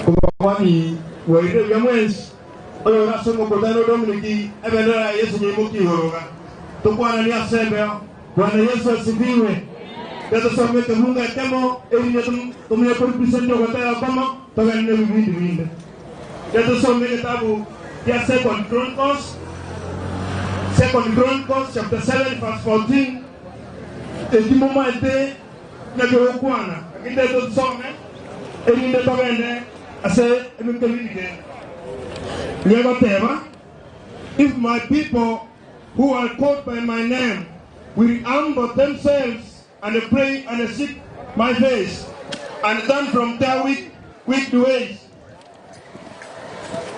Omokwani bwairire buya mwensi, oyore ase omokutano Dominiki, ebendera ya Yeso nyeimokie igoro iga. Tokwananie ase embeo. Bwana Yeso asifiwe. Tiga tosome ekebungo ekemo, erinde tomenye korepresent ogotera okomo, togende nebibindi binde. Tiga tosome egetabu gia Second Chronicles, Second Chronicles chapter 7 verse 14, eki momaete naki ogokwana, lakini tiga tosome erinde togende ase ebinto binde binde. Nigo egoteba, If my people who are called by my name will humble themselves and pray and seek my face and turn from their wicked ways,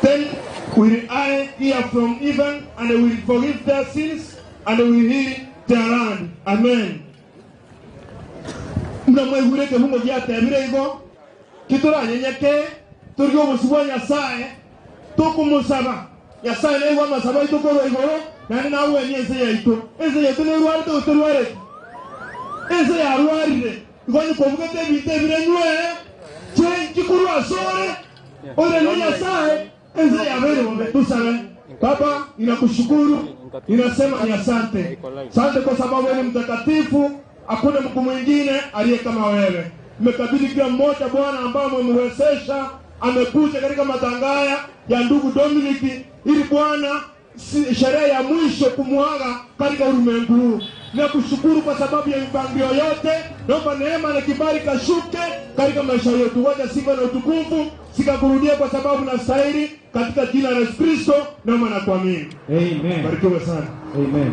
then will I hear from heaven and will forgive their sins and will heal their land. Amen. Buna mwaigure ekebungo giatebire igo, Titoranyenyeke torie obosio bwa Nyasae tokomosaba. Nyasae naigwe amasabo aito korwa igoro, naende nagwenie ense yaito. Ense yaito nerwarete gose terwareti? Ense yarwarire, igo onye kobugete ebinto ebire nywe, chenchi korwa asore, oiranie Nyasae, ense yabeire bobe. Tosabe. Baba, ninakushukuru, ninasema ni asante. Asante kwa sababu wewe ni mtakatifu, hakuna Mungu mwingine aliye kama wewe. Nimekabidhi kila mmoja Bwana ambaye umemwezesha amekuja katika matanga haya ya ndugu Dominic, ili Bwana sherehe ya mwisho kumwaga katika ulimwengu huu. Nakushukuru kwa sababu ya mipangilio yote. Naomba neema na kibali kashuke katika maisha yetu. Wacha sifa na utukufu sikakurudia kwa sababu nastahili, katika jina la Yesu Kristo naomba na kuamini. Amen. Barikiwe sana. Amen.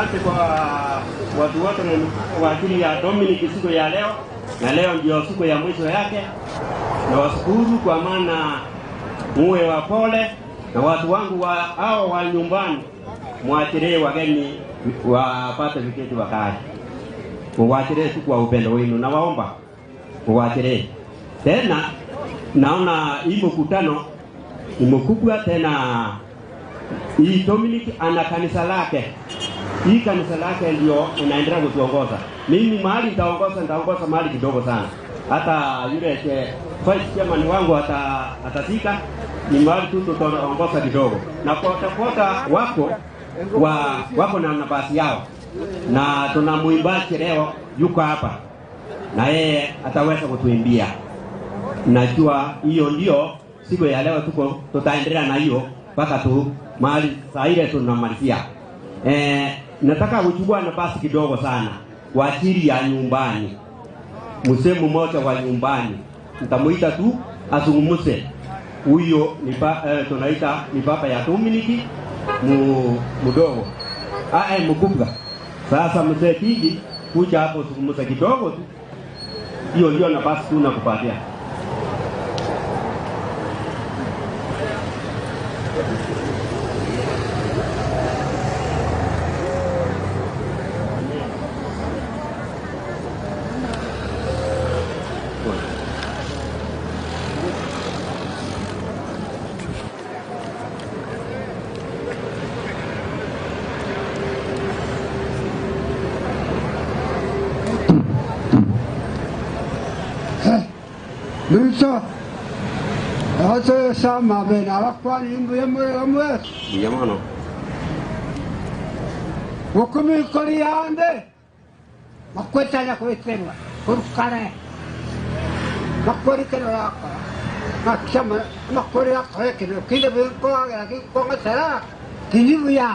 Asante kwa watu wote kwa ajili ya Dominic siku ya leo, na leo ndio siku ya mwisho yake. Nawashukuru kwa maana muwe wapole na watu wangu wa hao wa nyumbani, mwachilie wageni wapate viketi wakae, muwachilie tu kwa upendo wenu, nawaomba muwachilie tena. Naona hii mkutano ni mkubwa tena hii Dominic ana kanisa lake. Hii kanisa lake ndio inaendelea kutuongoza. Mimi mahali nitaongoza, nitaongoza mahali kidogo sana. Hata yule che, vice chairman wangu ata, atafika ni mahali tu tutaongoza kidogo, na kota kota wako wa, wako na nafasi yao, na tuna mwimbaji leo yuko hapa na yeye ataweza kutuimbia. Najua hiyo ndio siku ya leo tuko tutaendelea na hiyo mpaka tu mahali saa ile tunamalizia. Eh, nataka kuchukua nafasi kidogo sana kwa ajili ya nyumbani. Mzee mmoja wa nyumbani nitamuita tu azungumze. Huyo ni ba, eh, tunaita ni baba ya Dominiki mu, mdogo ah, eh, mkubwa. Sasa mzee Kingi kuja hapo zungumza kidogo tu, hiyo ndio nafasi tu nakupatia. Luso, oso sama bena abakwani imbuye muri omwe Ndiyo mono. okumikori yande makwetanya kweterwa kurukare makori kero yakora makisama makori yakora kero kile bikoagera kikongatera kinibuya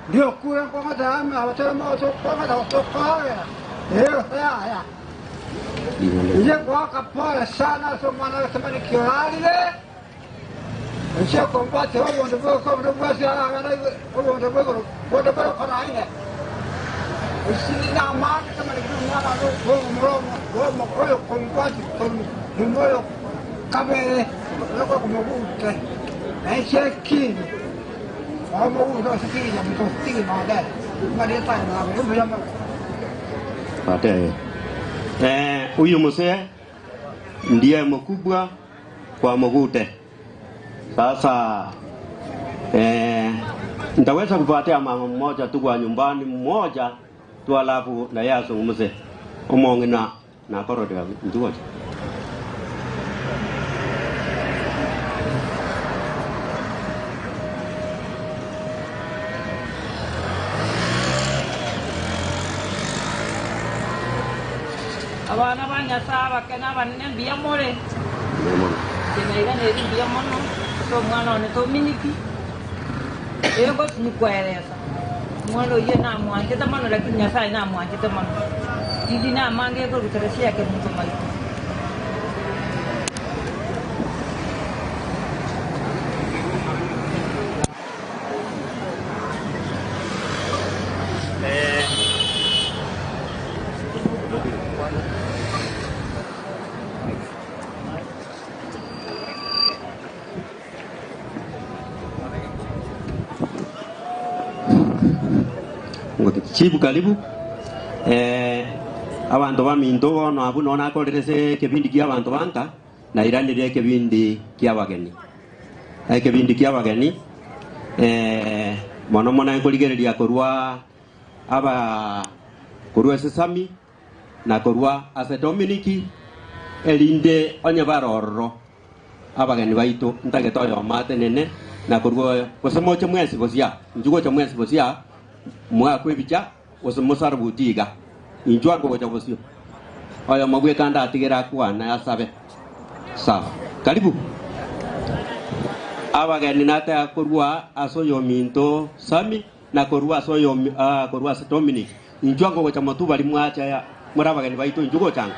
ndio kura kongatera abatera moto kongatera tokoagera eyo ya ya Nje kwaka pole sana so mwana wesemani kiorarire nje kombate obundu bweko obundu bwesi aragana obundu bweko obundu bweko naine isina mwana semani mwana no mromo oyo kombate numoyo kabere loko kumugute nje kini omuguto sikini mto sikini madai mali tano na mbo Baadaye. Eh, huyu mzee ndiye mkubwa kwa Mugute. Sasa eh, nitaweza kupatia mama mmoja tu kwa nyumbani mmoja tu, alafu na yeye azungumze omong'ina nakorodeka ntuoche Abana ba Nyasaye abakene abanene mbuya more, inche nairaneri mbuya mono ase omwana one Dominiki, egotinyikweresa omwana oyio namwanchete mono lakini Nyasaye namwanchete mono, tindi namange ekorutera chiake monto maito. Chifu karibu eh, abanto baminto bono abwo nono akorire ase ekebindi kia abanto banka nairanire ekebindi kia abageni ekebindi kia abageni eh, mono mono nkorigereria korwa aba korwa ase Sami na korwa ase Dominiki erinde onye barororo abageni baito ntagete oyo matenene na korwa oyo gose moche mwensi bosia inchu gocha mwensi bosia mwakwa ebicha gose mosare botiga inchu angogocha bosio oyo mabweka ndatigera akwana asabe sawa karibu abageni nataka korwa ase oyo minto Sami na korwa ase oyo uh, korwa ase Dominic inchu angogocha motu bari mwacha ya muri abageni baito inchu gochanga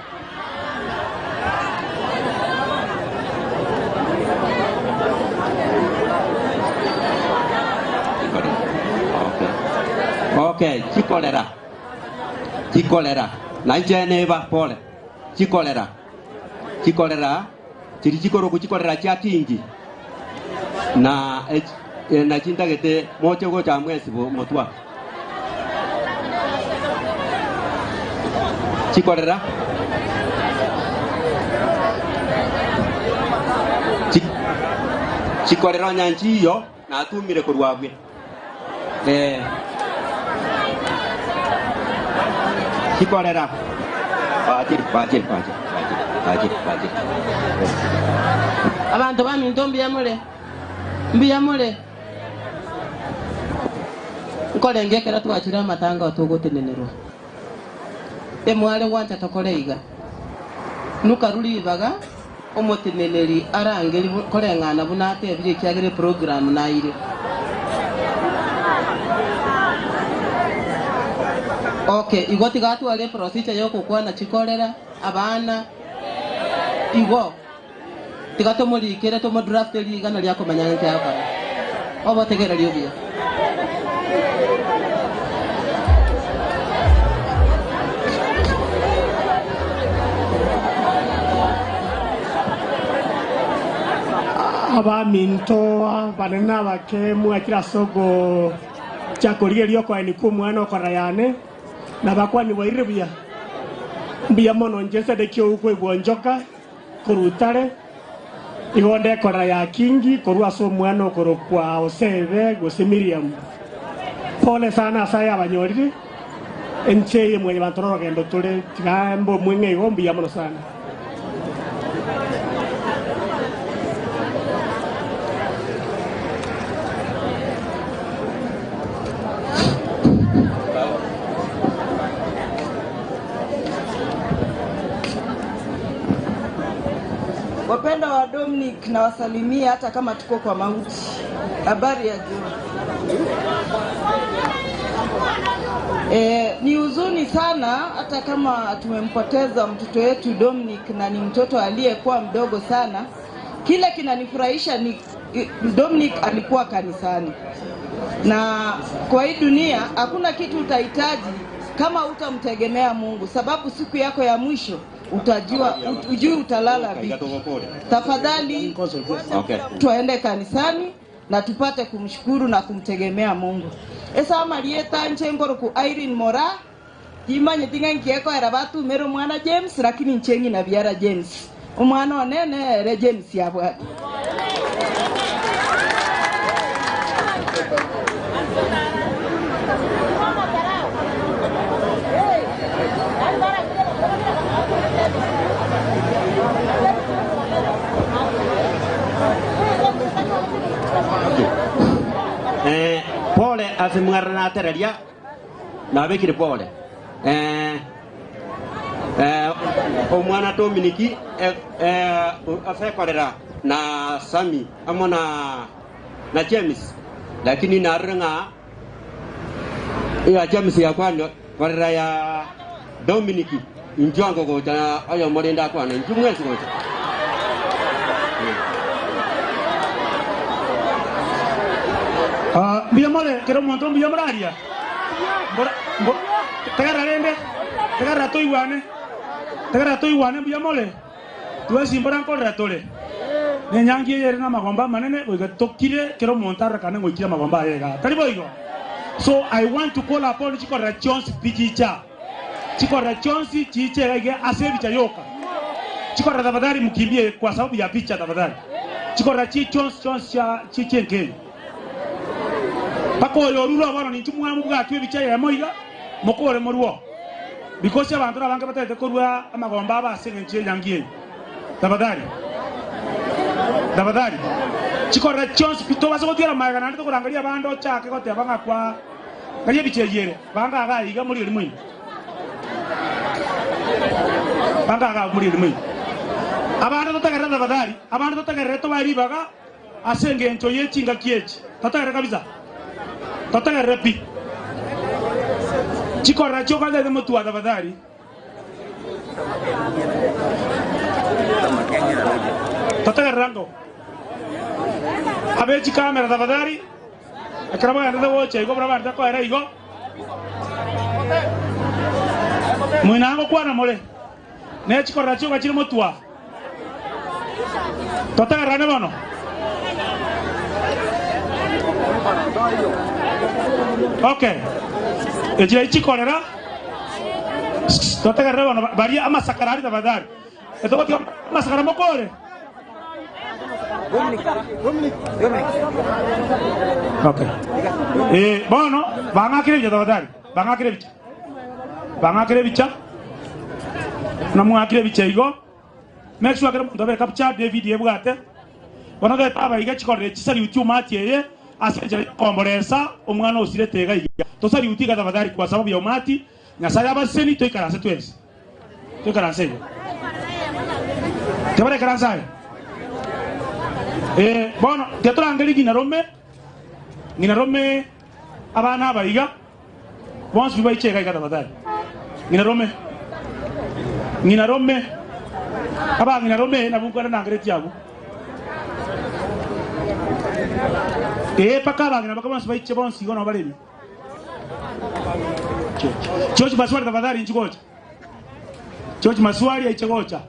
Okay. Okay, chikorera, chikorera, na inche neba, pole, chikorera, chikorera, chiri chikorokwa chikorera chia kingi, na na chintagete moche gocha mwensi motwa. Chikorera, chikorera onye nchiyo, natumire korwa abwe. Eh. Chikorera. Bachire, bachire, bachire, bachire, bachire, bachire. Abanto baminto mbuya more? Mbuya more? Nkorenge ekero twachire amatanga togotenenerwa. Emware gwancha tokore iga. Nukaru ribaga omoteneneri arangeri koreng'ana buna atebire ekiagera eprogram naire. Okay, igo tiga atware eprocedure yokokwana chikorera abana igo tiga tomorikere tomodrafte rigana riakomanya ng'aki agokora. Obotegereri obuya. Abaminto abanene na abake mwachire ase ogochaka korigereria okoeni kw'omwana okorora yane, na bakwani bwairire buya. Mbuya mono inche Sedekia okoigwa nchoka korwa Utare, igo ndekorera ya kingi korwa ase omwana okorokwa Osebe gose Miriamu. Pole sana ase aya abanyorire, ense eye mwanyabanto norogendo tore, tiga mbe omweng'e igo mbuya mono sana. Wapendwa wa Dominic, nawasalimia hata kama tuko kwa mauti. Habari ya jioni. Ni huzuni sana hata kama tumempoteza mtoto wetu Dominic, na ni mtoto aliyekuwa mdogo sana. Kile kinanifurahisha ni Dominic alikuwa kanisani, na kwa hii dunia hakuna kitu utahitaji kama utamtegemea Mungu, sababu siku yako ya mwisho utajua, ujui utalala vipi. Tafadhali Okay. tuende kanisani na tupate kumshukuru na kumtegemea Mungu. Esa marieta nche ngoroku Irene Mora imanye tinga nkiekoera batumire omwana James, lakini nche ng'ina biara James omwana one nere James yabwate. Pole ase mwarana natereria nabekire pole. Omwana Dominiki asekorera na Sami amo na James, lakini narire ng'a ya James yakwana korera ya Dominiki injwango gocha oyo morinda akwana inju mwesi gocha. Mbuya more kera omonto mbuya moraria. Tegerera rende, tegerera toigwane, tegerera toigwane mbuya more. Twesimbora nkorera tore. Nenyangi eye ere na amagomba amanene goika tokire kera omonto arorekane ngoikire amagomba aye iga. Tari boigo. So I want to call upon chikorera chionsi tichicha. Chikorera chionsi chiche iga iga ase ebicha yoka. Chikorera tafadhali mkimbie kwa sababu ya picha tafadhali. Chikorera chi chionsi chionsi chia chiche nkenyu. Paka oyo orure bono ninchu mwamu bwatwe ebicha eyemo iga mokore moruo. Because abanto nabange batagete korwa amagomba aba ase eng'encho y'enyangi eye. Tafadhali. Tafadhali. Chikorera chionsi pi tobase gotiera magega naende tokorangeria abande ochake goteba ng'a kwa ng'ai ebicha eyio ere. Banga iga iga morigereria moino. Banga iga morigereria moino. Abande totegerere tafadhali, abande totegerere tobae ribaga ase engencho ye chingaki echi. Totegerere kabisa. Totegerere pi. Chikorera chioka motwa tafadhali. Totegerere ango. Abe chikamera tafadhali. Ekero bagendete gocha igo buna bagendete koera igo. Moina ngokwana more, ne chikorera chioka chire motwa. Totegererane bono. Okay. Echi nachi chikorera. Totegerere bono baria amasakara aria tafadhali. Etogotiga amasakara mokore. Okay. Eh, bono bang'akire ebicha tafadhali. Bang'akire ebicha. Bang'akire ebicha. Namwakire ebicha igo. Make sure kera omonto abe captured evideo ebwate. Bono gete abaiga chikorera echi salute umati eye ase enchera yokomboresa omwana osirete iga iga. Tosaluti iga tafadhali kwa sababu ya umati. Nyasaye abaseseni toikaranse twensi. Toikaranse igo. Tibareikaranse aye. Eh, bono tiga torangerie ng'ina rome, ng'ina rome abana aba iga. Bonsi pi baiche iga iga tafadhali. Ng'ina rome. Ng'ina rome. Abang'ina rome nabwo nkwana nangeretie abwo. Ee, mpaka abang'ina baka bonsi baiche bonsi igo nabo bare ime. George Maswali tafadhali inchi gocha. George Maswali aiche gocha.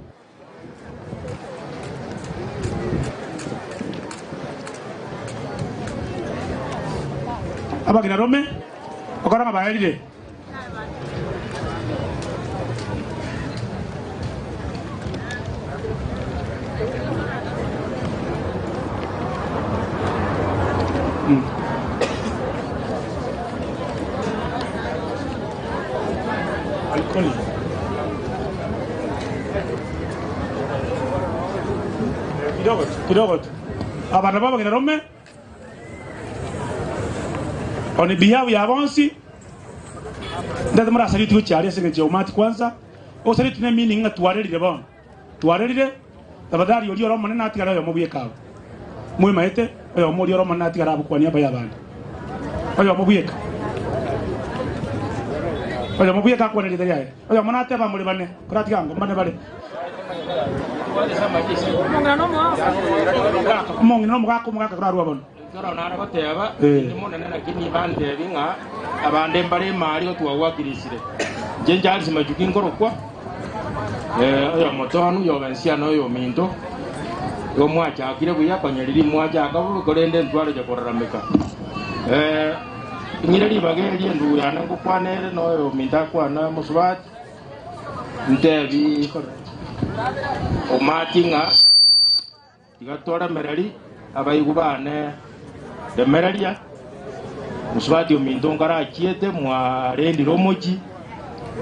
Abagina rome, okora ng'a baerire. Alikoni. Kidogo tu, kidogo tu. Aba nabo abagina rome on behalf ya bonsi ndete morasalute gochia aria ase engencho ya umati kwanza osalute ne meaning ng'a twarerire bono twarerire tafadhali oria ore omonene atigare oyomo bweka abwo mwemaete oyomo oria ore omonene atigare abwo kwa niaba ya abande oyomo bweka oyomo bweka akwane rieta riaye oyomo nateba more bane koratiga ango mbane bare Omong'ina na omogaka omogaka korarua bono. Ekero nare goteba, Eh. Inche monene naki nibantebi ng'a abande mbare emari gotwagwakirisire. Inche Charles Machuki nkorokwa, eh, oyomotoonu, oyobensia na oyominto. Igo mwachakire buya, konya riria mwachaka bobe, korende ntwareche korarameka. Eh, ng'ire ribaga eri endugu yane ngokwana ere na oyominto akwana mosubati, Ntebi omati ng'a tiga toremereri abaigwa bane remereria, mosubati ominto nkarachiete mwarendire omochie,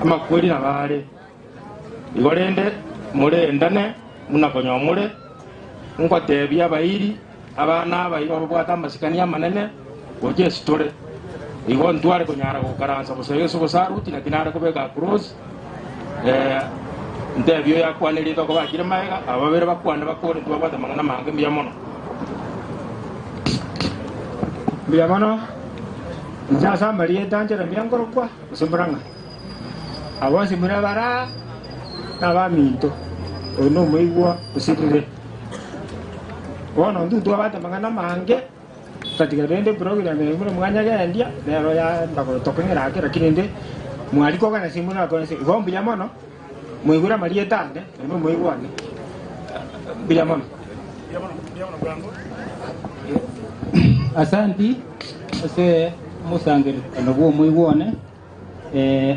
amakweri nabo are. Igo rende morendane buna konya more, ngotebia abairi abana aba igo babwate amasikani amanene gocha ase tore. Igo ntware konyara gokaransa bosa ase obosaruti, naki nare kobeka across, eh, ntebie oyo akwane rituko bakire magega, aba babere bakwane bakore ntibabwate amang'ana amange mbuya mono. Mbuya mono, inche ase amarieta nchera mbuya nkorokwa, gose mborang'a. Aba bonsi buna bare aa nabaminto, oyo nomoigwa osirire. Bono intwe ntwabate amang'ana amange, totatiga rende eprogram eye buna mwanyagendia, nero yaenda gotokong'era ake, lakini rende mwari kogana ase buna akore igo mbuya mono, mwaigure amarieta ane, naende omoigwa one, mbuya mono. Asanti ase omosangererekano bw'omoigwa one.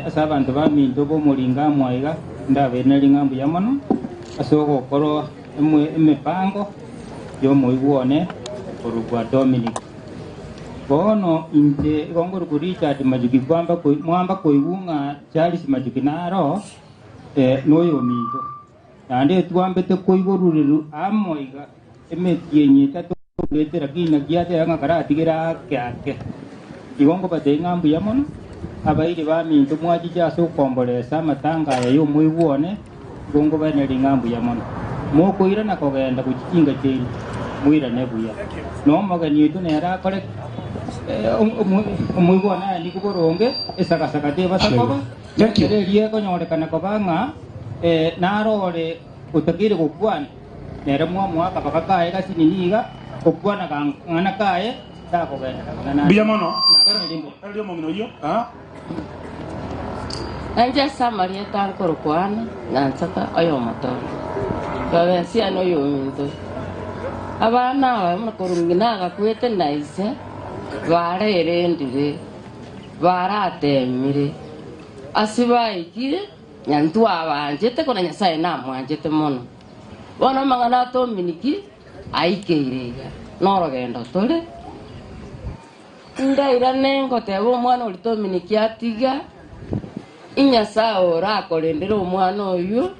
Ase abanto baminto b'omoringo amo aiga, ndabairanerie ng'a mbuya mono ase ogokora emebango y'omoigwa one korokwa Dominic. Bono inche igo nkorokwa Richard Majuki mwamba koigwa ng'a Charles Majuki naro noyominto. Naende etwambete koigwa orureri amo iga emetienyi etato orwete, lakini naki ateba ng'a karatigere ake ake. Igo nkobatebia ng'a mbuya mono, abairi baminto mwachiche ase okomboresa amatanga aya y'omoigwa one, igo nkobairaneria ng'a mbuya mono. Mokoirana kogenda gochia chinka chiaino, moirane buya. Na omogeni oito nere akore ki? Omoigwa one aye nigo boronge, esagasaga tebasa koba, ekero eria ekonyorekana koba ng'a naro ore otakeire gokwana, nere mwamoa akabaka kaye gasinini iga, okwana kang'ana kaye. Ndakogenda buna Mbuya mono. Nabereire mbuya. Erio omong'ina oyio, ah. Nainche ase amarieta nkorokwa Ana, na Nsaga oyomotoori, Babesia noyominto. Abana aba buna korwa ng'ina agakwete na ise, barerendire, barateemire, ase baikire, nyanto abanchete, kona Nyasae namwanchete mono. Bono amang'ana a Dominiki aikeire iga, norogendo tore. Ndairane ngoteba omwana oria Dominiki atiga, Nyasae orakorendere omwana oyio,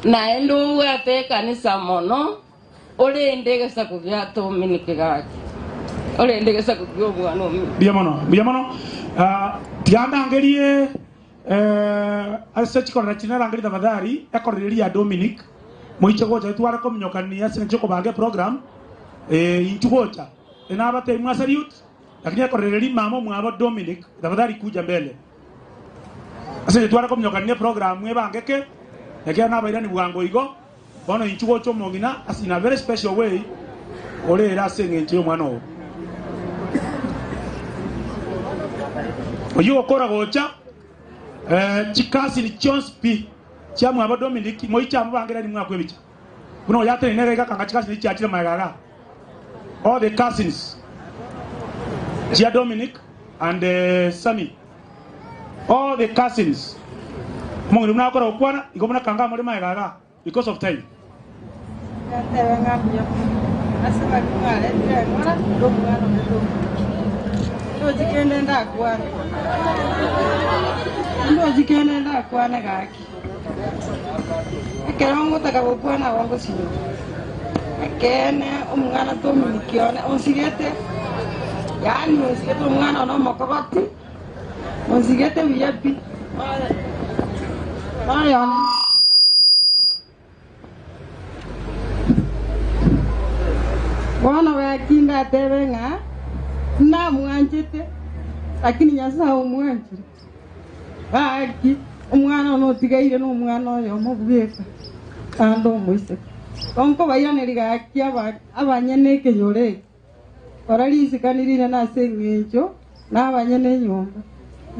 naende obwate ekanisa mono, orende egesaku gia Dominiki gaki, orende egesaku ki'omwana omino. Mbuya mono, mbuya mono. Ah, tiga ndangerie eh, ase chikorera chire narangerie tafadhali ekorera eria ya Dominic moiche gocha tware kominyokania ase eng'encho y'okobanga eprogram eh, inchu gocha Nabatebi mwa salute, lakini ekorera eria mama omwabo Dominic tafadhali kuja mbele. Ase inche tware kominyokania eprogram ebangeke, ekiagera nabairani bwango igo, bono inchu gocha omong'ina ase in a very special way ore ere ase eng'encho y'omwana oo. Oyio ogokora gocha eh, chikasini chionsi pi chia mwabo Dominic moiche amo bangerani mwakwa ebicha. Buna oyo atenene iga iga akanga chikasini chiachire magega igaa. All the cousins chia Dominic and uh, Sammy. All the cousins. Omong'ina buna akora gokwana igo buna kanga amore magega igaa because of time. Ngateba ng'a mbuya mono ase baria mwaretire eng'ora na omwana one Dominic. Ndochi kende ndakwane, ndochi kende ndakwane gaki. Ekero ngotaka gokwana nabo ngosinyora. Ekeene omwana tominiki one onsigete, yaani onsigete omwana one omokogoti, onsigete buya pi. Noyo one. Bono gaki ndatebe ng'a namwanchete, lakini Nyasae omwanchire. Gaki, omwana one otigaire nomwana oyomo bweka, naende omoiseke. Tonkobairaneria gaki abanyene ekenyoro eke. Kora risikani rinene ase engencho nabanyene enyomba,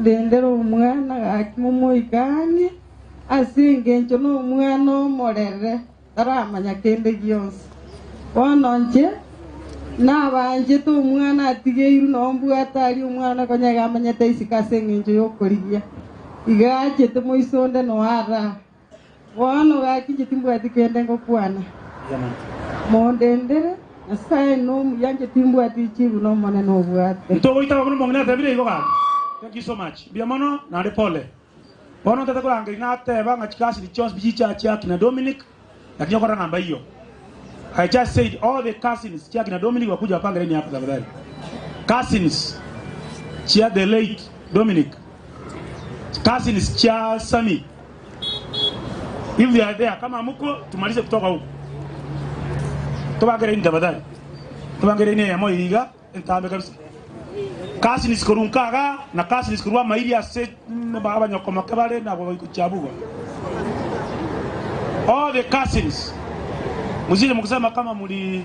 rendera omwana gaki momoike ang'e, ase engencho nomwana omorere, taramanya kende gionsi. Bono inche nabanchete omwana atigeirwe nombwate aria omwana konya iga amanyete isiko ase engencho y'okorigia, iga achete moiso onde noara. Bono gaki inche timbwati kende ngokwana. Mondendere, Nyasae nomuya, inche timbwati richibu n'Omonene obwate. Ntogoitaba buna omong'ina atebire igo gaki. Thank you so much. Mbuya mono naende pole. Bono ntete korangeria nateba ng'a chikasini chionsi pi chichache akina Dominic lakini okorora ng'a mbaiyo. I just said all the cousins chia akina Dominic bakuja bapange laini hapa tafadhali. Cousins chia the late Dominic. Cousins chia Sammy. If they are there, kama muko tumalize kutoka huko. Tobangere ini tafadhali. Tobangere ini eyemo iga entambe kabisa. Cousins korwa nkaga na cousins korwa amairi ase abanyokomoke bare nabo bagochiabugwa. All the cousins msije mkisema kama muli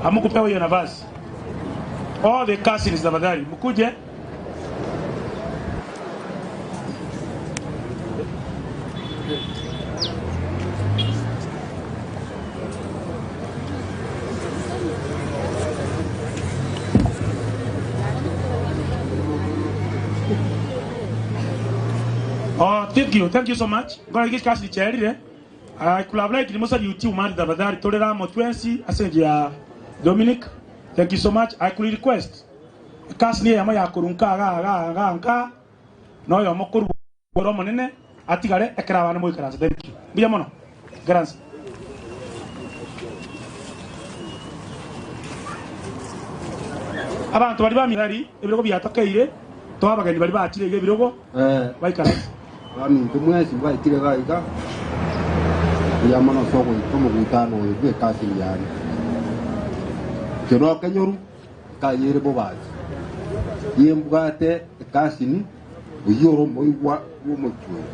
hamukupewa hiyo nafasi. All the cousins tafadhali mkuje. Oh, thank you, thank you so much. Ngora iki kasi cherire. I could have liked Musa yuti umari tafadhali tolera mo twensi ase ya Dominic. Thank you so much. I could request Ekasi neyemo ya korwa nka iga iga iga nka, na oyomo korwa ore omonene atigare ekero abande moikaranse. Thank you. Mbuya mono. Ikaranse. Abanto baria bamino ebirogo biatokeire, toa abageni baria bachire iga ebirogo baikaranse. Abaminto mwensi mwaikire iga iga, mbuya mono ase ogoika omogutano oyo bw'ekasi yane. Inche nokenyoru. Ekayere bobachi, nimbwate ekasini, oyio ore omoigwa bw'omochie oyo.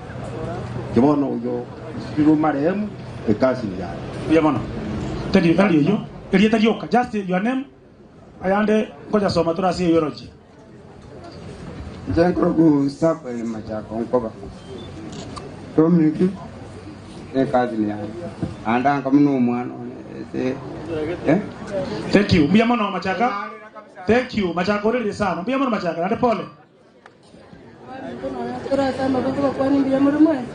Inche bono oyo osirire marehemu ekasini yaye. Mbuya mono. Teri tari eyio. Erieta rioka. Just your name. Ayande ngochasoma tore ase eulogy. Inche nkoroku Samuel Machako nkoba Dominic ne cousin yane naende anga buna omwana one ase eh. Thank you. Mbuya mono Machaka. Thank you Machaka orerire sana. Mbuya mono Machaka naende pole. Tore ase amaboko bakwane mbuya more mwensi.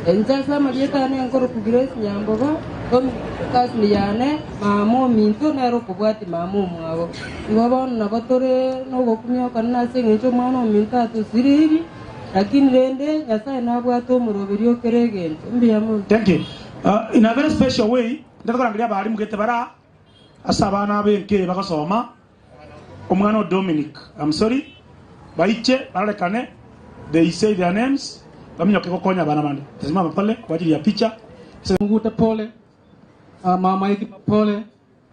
Inche ase amarieta ane nkoroku Grace Nyambogo, cousin yane, mama ominto nere okobwatia mama omwabo. Igo bono nabo tore nogokumia okonene ase eng'encho omwana ominto atosiririe, lakini rende Nyasaye nabwate omoroberio o kera egento. Mbuya mono. Thank you. In a very special way, ndatokorangeria abalimu gete bare aa ase abana abenke bagosoma. Omwana o Dominic I'm sorry baiche barorekane they say their names baminyoke gokonya abana bande tasimama pale kwa ajili ya picha. Mugute pole, mama Ekima pole,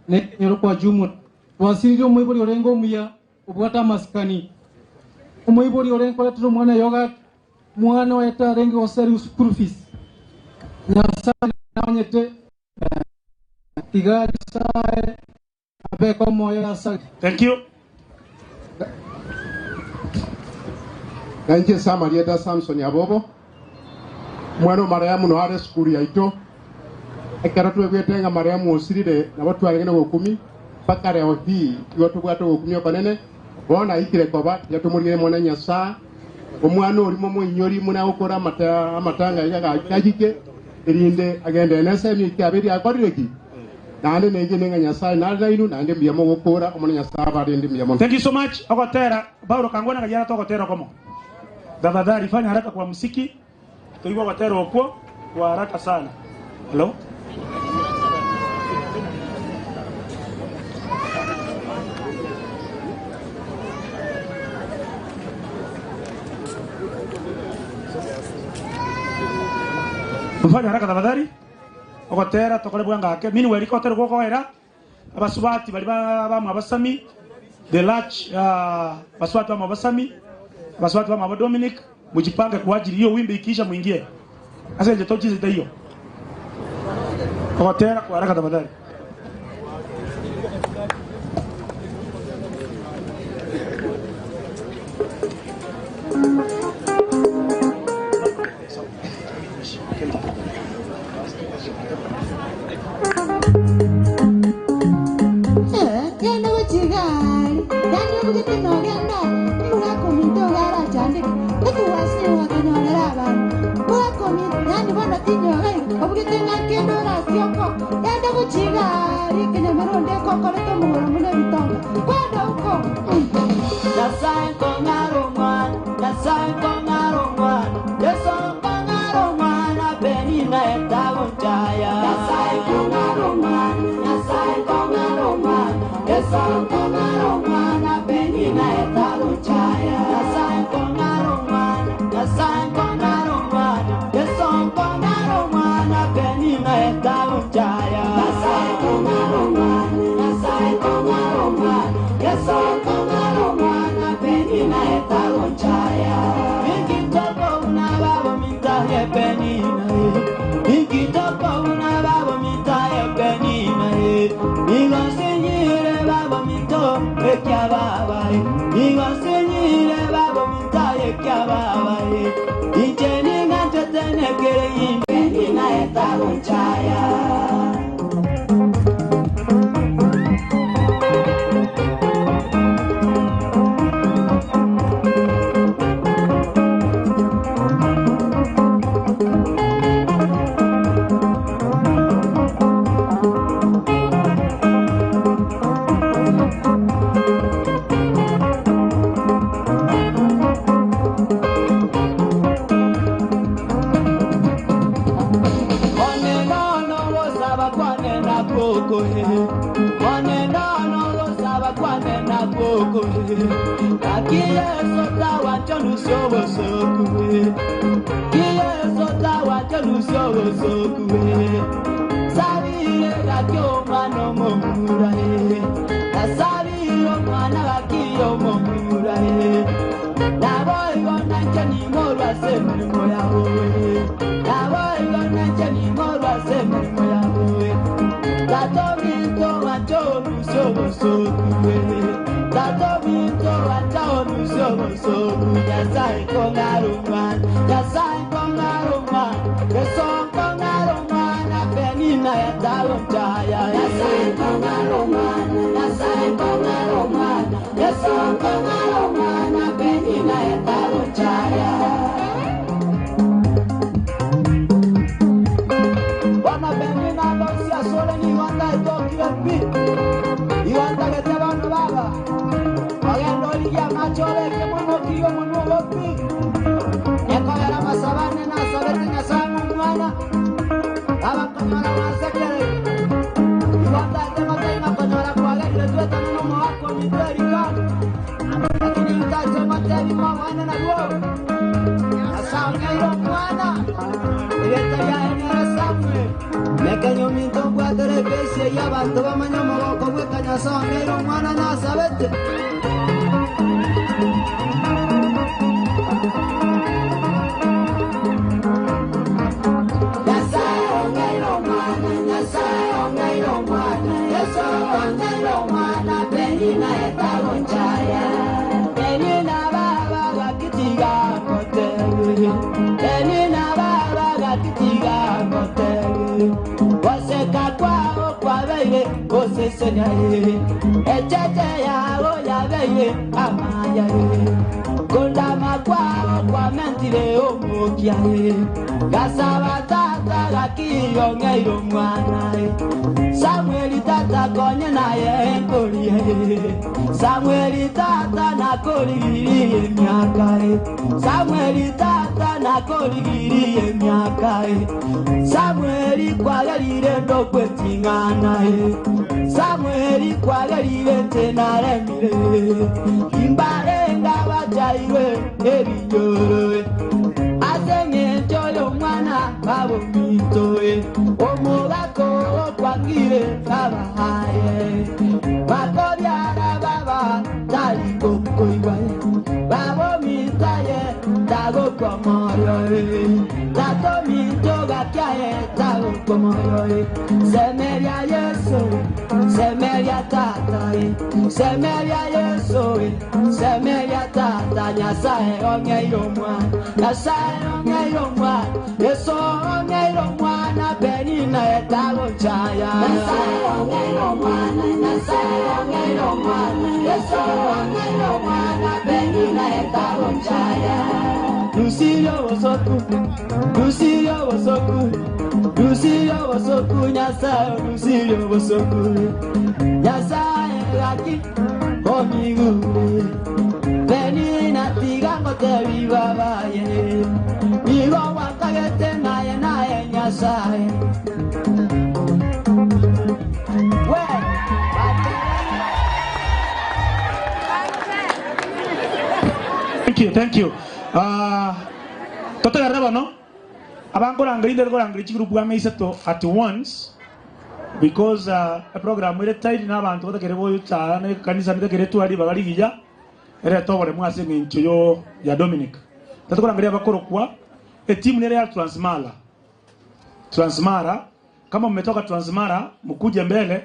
na ekenyoro kwa jumla. Twasiririe omoibori orenge omuya, obwate amasikani. Omoibori orenge koretera omwana yoghurt, omwana oye tarenge goseriwa school fees. Nyasaye namanyete tiga Nyasaye Abeke omoyo ase. Thank you. Na inche ase amarieta a Samson Abobo, omwana o Mariamu noyo are esukuru yaito. Ekero tweigwete ng'a Mariamu osirire, nabo twarenge nogokumia, mpaka leo hii igo tobwate ogokumia okonene. Bono aikire koba, tiga tomorigere Omonene Nyasae, omwana oria momoinyori buna agokora amatanga aiga gachike, erinde agenderere nensemo ekiabeire akorire ki? Naende negene ng'a Nyasae nare nainwe, naende mbuya mogokora, Omonene Nyasae abarende mbuya mono. Thank you so much ogotera Paulo kangwana ng'a yarata ogotera okomo tafadhali fanya haraka kwa muziki toigwe ogotera okwo kwa haraka sana hello. Mfanye haraka tafadhali. Ogotera tokore bwango ake. Meanwhile rika otari gokoera abasubati baria bamwe abasami the large basubati bamwe abasami abasubati bamwe aba Dominic mujipange kwa ajili hiyo wimbi ikiisha muingie ase enche tochize taiyo. Ogotera kwa haraka tafadhali. Genda gochia igari, yaani obugete nogenda omogaka ominto iga arachandeke, ekiwasire gwakonyorera abana. Mogaka ominto, yaani bono tinyoga iga, obugete ng'a kende orasie oko, genda gochia igari ekenyamero onde ekokorete omogoro buna ebitonga, kwenda uko. Nyasae nkong'ara omwana, Nyasae nkong'ara omwana, Yeso nkong'ara omwana, Penina etagonchaya. Nyasae nkong'ara omwana, Nyasae nkong'ara omwana, Yeso nkong'ara omwana, Penina etagonchaya. Nyasae nkong'ara omwana, Nyasae nkong'ara omwana, Yeso nkong'ara omwana, Penina etagonchaya. Nyasae nkong'ara omwana, Nyasae nkong'ara omwana, Yeso nkong'ara omwana, Penina etagonchaya. Ninki tokobuna babominta ye Penina eh. Ninki tokobuna babominta ye Penina eh. Nigo nsinyire babominto ekiababa eh. Nigo nsinyire babominta ekiababa eh. Inche ning'anchete nekere ime Penina etagonchaya. One nono gosaba kwane na kokohe. One nono gosaba kwane na kokohe. Naki Yeso tawancho lusio bosokuhe. Ki Yeso tawancho lusio bosokuhe. Sabire gaki omwana omomurahe. Nasabire omwana gaki omomurahe. Naboigo nanche nimorwase emirimo yawe. Naboigo nanche nimorwase emirimo yawe. Tata ominto wancho onusie obosoku Tata ominto wancha onusie obosoku Nyasaye kong'ara omwana Nyasaye kong'ara omwana Yeso kong'ara omwana Penina yatagonchaya Nyasaye kong'ara omwana Nyasaye kong'ara omwana Yeso kong'ara omwana Penina yatagonchaya Bono Penina bonsi asore nigo ntaetokire pi igo ntagete bono baba ogenda origie amache obeke mono okirie omonwa obo pi ekogera amasabane nasabete Nyasaye ng'omwana abakonyora gwasekere igo ntaete goteima konyora kwagerire twetane n'omogaka ominto erikano lakini ntache ngotebi ng'omwana nabwo Nyasaye ong'eire omwana erieta riaye nere Samuel Mekenya ominto mbwatere ebesi eyio abanto bamanye omogoko bweka Nyasaye ong'eire omwana nasabete. Nyasaye ong'eire omwana, Nyasaye ong'eire omwana, Yeso ong'eire omwana, Penina etagonchaya. Penina baba gakitiga ngotebe, Penina baba gakitiga ngotebe. Goseka kwao kwabeire gosesenia, echeche yao yabeire amaya. Kondama kwao kwamentire omokia, gasaba tata gakiyong'eire omwana. Samueli tata konye naye nkorie, Samueli tata nakorigirie emiaka, Samueli tata nakorigirie emiaka, Samueli kwagerire ndokweting'ana, Samueli kwagerire ntenaremire, imbarenga bachairwe ebinyoro, ase eng'encho y'omwana babominto, omogako okwangire babahaye, bakobyara baba tari kokoigwa, babomintaye tagokomoyo, tatominto gakyaye tagokomoyo, semeria Yesu, semeria tata, semeria Yesu, semeria tata, Nyasaye ong'eire omwana, Nyasaye ong'eire omwana, Yesu ong'eire omwana, Penina etagonchaya. Nyasaye ong'eire omwana, Nyasaye ong'eire omwana, Yesu ong'eire omwana, Penina etagonchaya. Lusirio bosoku, Lusirio bosoku, Lusirio bosoku, Nyasaye Lusirio bosoku, Nyasaye gaki omigure, Penina tiga ngotebi babaye, nigo gwakagete naye naye Nyasaye. We, Thank you, thank you. Uh, totegerere bono abankorangeri ndere korangeri chigroup bwang'e isato at once because uh, eprogram ere tight na abanto batakere gocha na ekanisa netakere twari bagari giya ere toboremu ase eng'encho yo ya Dominic. Tatokorangeria abakorokwa etimu nere ya Transmara. Transmara kama mmetoka Transmara mkuje mbele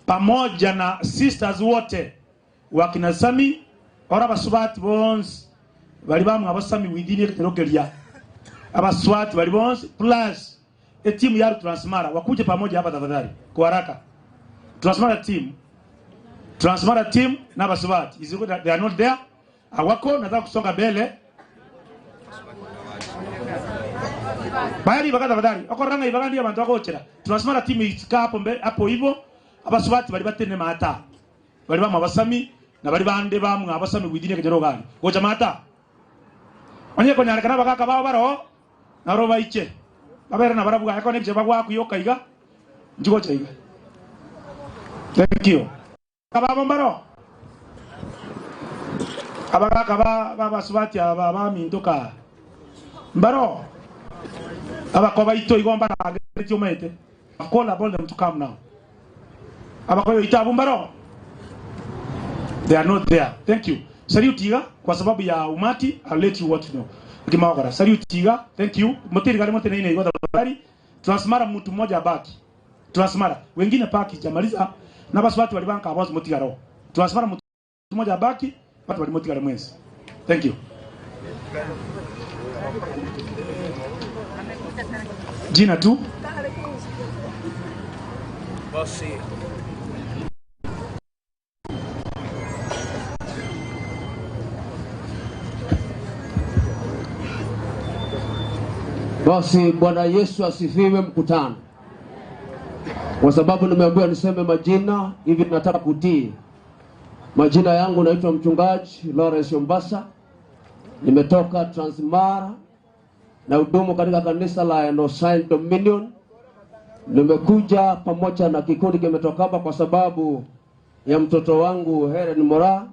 pamoja na sisters wote wakina Sami ora abasubati bonsi bari bamwe abasami within eketero keria abaswati bari bonsi plus etimu ya Transmara wakuje pamoja hapa tafadhali kwa haraka. Transmara team Transmara team na abasubati is it they are not there awako nataka kusonga mbele bayari baka tafadhali okoranga ibagandi abantu bagochera Transmara team isika hapo mbele hapo hivyo abasubati bari batene mata bari bamwe abasami na bari bande bamwe abasami within eketero gani gocha mata onye konyarekana bagaka bao baro naro baiche babere na barabwa eko nebiche bagwakuyoka iga njigocha iga thank you kababo mbaro abagaka ba babasubati aba bamintoka mbaro abakoba ito igo mbarangeretie omanyete call upon them to come now abakoyo itabu mbaro they are not there thank you salute iga kwa sababu ya umati I'll let you what to know kimawakora salute iga thank you motiri gari motene ine igo tafadhali Transmara mtu mmoja abaki Transmara wengine paki jamaliza Na abasubati baria banka bonsi motigare oo. Twasibara mtu moja abaki, abasubati baria motigare mwensi. Thank you. Jina tu. Basi Bwana Yesu asifiwe. Mkutano, kwa sababu nimeambiwa niseme majina hivi, nataka kutii majina yangu. Naitwa mchungaji Lawrence Ombasa, nimetoka Transmara na hudumu katika kanisa la Enosain Dominion. Nimekuja pamoja na kikundi kimetoka hapa kwa sababu ya mtoto wangu Helen Mora,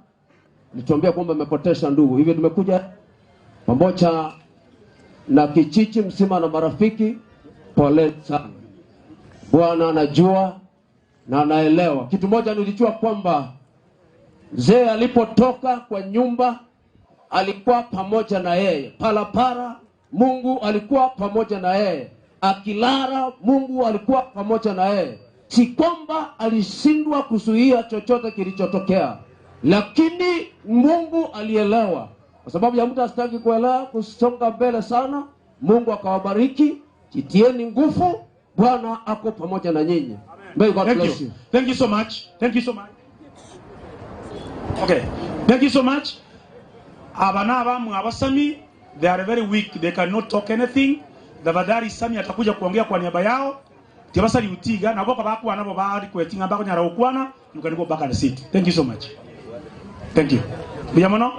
nituambia kwamba amepoteza ndugu, hivyo tumekuja pamoja na kichichi mzima na marafiki. Pole sana, Bwana anajua na anaelewa. Kitu moja nilijua kwamba mzee alipotoka kwa nyumba alikuwa pamoja na yeye palapara, Mungu alikuwa pamoja na yeye akilala, Mungu alikuwa pamoja na yeye. Si kwamba alishindwa kuzuia chochote kilichotokea, lakini Mungu alielewa. Kwa sababu ya mtu asitaki kuelewa kusonga mbele sana, Mungu akawabariki. Jitieni nguvu, Bwana ako pamoja na nyinyi. May God Thank bless you. you. Thank you so much. Thank you so much. Okay. Thank you so much. Abana abamu abasami they are very weak. They cannot talk anything. Tafadhali Sami atakuja kuongea kwa niaba yao. Tibasali utiga nabo kabakwa nabo bari kwetinga mbako nyara okwana. You can go back and sit. Thank you so much. Thank you. Buyamono.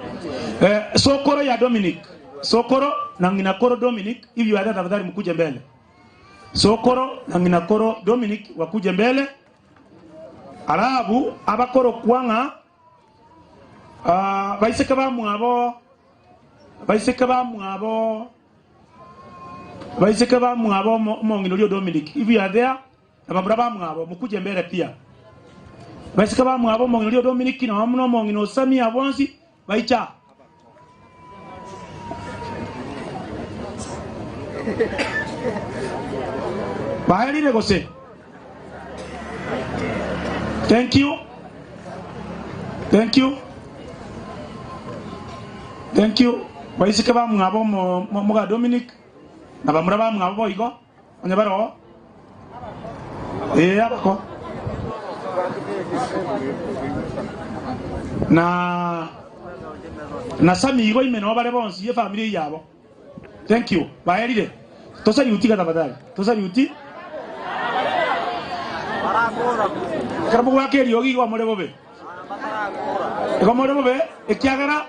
Eh, Sokoro ya Dominic. Sokoro na ngina koro Dominic, if you are there tafadhali mkuje mbele. Sokoro na ngina koro Dominic wakuje mbele. Alabu abakoro kwanga baiseke bamwabo baiseke bamwabo baiseke bamwabo omong'ina oria Dominic if you are there abamura bamwabo mukuje mbele pia baiseke bamwabo omong'ina oria Dominic na bamuno omong'ina Osamia bonsi baicha baerire gose. Thank you. Thank you. Thank you. Baiseke bamwabo moga Dominic na bamura bamwabo boigo onye baroo ee abako na na Sami igo ime nabo bare bonsi ye family yabo. Thank you. Baerire. Tosariuti tafadhali. Tosariuti. Ekero mogwaka eriogi igo more bobe. Igo more bobe ekiagera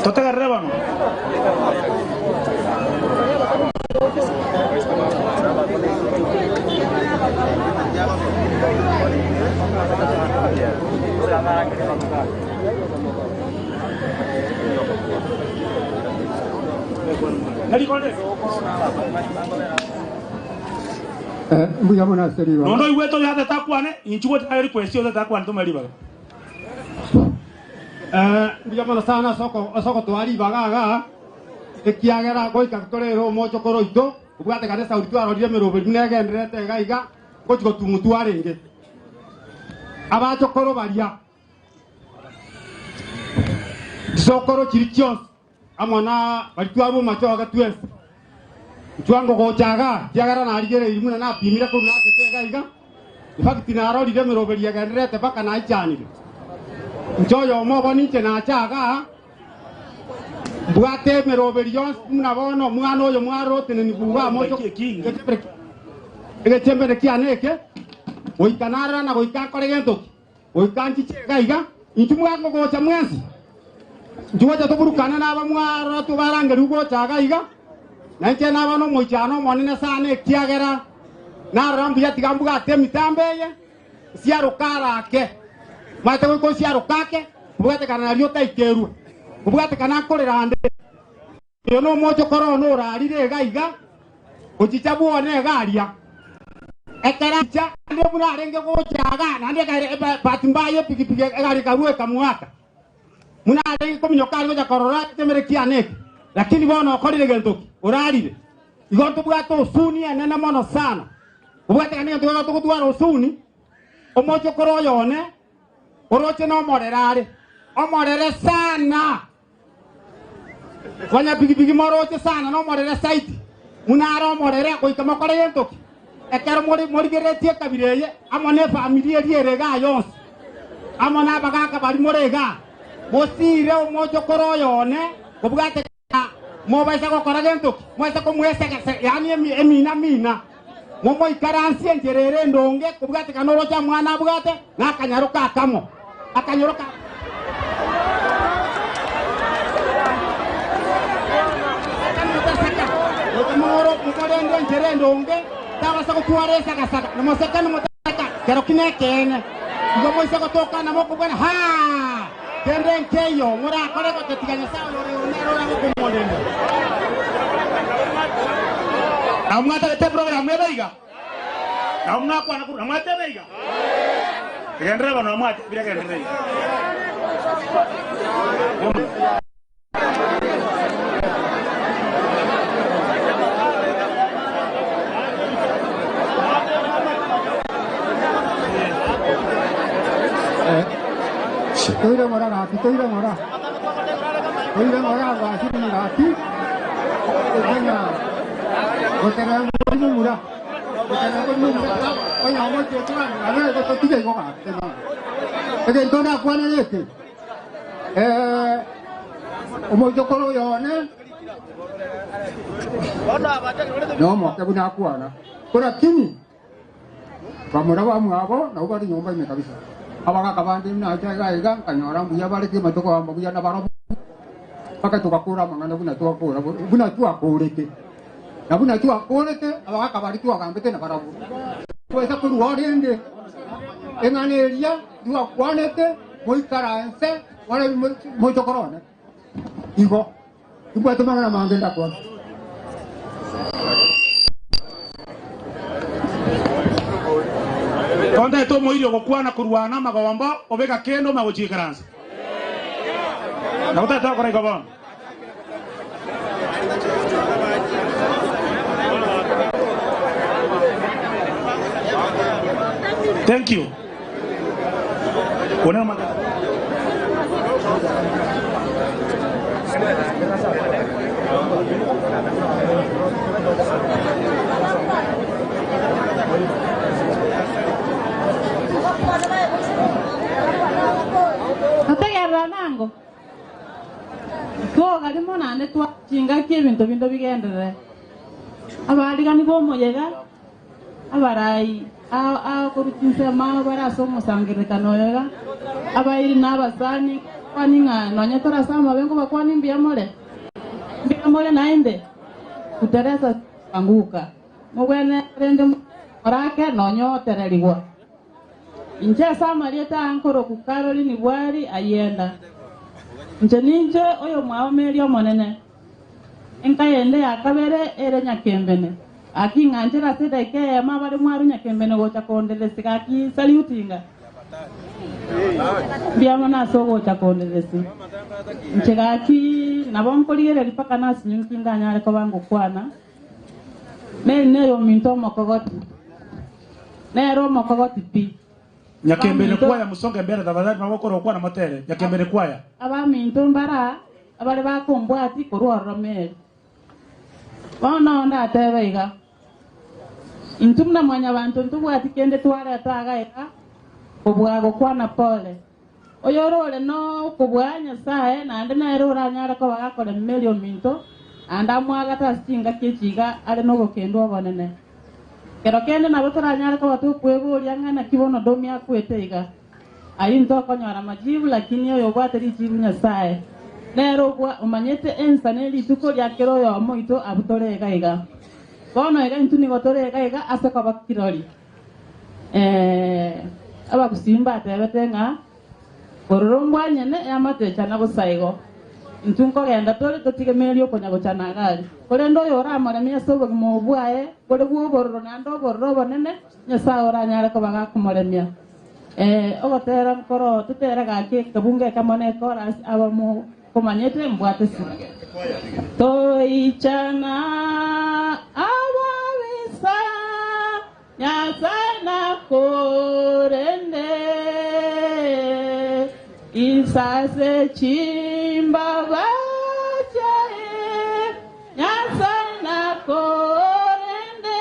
totegerere bono. Mbuya mono ase ribaga. Nondo igwete oyo atetakwane inchu gocha request oyo atetakwane tomaribaga. Mbuya mono sana ase ogotwara ribaga iga ekiagera goika torere omochokoro oito obwate kanisa ori twarorire emeroberi buna egenderete iga iga gochi gotung'utwa arenge abachokoro baria chisokoro chiri chionsi amo na bari twarwa omachoge twensi nchwango gocha iga kiagera narigereiri buna napimire korwa nachete iga iga in fact narorire emeroberi egenderete mpaka naichanire nche oyomo obo ninche nacha iga mbwate emeroberi yonsi buna bono omwana oyo mwaroteneni buga amocho egechembere kiane eke goika narora na goika nkore gento ki goika nchiche iga iga inchu mwango gocha mwensi inchu gocha toburukane naba mwarora tobarangeri gocha iga iga na inche naba na omoichano omonene sana ekiagera narora mbuya tiga mbwate emitambo eye siaroka arake maete goika osiaroka ake kobwatekana nario otaikerwe kobwatekana nkorera ande oyo na omochokoro one orarire iga iga ochicha bwone iga aria ekera acha ande buna arenge gocha iga naende ekare bahati mbaya epikipiki egari karwa ekamwaka Buna arenge kominyoka are gocha korora ekemere kiane eke, lakini bono okorire gento ki? Orarire. Igo ntobwate osuni enene mono sana. Obwate gani egento kegotwa gotwara osuni, omochokoro oyo one, oroche nomorere are, omorere sana. Banyapigipigi moroche sana nomorere saiti, buna are omorere goika mokore gento ki? Ekero more morigereretie ekabira eye amo nefamiri eria ere igaa yonsi, amo nabagaaka baria more igaa, mosiire omochokoro oyo one kobwate ng'a mobaisa gokora gento ki? Mobaisa komoesegese, yaani emi emina mina, momoikaransie enchera ere endonge kobwatekana oroche amwana abwate, na akanyaroka akamo, akanyaroka. Goika momorende enchera endonge, tabasa gotwara esagasaga, na moseke na motaka, kero ki nekeene. Igo moise gotoka na mokobwana, Haa! Kende nkeiyo morakore gotatiga Nyasae oyore igoro nere oragokomorenda. Nabo mwatagete eprogramu ebe iga? Nabo mwakwana korwa namwateba iga? Egenderera bono namwatebire egenderera iga. Toire ng'ora gaki, toire ng'ora. Toire ng'ora gwasirire gaki. Ekenya goterengwa momura. Goterengwa momura. Onya omochie abe gototiga igo gaki. Egento ndakwanere eke. Eh, omochokoro oyo one nomoke buna akwana. Lakini bamura bamwabo nabo bari nyomba ime kabisa. Abagaka bande nacha iga iga nkanyora mbuya bare kimate kogamba buya nabarobwo mpaka togakora amang'ana buna twakora buna twakorete. Na buna twakorete abagaka baria twagambete nabarobwo. Twesa korwa orende eng'ana eria twakwanete moikaranse more mochokoro one. Igo timbwate mang'ana mange ndakwane. Tontagete omoiri ogokwana korwa namagombo, obeka kende omanye gochia ikaransa. Nabo totagete gokora igo bono. Thank you. One omanyete. Totegerera nango. Twogaria mono naende twachingaki ebinto binde bigenderere. Abarigani b'omoyega, abarai ao ao korwa chinsemo ao bare ase omosangererekano oyo iga, abairi na abasani, kwani ng'a nonye tore ase amabe nkobakwania mbuya more? Mbuya more naende? Kuteresa anguka, mobwenerete rende morake nonye otererigwa. Inche ase amarieta aa nkorokwa Caroline Bwari Ayienda. Inche ninche oyomwabo Mary Omonene. Enka yende ya kabere ere Nyakembene. Gaki ng'anchere ase edaika eyemo abare mwarwa Nyakembene gocha konderesi gaki salutinga. Mbuya mono ase ogocha konderesi. Inche gaki nabo nkorigereria mpaka nasinyunki ndanyare koba ngokwana. Mary neyominto omokogoti. Nere omokogoti pi. Nyakembene Abaminto- kwaya musonge mbere tafadhali magokora okwana motere. Nyakembene kwaya. Abaminto mbara abare bakombwati korwa ororo Mary. Bono ndatebe iga, intwe buna mwanyabanto ntobwati kende twareta iga iga kobua gokwana pole. Oyore ore nokobua Nyasae naende nere oranyare koba gakorema Mary ominto, naende amwagate ase chingaki echi iga are nogokendwa obonene. Kero kende nabo toranyare koba tokweboria ng'a naki bono Domi akwete iga. Ayio ntokonyora majibu, lakini oyobwate richibu Nyasae, nere obwa omanyete ensa ne rituko ria kera oyomo oito abwo tore iga iga. Bono iga intwe nigo tore iga iga ase koba kirori. Eh, abagusii mbatebete ng'a bororo mbwanyene eamate echana bosa igo. Intwe nkogenda tore totige Mary okonya gochana agari. Korende oyo oramoremie ase obogima obo bwaye bore bw'obororo naende obororo obonene, Nyasae oranyare koba gakomoremia. Eh, ogotera nkoro totera gaki ekebungo ekemo na ekorasi abamo komanyete mbwate si toichana ababisa Nyasaye nakorende isase chimbaba chiaye Nyasaye nakorende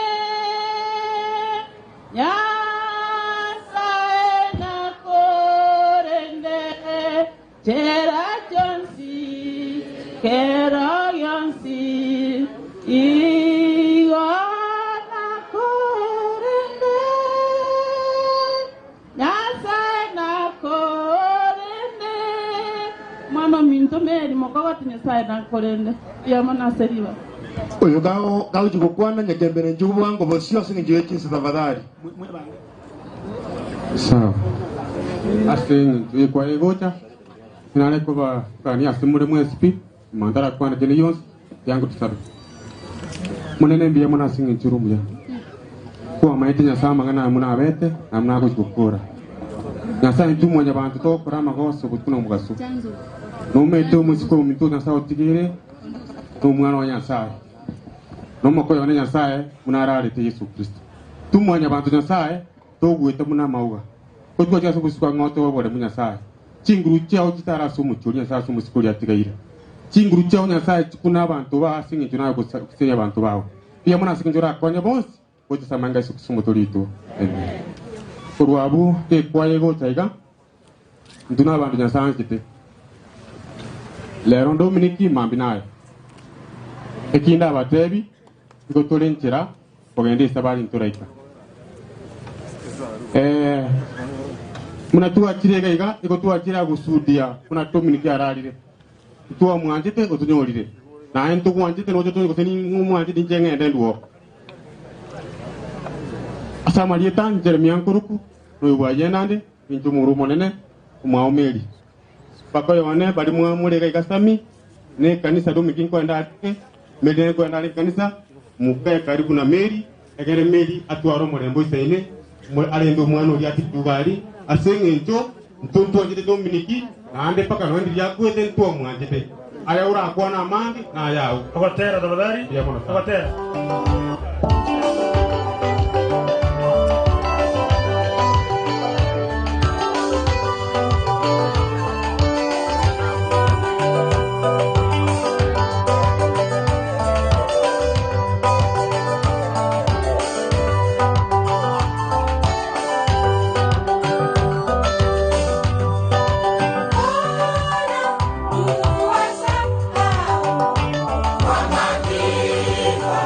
Nyasaye nakorende chera chonsi kero yonsi igo nakorende Nyasaye nakorende mwana ominto Mary mokogoti Nyasaye nakorende yamo naseriba Oyo gao gauchi gokwana nyakembere njugu bwango bosio ase eng'encho ya chinsa tafadhali. Sawa. Ase eng'encho ekwa egocha nare koba kani ase more mwensi pi mandara kwana kene yonsi yango tusabe munene mbuya mono ase eng'encho ore omuya kwamaete Nyasaye amang'ana aya muna abete na muna agochi gokora Nyasaye intwe mwanya banto togokora amagoso botuko na omogaso nomete omosiko ominto Nyasaye otigere na omwana wa Nyasaye na omokoyo one Nyasaye muna ararete Yesu Kristo tumwanya banto Nyasaye togwete muna amauga ko twacha ase obosiko ang'o toboremu Nyasaye chinguru chiao chitara ase omochori Nyasaye ase omosiko oria atigaire chinguru chiao Nyasaye chikuna abanto ba ase eng'encho naye goseria abanto bao mbuya mono ase eng'encho orakonye bonsi gocha ase amanga Yesu Kristo omotoria oito. Amen. Korwa abwo tekwaye gocha iga intwe na abanto Nyasaye anchete lero Dominiki mambi naye ekinde abatebi igo tore nchera kogenda esabari ntoraika eh muna twachire iga iga igo twachire agosudia muna Dominiki ararire twamwanchete otonyorire naye ntogwanchete nocho tonye gose ning'omwanchete inche ng'ende ndwoko ase amarieta Jeremia Nkoruku noyo bwaye nande ninche omoro omonene omwao Mary mpaka oyone bari mwamore iga iga Sami na ekanisa Dominiki nkoenda arenge Mary nere nkoenda are ekanisa mokae karibu na Mary egere Mary atware omorembe oisaine arende omwana oria atiga aria ase eng'encho intwe ntwanchete Dominiki naende mpaka nonya ndiria akwete ntwamwanchete aya orakwane amange nayao. Ogotera tafadhali. Mbuya mono sana. Ogotera. Uwasahau kwa mataifa.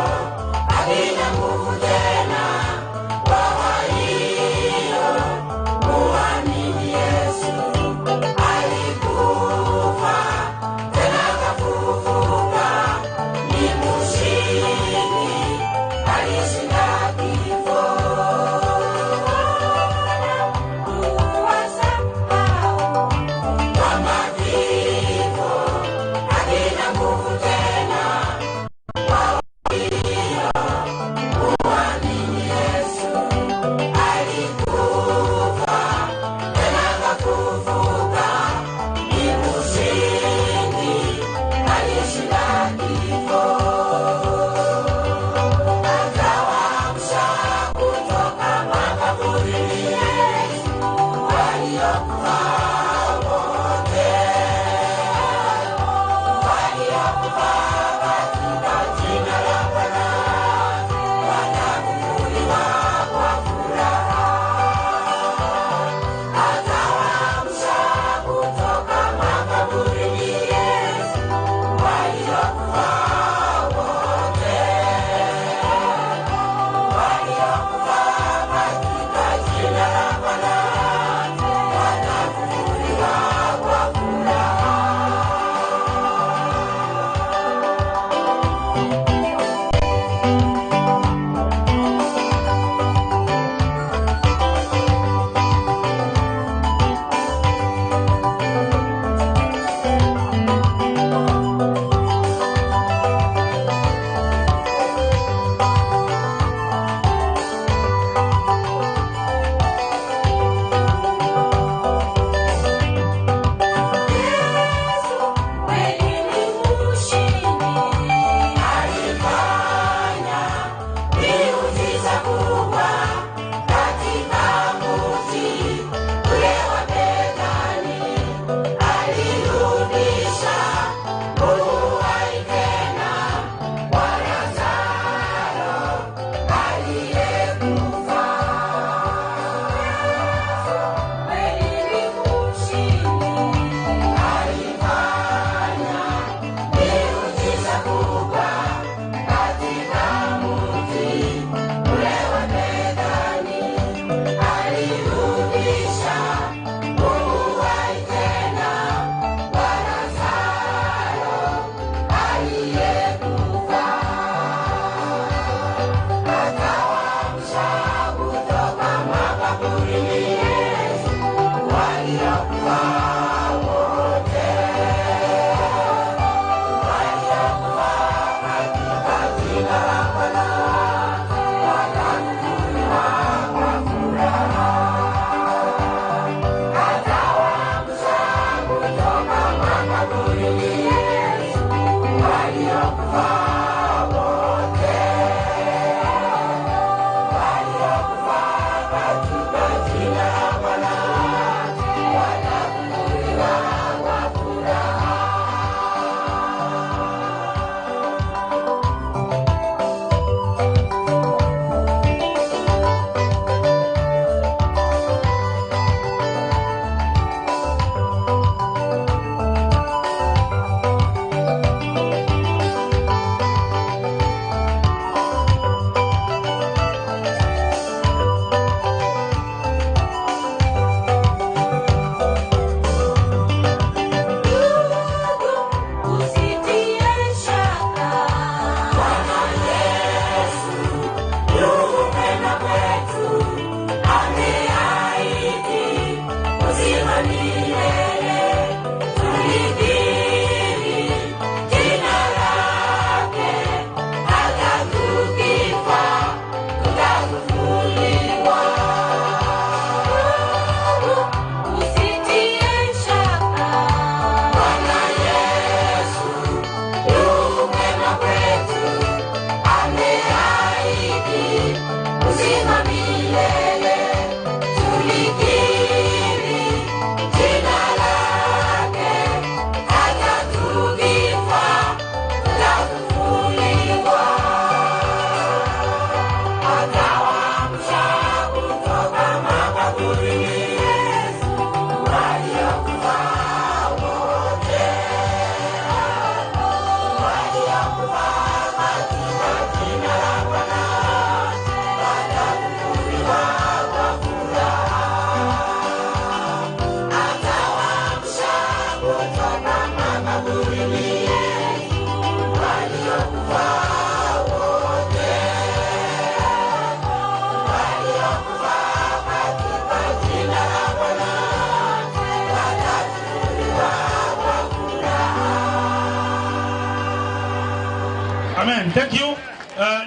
Thank you.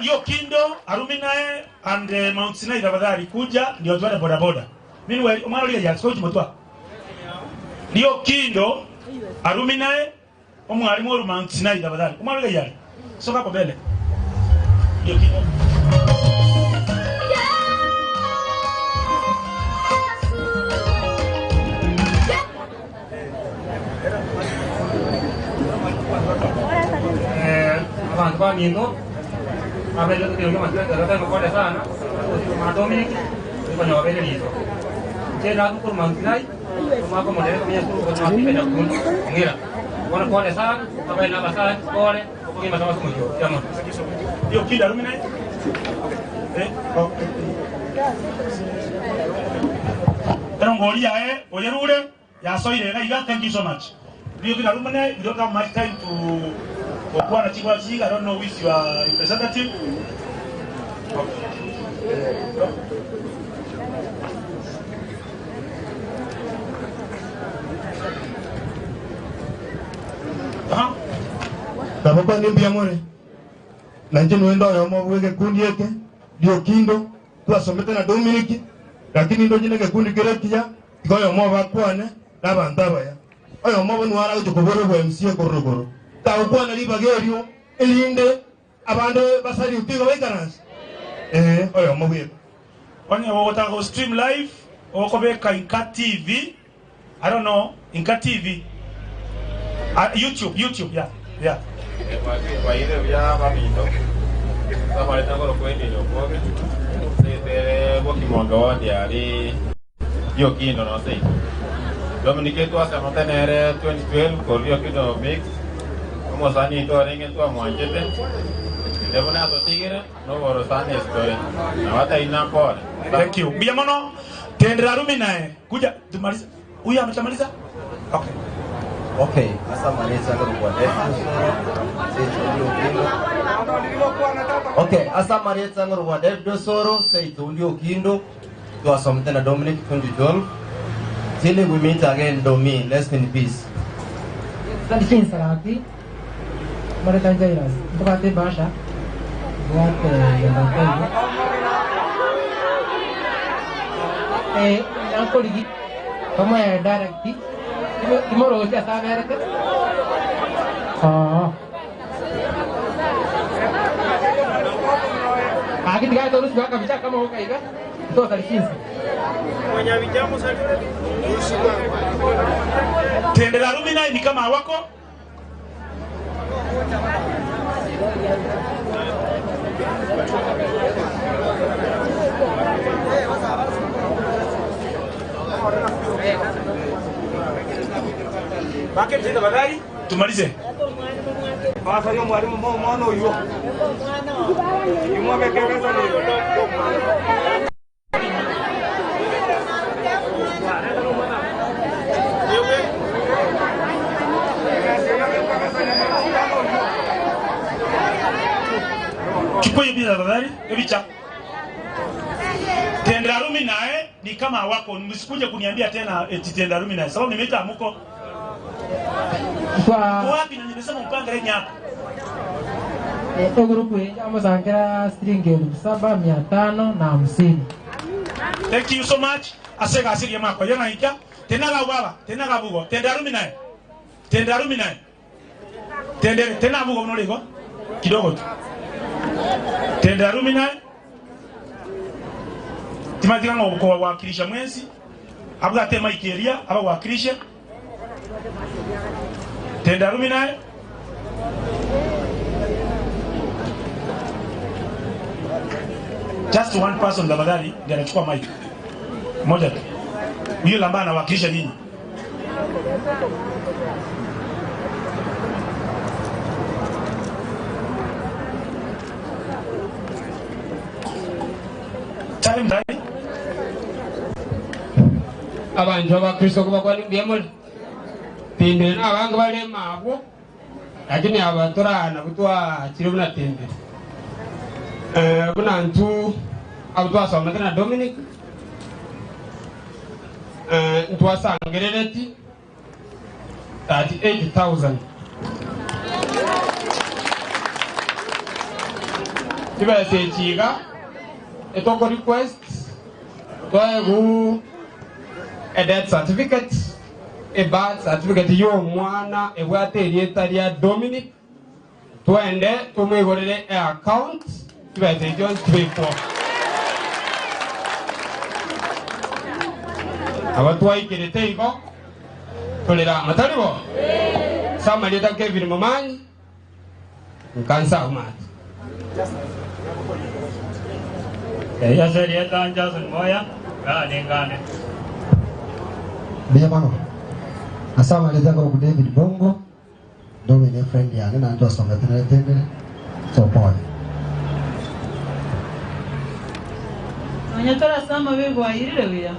Liokindo, Aruminae and Mount Sinai tafadhali kuja ndio tuende boda boda. Meanwhile, omwana oria ya sikochi motwa. Liokindo, Aruminae, omwalimu oru Mount Sinai tafadhali. Omwana oria yari. Soka hapo mbele. Liokindo. Abantu baminto abeire totebi amatwetero sana mwana Dominic ikonyobeire riso nche natukuru Mount Sinai omwaka omonene komenya sukuru konywa nyakundu ong'ira bono pole sana abaire na abasani pole okogima sama ase omochie oyo Liokindo, Aruminae. Eh, oh. Ero ngori yae oyerure yasoire iga iga thank you so much. Liokindo Aruminae, we don't have much time to gokwana chikwa chiga, I don't know who is your representative. Okay. Nabo kwani mbuya more nanje nwenda oyomo bwa egekundi eke Liokindo twasomete na Dominic lakini ndoche na egekundi kere ekiya tiga oyomo bakwane na abanto abaya oyomo obo nigo aragochia kobora obwa MCA korwa rogoro tagokwana ribaga erio erinde abande basariute igo baikaranse eh oyomo bweka Onye gogotaka go stream live okobeka Inka TV I don't know Inka TV YouTube YouTube yeah yeah. Bwaire buya baminto sabarete ngoro kwendire okwoge setere bokimonge wondi ari Liokindo no seito Dominic twasemete nere 2012 korwa Liokindo mix omosani oito orenge twamwanchete inde buna atotigire noboro sana esitore nabataina mpore. Thank you. Mbuya mono tendera Aruminae kuja tumalize. Huyu ametamaliza? Okay. Okay, asa maleza ngorokwa Okay, asa marietsa ngorokwa David Osoro seito Liokindo twasomete na Dominic 2012 till we meet again Domi, rest in peace. Sandi Mareta Jairus ntobate basha bwate yabataibo eh nankoligi tomoe direct timoroche ase aberete oo aki tigae torusiwa kabisa kama okaiga totari chinsa Tendera Aruminae ni kama hawako. Tumalize. Mwalimu mwana oyo Chukua hiyo bila tafadhali, ebicha. Tendera Aruminae ni kama hawako, msikuje kuniambia tena eti Tendera Aruminae sababu nimeita amuko. Kwa Wapi na nimesema mpange lenye hapa. Egurupu amosankera siringi 7550. Thank you so much. Asega asiri mako yena ika. Tena ga baba, tena ga bugo. Tendera Aruminae. Tendera Aruminae. Tendere tena bugo mnoliko. Kidogo tu. Tendera Aruminae. Timatika ngo kuwakilisha mwenzi. Abuga tema ikeria abawakilisha. Tendera Aruminae. Just one person tafadhali ndiye anachukua mic. Moja tu. Yule ambaye anawakilisha nyinyi. Time time. Abantu abakristo kuba kwani mbuya tindire nabange barema abwo lakini aba turana butwakire buna tindire buna ntu abo twasomete na Dominic ntwasangerereti 38000. Chibesa echi iga etoko request twaegu a death certificate, a birth certificate ya omwana ebwate erieta ria Dominic, twende tomoigorere e account chibesa echio chibekwo. Aba twaikerete igo torere amo, tari bo? Ase amarieta Kevin Momanyi, Nkansa omate. Erio ase erieta Jason Moya, ngane ngane. Mbuya mono. Ase amareta nkorokwa David Bongo, Domi ne friend yane naende twasomete nere Tendere, so pole. Nonya tore ase amabe bwairire buya.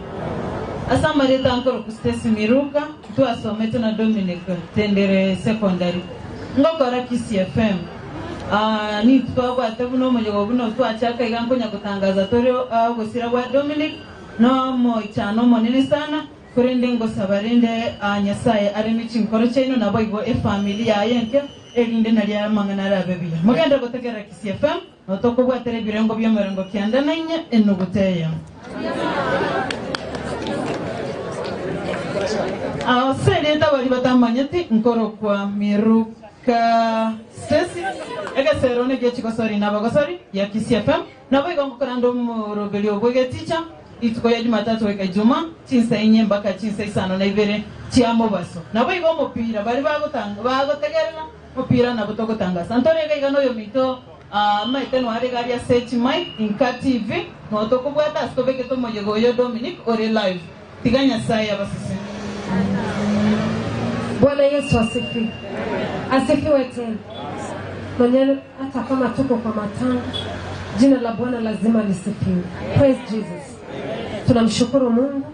Ase amarieta nkorokwa Stacy Miruka, Twasomete na Dominic Tendere Secondary, ngokora Kisii FM. Aa, nintwe twabwate buna omoyega buna twachaka iga nkonya gotangaza tore ogosira gwa Dominic nomoichano omonene sana, korende ngosaba rende aa Nyasaye areme chinkoro chiaino naboigo efamiri yaye enke erinde nario amang'ana arabe buya. Mogende gotegerera Kisii FM notokobwatera ebirengo bi'emerongo kianda na inye enuguta eyemo. Ase erieta baria batamanyeti nkorokwa Miruka Stacy, egesero negie chigosori na abagosori ya Kisii FM, naboigo ngokoranda omoroberio bw'egeticha rituko ya Jumatatu goika Ijumaa chinsa inye mpaka chinsa isano na ibere chia mobaso. Naboigo omopira baria bagotegerera omopira nabo togotangasa. Ntore iga iga noyominto Amaete noare iga aria ase chimic, Inka TV, noo tokobwata ase tobekete omoyega oyo Dominic ore live. Tiga Nyasaye abasesenie. Bwana Yesu asifiwe. Asifiwe tena. Mwenye hata kama tuko kwa matanga, jina la Bwana lazima lisifiwe. Praise Jesus. Tunamshukuru Mungu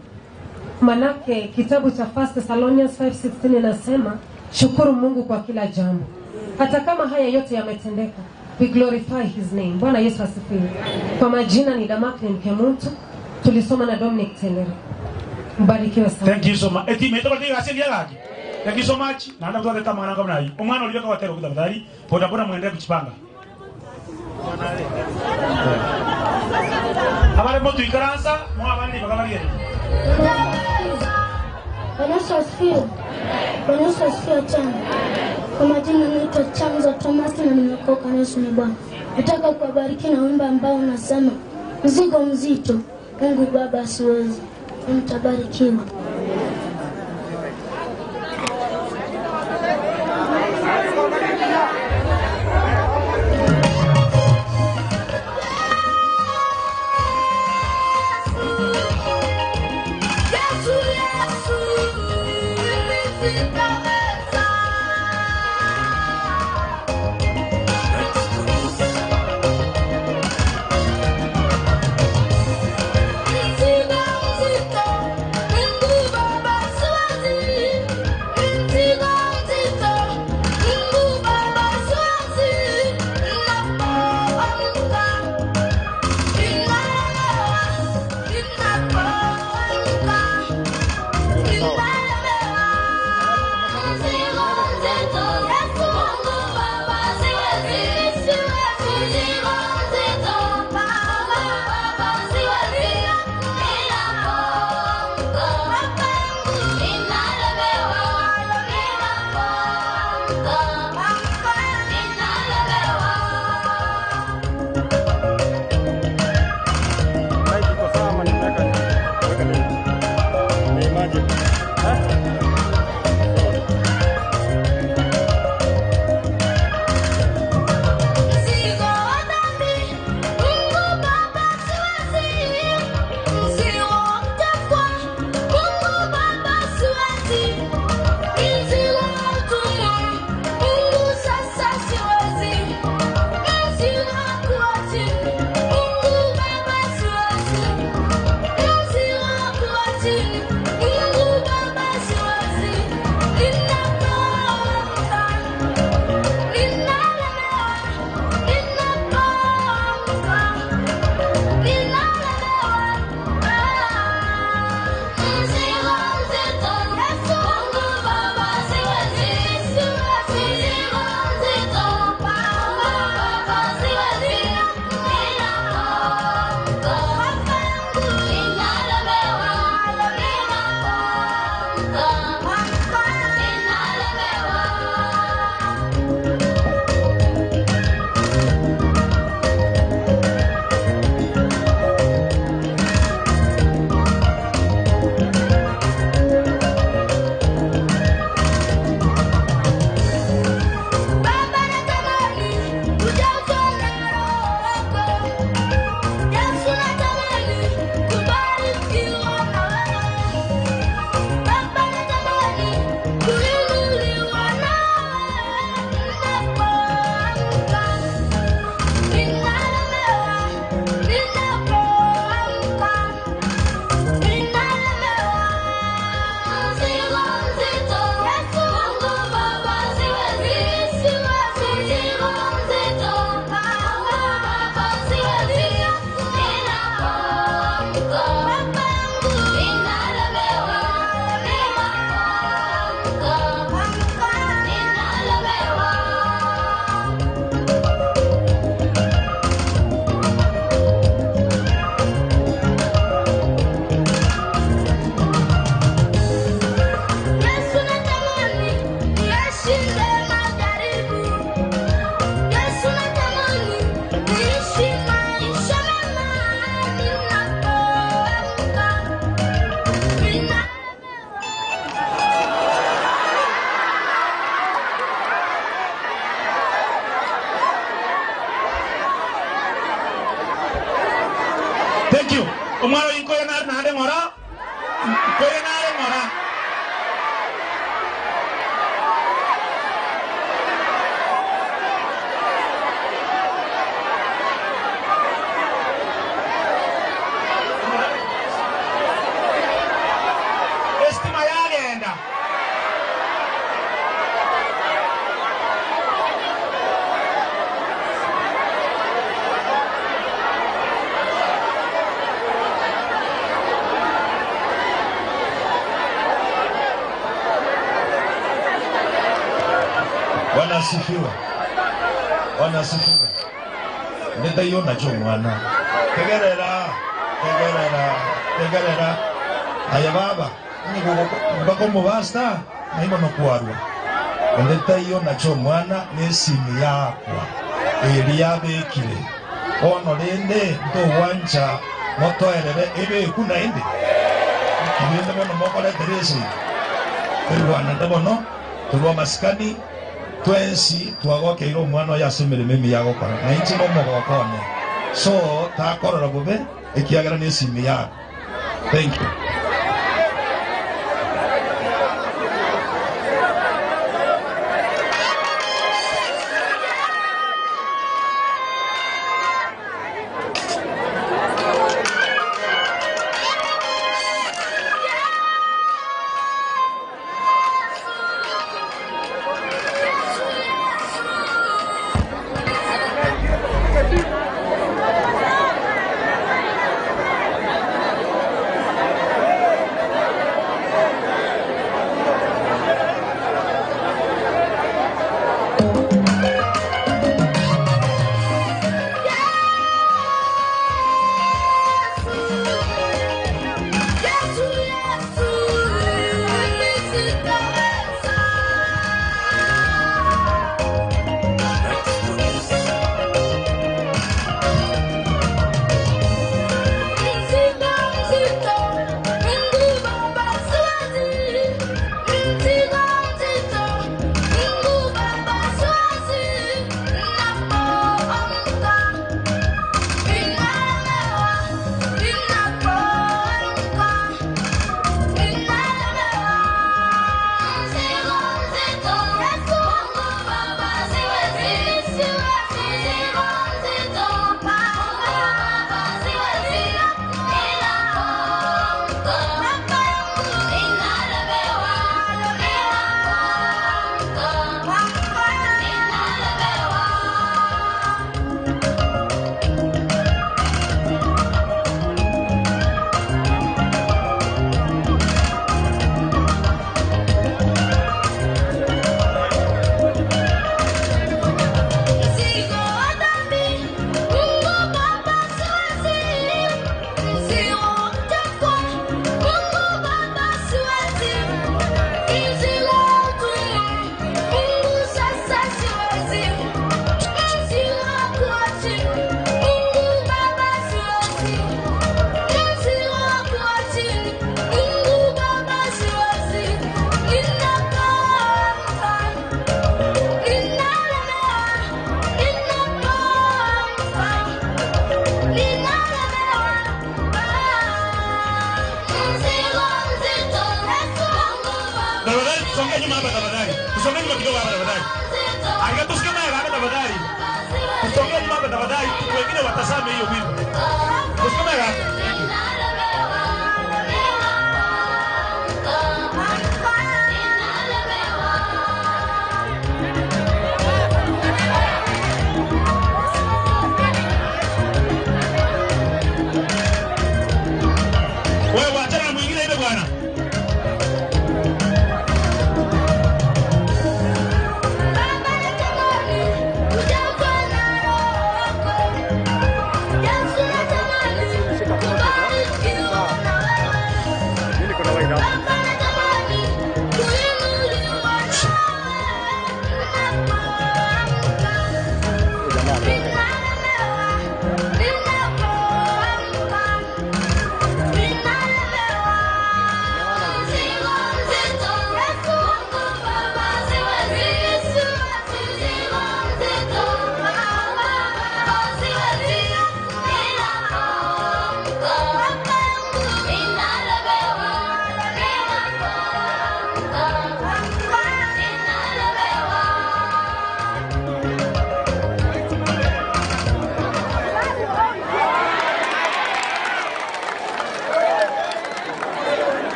manake kitabu cha 1 Thessalonians 5:16 inasema shukuru Mungu kwa kila jambo, hata kama haya yote yametendeka, we glorify his name. Bwana Yesu asifiwe. Kwa majina ni Damakni Mkemuntu, tulisoma na Dominic Tendere. Mbarikiwe sana. Thank you so much. Eti mete kwa tiga asendi yagaki. Thank you so much. Naanda mtu ateta mwana kama nayi. Omwana olibeka watero kutafadhali. Boda boda muendelee kujipanga. Abale motu ikaransa, mwa abandi bakabaliye. Bwana Yesu asifiwe. Bwana Yesu asifiwe tena. Kwa majina naitwa Chanzo Thomas na nimeokoka na Yesu ni Bwana. Nataka kuwabariki na wimbo ambao unasema mzigo mzito, Mungu Baba siwezi. Mtabarikiwa. Yesu, Yesu, mimi sitaweza. Mzigo mzito, Mungu Baba siwezi. Mzigo mzito, Mungu Baba siwezi. Ninapoamka, ninalewa, ninapoamka. Mzigo Thank you. Omwana oyo nkoya nare naende ng'ora. Nkoya nare ng'ora. Estima yagenda. Bwana asifiwe. Bwana asifiwe. Ndeta nacho mwana. Tegerera, tegerera, tegerera. Aya baba, bako mubasta naimo nokwarwa. Ndeta iyo nacho mwana nesimi yakwa. Eri yabekire. Ono rende ntogwancha motoerere ebeku naende. Kibende bono mokoretere esi. Erwana bono turwa masikani twensi twagokeire omwana oyo ase emeremo emi yagokora na inche nomogokone so takorora bobe ekiagera na esimi yako. Thank you. Tafadhali tusonge nyuma hapa tafadhali. Tusonge nyuma kidogo hapa tafadhali. Anga tusonge hapa tafadhali. Tusonge nyuma hapa tafadhali. Wengine watazame hiyo wimbo. Tusonge hapa. Wewe wachana na mwingine ile bwana. Yesu natamani kubariki.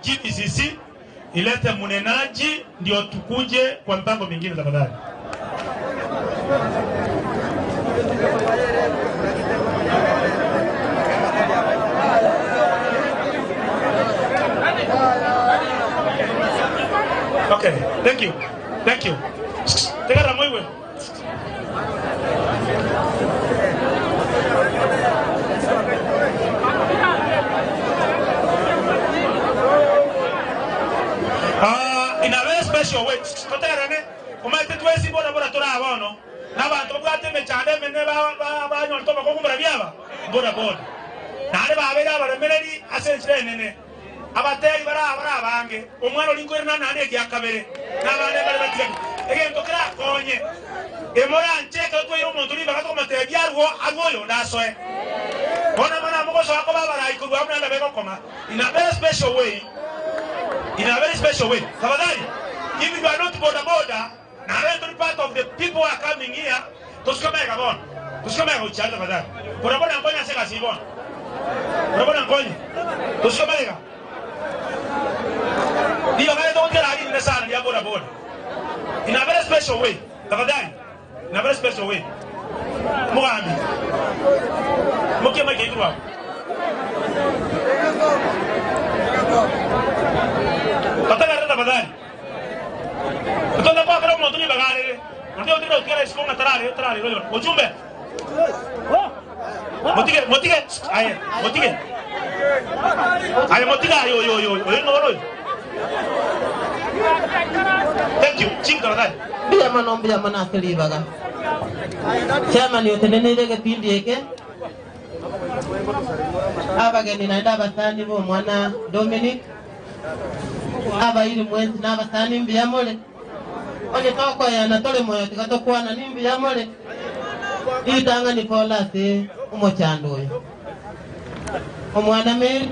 GBCC ilete mnenaji ndio tukuje kwa mipango mingine tafadhali. Okay, thank you. Thank you. Tegera moiwe. Ah, in a very special way. Totegerane, omaete twesi boda boda tora bono. N'abantu babwate emechando emene banyorete obokongu byaba boda boda. Nare babere abaremereri ase enchera enene. Abateri bara bara abange. Omwana ori nkoirana nande egiakabere. N'abande bari batigani. Egento kerakonye. Emoranche ekero twaire omonto ribaga tokomotebia arwo arwo oyo ndasoe. Bono mana mogosoa koba abarai korwa amo naende begokoma. In a very special way, in a very special way. Tafadhali, if you are not boda boda, na wewe ni part of the people who are coming here, tusikomeka bono. Tusikomeka uchali tafadhali. Boda boda nkonya seka si bono. Boda boda nkonya. Tusikomeka. Ndiyo kale tokera hali ni sana ya boda boda. In a very special way. Tafadhali. In a very special way. Mugambi. Mukie maike ikuru Tatagarra tafadhali. Utonda kwa kero omonto nibagarere. Onde otire otigere isiko ng'a tarare tarare royo. Ojumbe. Motige motige aye motige. Aye motige aye oyo oyo oyo no oyo. Thank you. Chief tafadhali. Mbuya mono mbuya mono ase ribaga. Chairman oteneneire egepindi eke abageni naende abasani ba omwana Dominic abairi mwensi na abasani mbuya more onye tokoyana tore moyo tiga tokwana ni mbuya more ritang'ani pole ase omochando oyo omwana Mary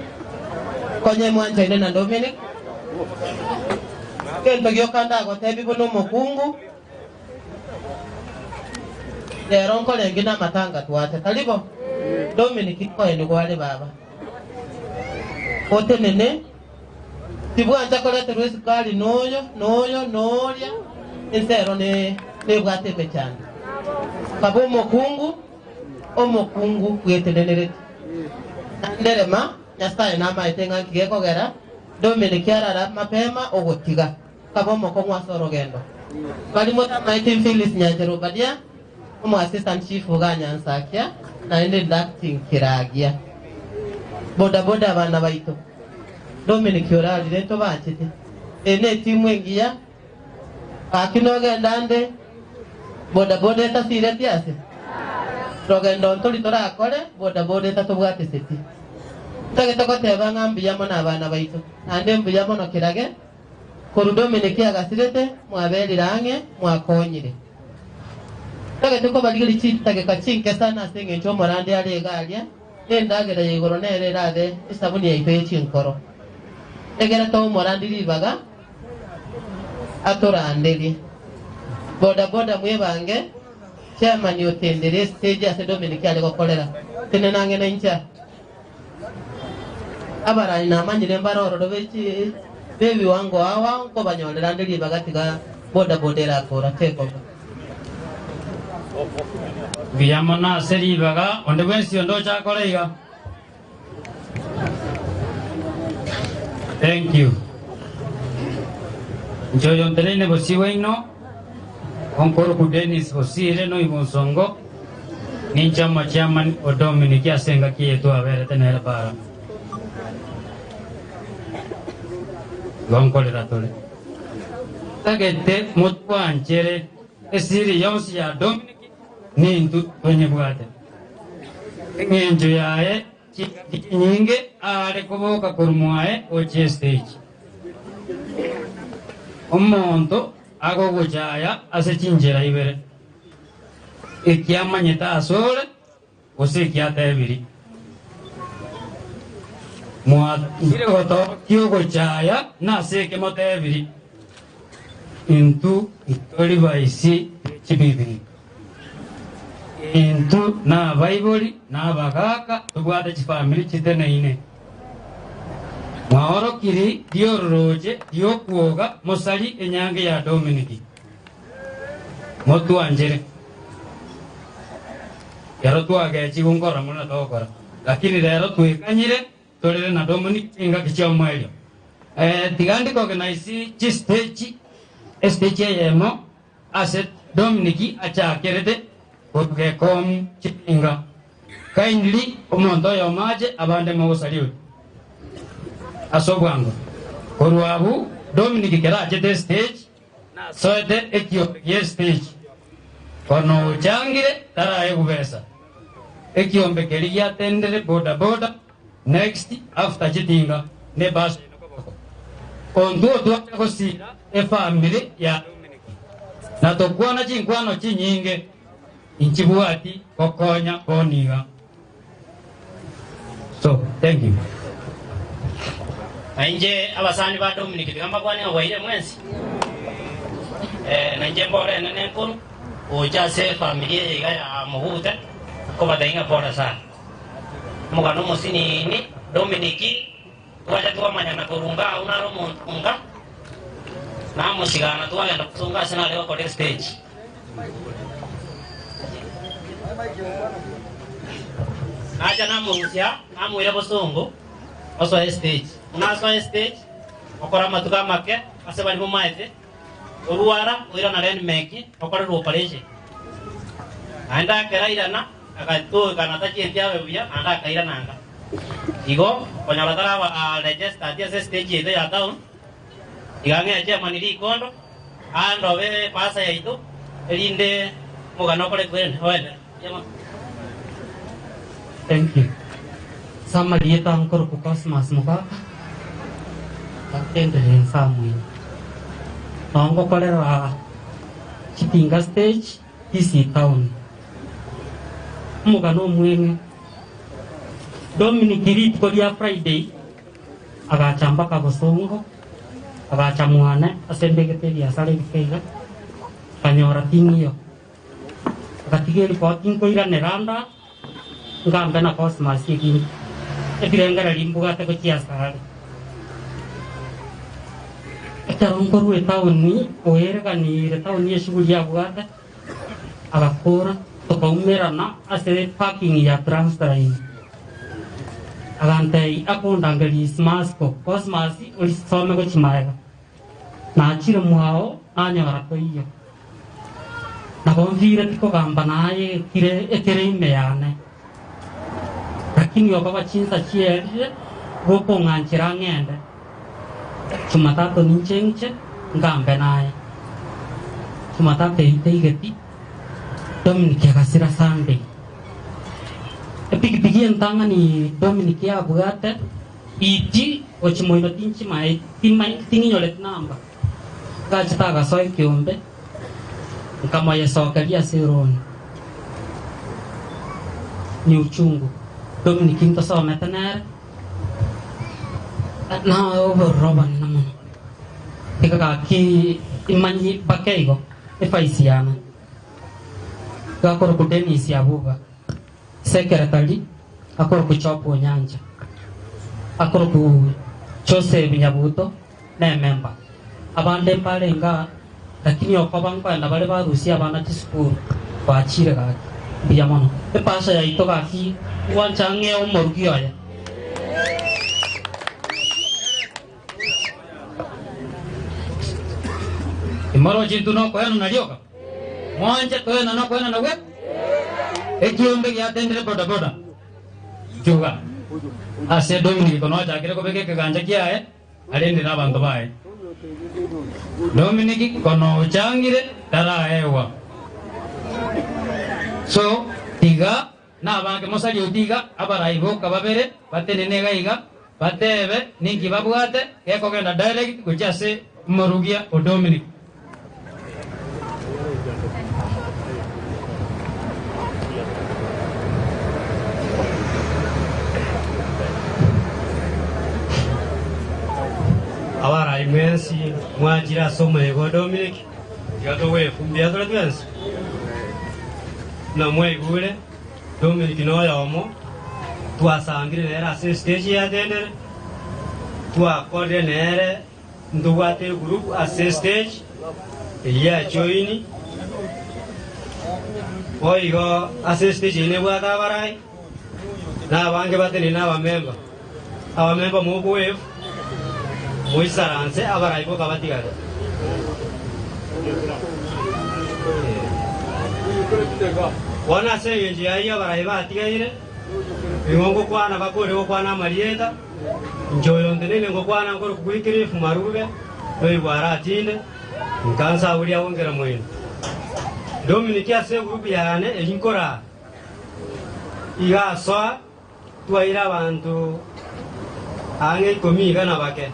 konye mwanchaine na Dominic kento gioka ndagotebi buna omokungu rero nkorenge na amatanga twate taribo Dominic koeni gware baba otenene tibwancha koreterwa esukari noyo noyo noria ensero nebwate emechando kaba omokungu omokungu bwetenenerete nderema nyasaye namaete ng'a nkigekogera Dominic arara mapema ogotiga kaba omokong'u ase orogendo barimo tamaete Phyllis Nyanchera Obadia omo assistant chief oga Nyansakia naende inducting kiragia boda boda abana baito Dominic orarire ntobanchete ene etimu engiya gaki nogenda nde boda boda etasireti ase rogendo ntori torakore boda boda etatobwateseti ntagete goteba ng'a mbuya mono abana baito naende mbuya mono kirage koru Dominic agasirete mwaberire ang'e mwakonyire ntagete kobarigeri chitageka chinke sana ase eng'encho omorandi are iga aria nendagera ya igoro nere erade esabuni yaito ya chinkoro egere to omorandi ribaga atoranderie boda boda mwebange chairman otendere stage ase Dominic are gokorera tene nang'e na incha abarani namanyire mbarororo bechi bebiwango awa nkobanyorera nde ribaga tiga boda boda erakora take over. Mbuya mono ase ribaga onde bwensi onde ochakora iga. Thank you. Nchoyo ntereine bosio bwaino onkoroku Dennis Bosire noigo nsongo ninche omochairman o Dominic ase engaki eye twaberete nere bara igo nkorera tore tagete motwanchere esiri yonsi ya Dominic nintu twenyebwate eng'encho yaye chingaki chinyinge are koboka korwa mwaye oche stage omonto agogochaya ase chinchera ibere ekiamanyete asore gose ekiatebiri mwatire gotokia ogochaya nase ekemotebiri intu tori baisi chibibiri intu na abaibori na abagaka tobwate chifamiri chiteneine. Mwaorokiri riororoche ri'okwoga mosari enyangi ya Dominiki. Motwanchire. Kero twagechigwe nkorora mono togokora. Lakini rero twekanyire torere na Dominic chingaki chi'omoerio. Eh, tiga ndirecognize chistage, estage eyemo ase Dominic achakerete korwa gekomu chiringa. Kindly omonto oyomo ache abande mogosalute ase obwango. Korwa abwo Dominic kero achete estage nasoete ekiombe gie stage. Kono ochangire taraegwa besa. Ekiombe keria giatendire boda boda next after chitinga ne bus ere koboko. Ontwo twacha gosira efamily ya Dominic na tokwana chinkwano chinyinge inchibwati gokonya bono iga. So thank you. Na inche abasani ba Dominic tiga mbakwane ng'a bwaire mwensi. Eh, na inche mbore enene enkoro gocha ase efamiri eye iga ya Mogute nkobatebia ng'a pole sana. Omogano omosinini Dominic twacha twamanyana korwa nka agwo nare omonto nka namosigana twagenda gosonga ase nare gokora estage. Nacha namorusia namoira bosongo osoe estage. Buna asoe estage okore amatuko amake ase baria bomaete orwara oirana renmeki okorerwa operation. Naende akera airana agatoekana tachieti abe buya naende akairana nka. Igo konyora taraba registered ase estage yaito ya town iga ang'e chairman rikondo aande obe pasa yaito erinde omogano okore kwene oende. Thank you. Ase amarieta nkorokwa Cosmas Mogaka, nkatenderera ense amo ime. Nao ngokorera Chipinga stage, Kisii town. Omogano omweng'e, Dominic rituko ria Friday agacha mpaka Bosongo, agacha mwane ase mbegete ebiasara ebike iga, akanyora ting'iyo. Agatiga eripoti nkoiranera anda ngambe na Cosmas ekinto ebirengererio mbwate gochia asare. Ekero nkorwa etaoni oereganiire taoni eshughuli abwate agakora tokaumerana ase parking ya Transline. Agantebia akondangeria Smasco, Cosmas orisome gochia magega. Nachire mwao nanyora toiyo. Nabo nfire tikogamba naye ekire ekere ime yane. Lakini okoba chinsa chierire gokong'anchera ng'ende. Jumatatu ninche ng'iche ngambe naye. Jumatatu eyio teigeti, Dominic agasira Sunday. Epikipiki entang'ani Dominic yabwate Iti gochia moino tinchimaeti, ting'inyoreti namba. Ngachete agasoa ekeombe, nkamoyesokeria ase eroni. Ni uchungu. Dominic ntosomete nere, na obororo obonene mono. Tiga gaki imanyi mpaka igo, efaisi yane. Gakorokwa Dennis Abuga. Secretary akorokwa Job Onyancha, akorokwa Joseph Nyabuto nememba. Abande mbarenge aa, lakini okoba nkoenda bare barusie abana chisukuru bachire gaki. Mbuya mono. Epasha yaito gaki gwancha ng'ee omorugi oye. Timorochi intwe nokoenana rioka? Mwanche toenane okoenana gwe ekiombe giatendire bodaboda nchuga ase Dominic kono ochakire kobeka ekegancha kiaye arende na abanto baye. Dominic kono ochangire taraegwa. So tiga Nabange mosarioti iga abarai boka babere batenene iga iga, batebe ninki babwate gekogenda direct gochia ase omorugia o Dominic. Abarai mwensi mwachire ase omoyega o Dominic, tiga togwefumbia tore twensi. Buna mwaigure, Dominic noyomo twasangire nere ase estage yatendere. Twakorire nere ntobwate egroup ase estage eyio ya joini, boigo ase estage eyio nebwate abarai na abange batenenire abamemba. Abamemba mokowave moisaranse abarai boka batigare. Bono ase engencho y'ayio abarai batigaire, nigo ngokwana bakore gokwana amarieta. Inche oyo nteneine ngokwana nkorokwa Wycliffe Marube, noigwa aratinde, nkansaboria agwo moino. Dominic ase egroup yane eyio nkoraa, iga asoa twaira abanto ang'e ikomi iga na bake.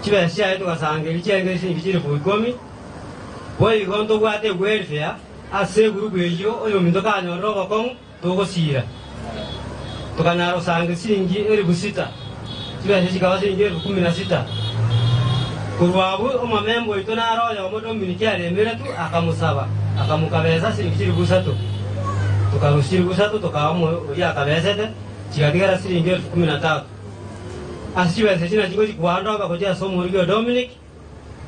Chibesa chiaye togasangereria chiarenge chiringi chilifu ikomi. Boigo ntobwate ewelfare ase egroup eyio oyominto kanyorire obokong'u togosiira, tokanyara gosanga esiringi elifu sita, chibesa chikaba siringi elifu kumi na sita. Korwa abwo omomemba oito nare oyomo Dominiki aremeretwe, akamosaba, akamokabesa siringi chilifu isato. Tokarusia chilifu isato tokaa oria akabesete, chigatigara siringi elifu kumi na tatu. Ase chibesa echi nachio ngochia koandoka gochia ase omorugi o Dominiki,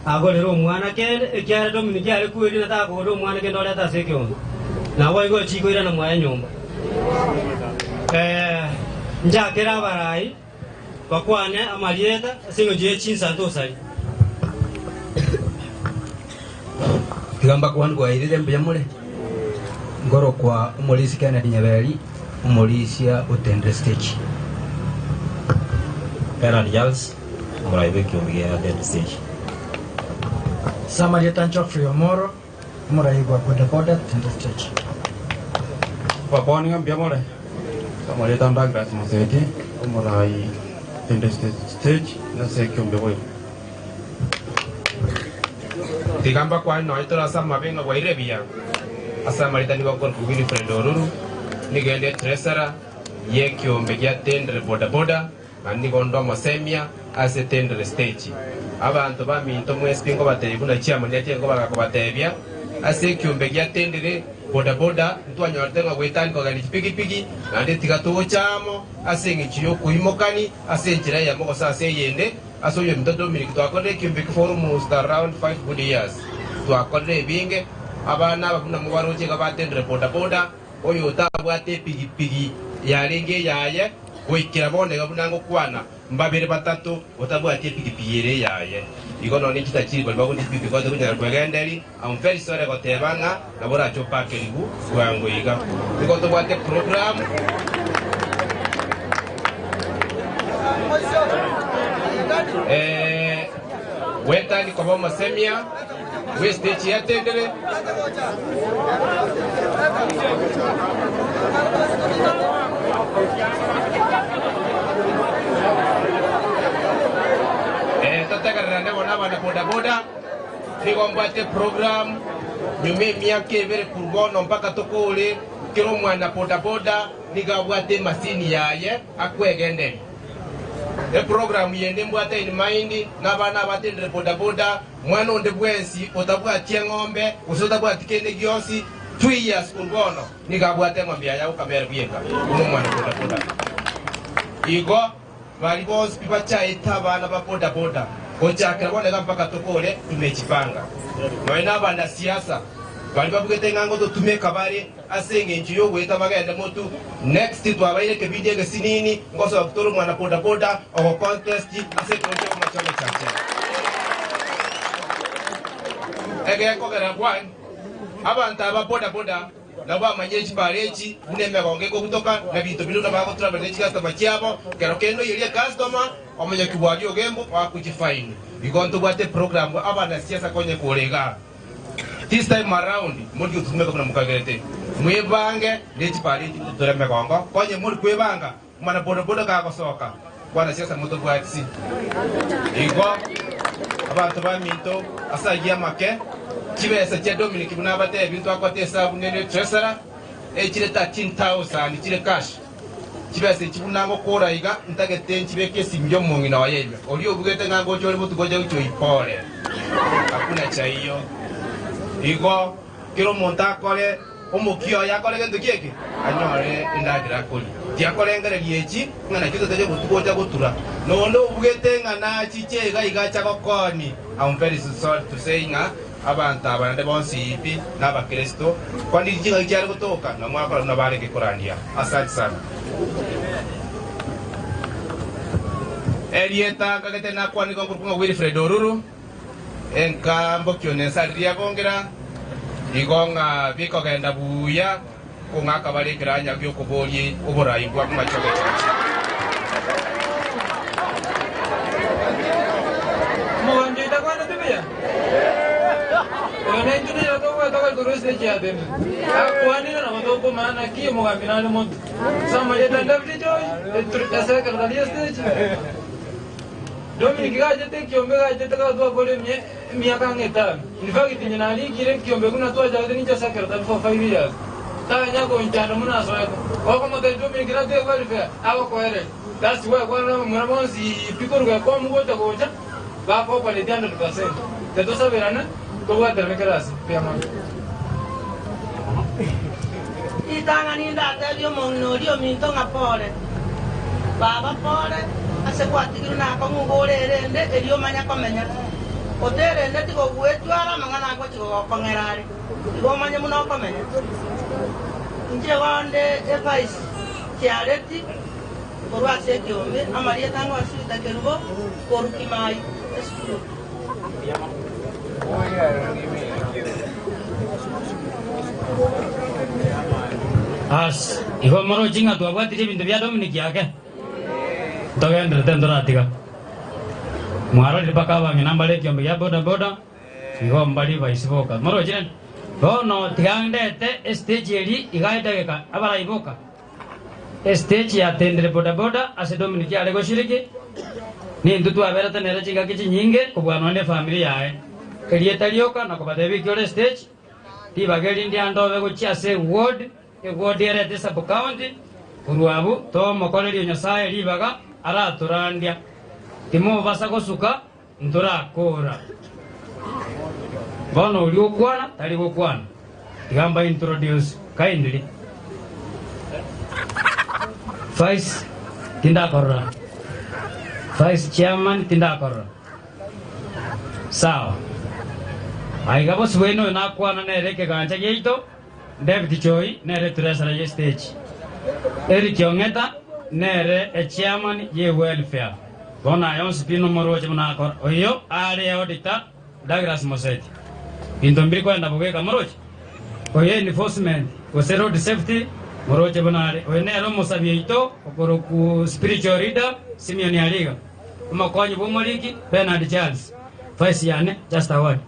Agorere omwana kende, ekiagera Dominiki are kwerina takogorera omwana kende orete ase ekeombe. Naboigo ochie koirana mwaye nyomba. Eh, nchakere abarai bakwane amarieta ase engencho ye chinsa ntosari. Tiga mbakwane bwairire mbuya more, nkorokwa omorisia Kennedy Nyaberi, omorisia o Tendere Stage. Bernard Charles, Omorai bw'ekiombe gia Dead Stage. Samaritan Geoffrey Omoro, omorai bwa bodaboda Tendere Stage. Bakwane ng'a mbuya more, Samaritan Douglas Moseti, omorai Tendere Stage nase ekiombe boigo. Tiga mbakwane nonya tore ase amabe ng'a bwairire buya. Ase amarieta nigo nkorokwa Winifred Oruru, nigo ende treasurer y'ekiombe gia Tendere Bodaboda. Naende nigo onde omosemia ase tendere stage. Abanto baminto mwensi tinkobatebia buna chiamoni chiaye nkobaga-kobatebia, ase ekiombe gia tendere bodaboda ntwanyorete ng'a goetania kogenda chipigipigi, naende tiga toche amo ase eng'encho y'okoimokani ase enchera eyemo gose ase eyende. Ase oyominto Dominic twakorire ekiombe eke for almost around five good years. Twakorire ebinge, abana aba buna mobaroche iga batendere bodaboda, Oyotabwate epigipigi yarenge eyaye, goikera bono iga buna ngokwana, mbabere batato otabwati epigipigi ere eyaye. Igo nonya ne chitachiri baria bagocha chipigipigi kwate konyara kwegenderia, I'm very sorry goteba ng'a nabo orache opakerigwe bwango iga. Nigo tobwate program. Eh, gwetani koba omosemia. Bw'esitechi yatendire. Eh, totegererane bono abana bodaboda, nigo mbwate program nyuma emiaka ebere korwa bono mpaka tokore, kera omwana bodaboda nigo abwate emasini yaye akwegenderia. Eprogram yende mbwate in mind nabana abatendire bodaboda. Mwana onde bwensi otabwati eng'ombe, gose otabwati kende gionsi, two years korwa bono, nigo abwate eng'ombe yaye agokama ere bweka, buna omwana bodaboda. Igo baria bonsi pi bachaete abana ba bodaboda, gochakera bono iga mpaka tokore, tumejipanga. Nonya na abanasiasa, baria babugete ng'a ngototumeka bare ase engencho y'ogoeta bagende motu, next twabaire ekebindi egesinini, ngosoa tore omwana bodaboda ogocontest ase ekerogo kia omochie omochache. Egekogera one, abanto aba bodaboda nabo bamanyire chipara echi buna emegongo ekobutoka na binto binde buna bagotravel ne chicustomer chiabo, kero kende oiyerie ecustomer omonyoki bwaria ogembo oakwe chifaini. Igo ntobwate eprogram abanasiasa konye kore igaa. This time around mori gotutumeka buna mokagerete mwebange ne chipara echi gototore emegongo konye mori kwebanga Omwana bodaboda kagosoka, kwana siasa motobwatisi. Igo abanto baminto ase ayio amake, chibesa chia Dominic buna abatebi ntwakwate esabu nene treasurer, echire 13,000 chire cash. Chibesa echi buna ngokora iga ntagete nchibeke esimu y'omong'ina oye ime. Oria obugete ng'a ngocha ore botuko oche gochia oipore. Hakuna chaiyo. Igo Kera omonto akore omokia oye akore gento ki eke, anyore endagera akoria. Tiakorengereria echi, ng'a nakio totache botuko gocha gotura. Nonde obugete ng'a nachiche iga iga acha gokoni. I'm very sorry to say ng'a abanto aba naende bonsi pi nabakristo, kwani ching'aki chiare gotoka na mwakora buna barenge korandia. Asante sana. Erieta nkagete nakwane igo nkorokwa ng'a Wilfred Oruru, enka mbokio nensari riagongera, igo ng'a bikogenda buya kong'aka bare ekeranya gi'okoboria oborai bwa Bomachoge Church. Omogambi oito akwanete buya? Oyo naintwe nigo togweta goikorwa ase echiatende. Akwanire nabo tokomanya naki omogambi nare monto. Ase amarieta David Joy, esekretari ye stage. Dominic gachete ekiombe gachete gatwakora emiaka ang'e etano. In fact inye narikire ekiombe buna twachagete ninche secretary for 5 years. Tanya gonchanda buna asoete. Okomotebia Dominic rata ewelfare agokoereria. That's why kwarora abamura bonsi pi koruga ekomu gocha gocha ba cooperate 100%. Tetosaberane tobwaterane kera ase. Mbuya mono. Ritang'ani ndatebie omong'ina oria ominto ng'a pore, Baba, pore, ase gwatigirwe nakong'u iga ore erende, erio omanye komenya. Oterendeti gogwetwara amang'ana agochia gogokong'era are, igo omanye buna okomenya. Inche igo nde evice chiareti korwa ase ekeombe, amarieta ang'o Asuita Kerubo, korwa Kimai esukuru. As, igo moroche ng'a twabwatirie ebinto bia Dominic ake? Ntogenderete ntoratiga. Mwarorire mpaka abang'ina mbare ekiombe gia boda boda, igo mbari baisi boka. Moroche rende? Bono tiga ndete estage eri iga edageka abarai boka. Estage yatendire boda boda ase Dominic are goshiriki, nintwe twaberete nere chingaki chinyinge kobua nonya nefamiri yaye. Erieta rioka na kobatebia eki ore stage, ribaga eri ndiandobe gochia ase eward, eward erete sub county, korwa abwo tomokorerie Nyasaye ribaga aratorandia. Timobasa gosuka ntorakora. Bono oria okwana tari gokwana. Tiga mba introduce kindly. Vice tindakorora. Vice chairman tindakorora. Sawa. Aiga bosi bwaino oyo nakwana nere ekegancha giaito David Choi nere treasurer ye stage. Eric Ong'eta nere echairman ye welfare. Bono aya onsi pi nomoroche buna akora. Oyo are auditor Douglas Moseti. Binto mbiri kwenda bogeka moroche? Oyo enforcement gose road safety moroche buna are. Oyo nere omosabi oito okorokwa spiritual leader Simeon Ariga. Omokonyi bw'omoriki Bernard Charles. Vice yane just a word.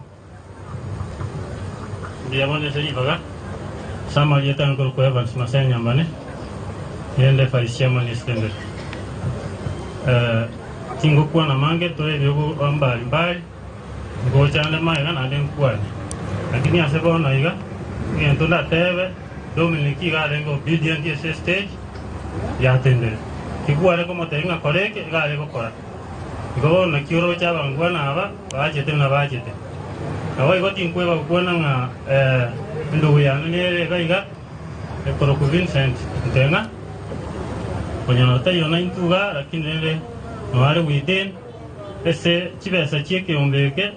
Mbuya mono ase ribaga ase amarieta nkorokwa Evans Masaya Nyambane, rende Vice Chairman East Eh, tingokwana mange tore ebiogo mbali mbali, ngocha ande magega naende nkwane. Lakini ase bono iga, egento ndatebe, Dominic iga arenge obedient ase stage, yatendire. Tikware komotebia ng'a kora eke, iga are gokora. Igo bono naki oroche abangwana aba bachete buna bachete. Naboigo tinkweba gokwana ng'a endugu yane nere iga iga ekorokwa Vincent Nteng'a, konyora taiyo naintwe iga lakini rende noare within ase chibesa chi'ekeombe eke,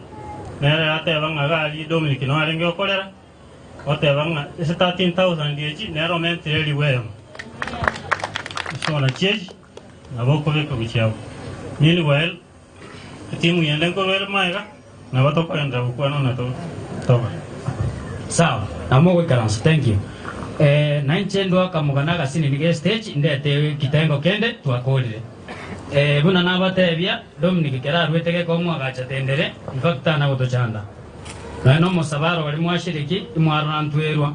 nere ateba ng'a iga aria Dominic noyo arenge gokorera, oteba ng'a ase 13,000 echi nere omentire elifu eyemo. Ase chiachi. Nabo okobeka gochia abwo. Meanwhile, etimu yende nkorwa ere magega, nabo tokoenderera gokwana na toba. Sawa, nabo mogoikaransa. Thank you. Eh, nainche ndwaka omogano agasinini ge stage ndete ekitengo kende twakorire. Eh, buna nabatebia, Dominic kero arwete gekomu agacha tendere, in fact tana gotochanda. Nonya na omosabara oria mwashiriki, imwarora ntwerwa.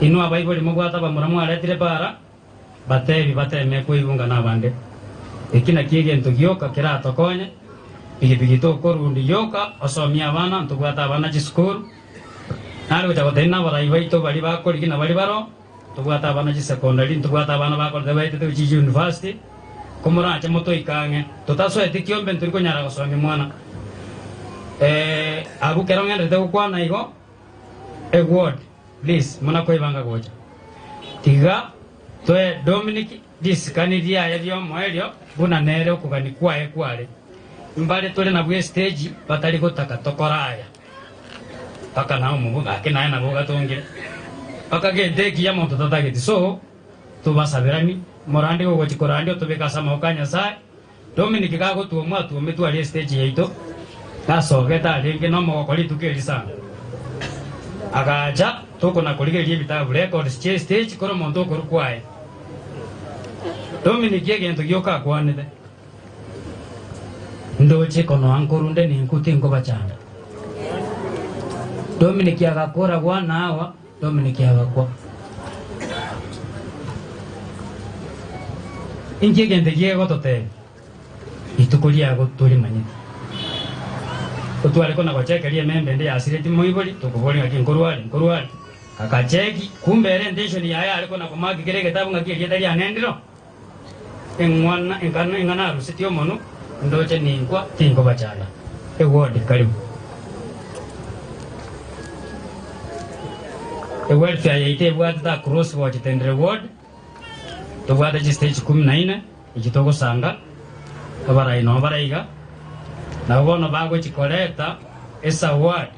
Inwe abaibori mobwate abamura mwaretire para, Batebi bateme koibunga nabande. Eki nakio egento gioka keratokonye, pigipigi tokorundi yoka osomie abana, ntobwate abana chisukuru. Nare gocha gotebia nabarai baito baria bakorigi na baria baroo, ntobwate abana chisekondari, ntobwate abana bakorete baetete gochia chiuniversity, komorache motoike ang'e. Totasoeti kiombe ntori konyara gosomia mwana. Abwo kero ng'enderete gokwana igo, eward. Please muna koibanga gocha. Tiga toe Dominic risikani riaye ri'omoerio buna nere okogania kwaye kware. Mbare tore nabwo esiteji batari gotaka tokore aya. Mpaka na omobu gaki naye nabo ogatongire. Mpaka gento ekiya monto tatageti. So, tobasaberani, morande gogochi korandia otobeke ase amaboko a Nyasae. Dominic gagotwomwa atwometwe aria esiteji yaito, nasogete arenge nomogoko rituko eri sana. Agacha tokona korigereria ebitabu, records, chia esiteji kore omonto okorwa kwaye. Dominic egento gioka akwanete. Ndoche konoa nkorunde ninku tinkobachanda. Dominic agakora bwana awa, Dominic agakwa. Inki egento eki gegototebia? Rituko riago torimanyeti. Otware kona gochekeria ememba ende yasireti moibori, tokoboria ng'aki nkorware, nkorware. Agacheki, kumbe ere intention yaye are kona komaki kera egetabu ng'aki erieta riane ndiro. Eng'wana engana eng'ana arusetie omonwa, ndoche ninkwa tinkobachanda. Eward karibu. Ewelfare yaito ebwatete across gocha Tendere ward, tobwate chistage kumi na ine echi togosanga, abarai noo bare iga, nabo bono bagochi koreta esaward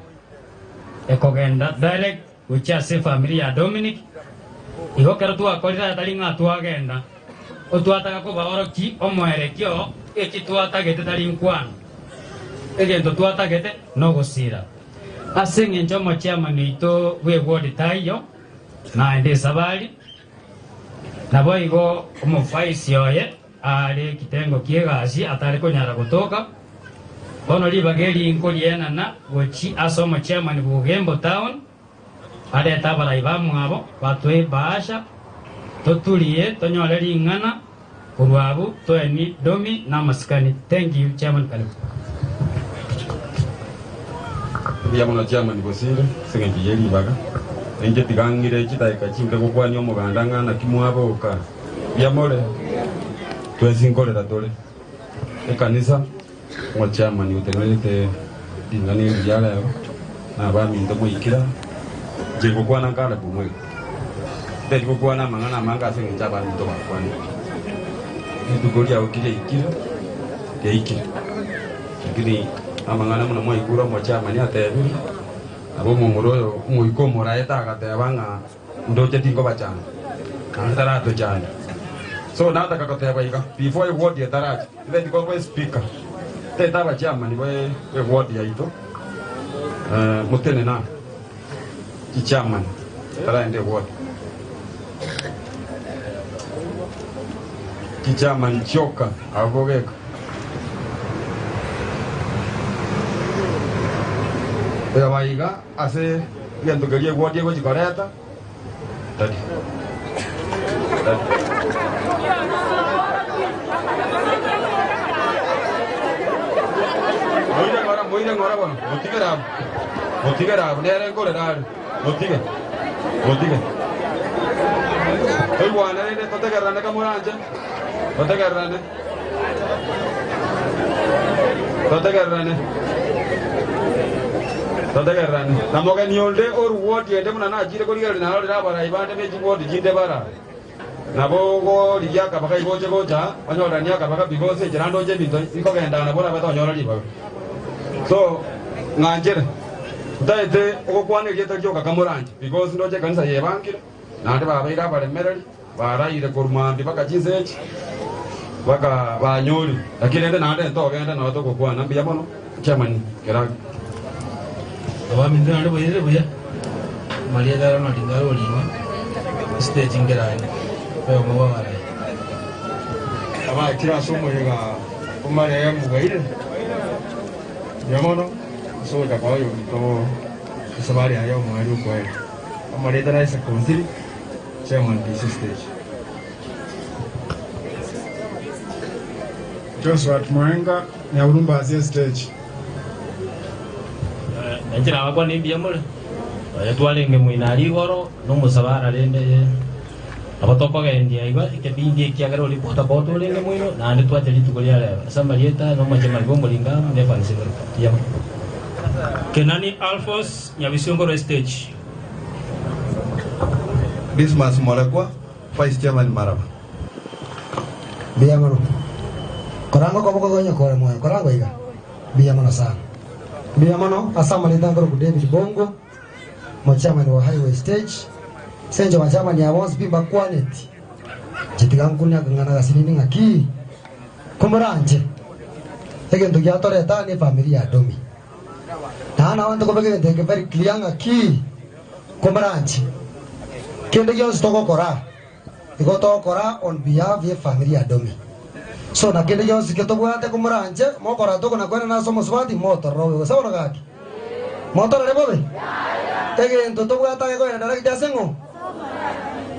ekogenda direct Gochia ase efamiri ya Dominic, igo ekero twakorire aya tari ng'a twagenda, otwataka kobaorokia omoerekio eki twatagete tari nkwano. Egento twatagete nogosira. Ase eng'encho omochairman oito bw'eward taiyo, naende esabari, naboigo omofaisi oye are ekitengo ki'egasi atare konyara gotoka, Bono ribaga eri nkorienana gochia ase omochairman bw'Ogembo Town, arete abarai bamwabo batoe ebahasha, toturie tonyore ring'ana korwa abwo toenie Domi namasikani. Thank you Chairman karibu. Mbuya mono Chairman Bosire ase eng'encho ye ribaga. Inche tiga ng'ire chidaeka chinke gokwania omoganda ng'a naki mwaboka. Mbuya more? Twensi nkorera tore. Ekanisa, omochairman otenenerete ring'ana eri ria rero, na abaminto mwaikire aa, inche ngokwana Caleb Omwega. Ntari gokwana amang'ana amange ase eng'encho abaminto bakwanire. Rituko riao ki riaikire, riaikire. Lakini amang'ana buna mwaigure omochairman atebire, nabo omomura oyo omoika omoraete agateba ng'a Ndoche tinkobachanda, naende taratochanda. So nataka goteba iga, before eward etaracha, titeti korwa espeaker, titeti abachairman ba eward yaito, motenene aa, chichairman taraenda eward. Chichairman chioka abwo bogeka. Teba iga ase egento keria eward egochi koreta. Tari. Tari. Moire ng'ora, moire ng'ora bono. Motigere abwo. Motigere abwo. Nere nkorera are. Motige. Motige. Toigwane rende totegererane kamoranche. Totegererane. Totegererane. Totegererane. Na mogeni onde oruwodi ende buna nachire korigereria narorire abarai bande be chiwodi chinde bara. Nabo ogorigia akabaka igo oche gocha, onyoreranie akabaka because enchera ndoche ebinto bikogendana borabe tonyora ribaga. So, ng'anchere, ntaete ogokwana erieta rioka kamoranche because ndoche ekanisa yebangire, naende babeire abaremereri. Baraire korwa mambia mpaka chinsa echi, mpaka banyorire. Lakini rende naende ntogende nabo togokwana mbuya mono, chairman Kerage. Abaminto naende boirire buya, Maria Ronald Ngare Oring'o, estage nkerande, oyomo bw'abarai. Abachire ase omoyega o marehemu bwairire mbuya mono ase ogocha kwa oyominto esabari yaye y'omoerio okoeria. Amarieta na Isaac Onsiri. Chairman DC stage. Joshua Mwenga, Nyaurumba ase stage. Inche nabakwana mbuya more, nonya twarenge moino aria igoro, na omosabara rende nabo tokogendia iga ekebindi ekiagera oria bodaboda orenge moino, naende twacha rituko ria rero. Ase amarieta na omochamari bw'omoringa amo na Evans Ngeruka. Mbuya mono. Kenani Alphonse, Nyabisiongo stage. Dismas Morekwa, Vice Chairman Maraba. Mbuya mono. Koranga okoboko konya kore moyo, koranga iga. Mbuya mono sana. Mbuya mono ase amareta nkoroku David Bongo, mochairman wa Highway Stage. Ase engencho bachairman aba bonsi pi mbakwaneti, inche tiga nkune akang'ana gasinini ng'aki komoranche egento giatoreta aa ne efamiri ya Domi. Naende nabo ntokobeka egento eke very clear ng'aki komoranche kende gionsi togokora Igo togokora on behalf ye family ya Domi. So na kende gionsi ke tobwate komoranche mokora tokona koenana ase omosubati motorore bobe gose bono gaki? Motorore bobe? Egento tobwate age koenda direct ase ng'o?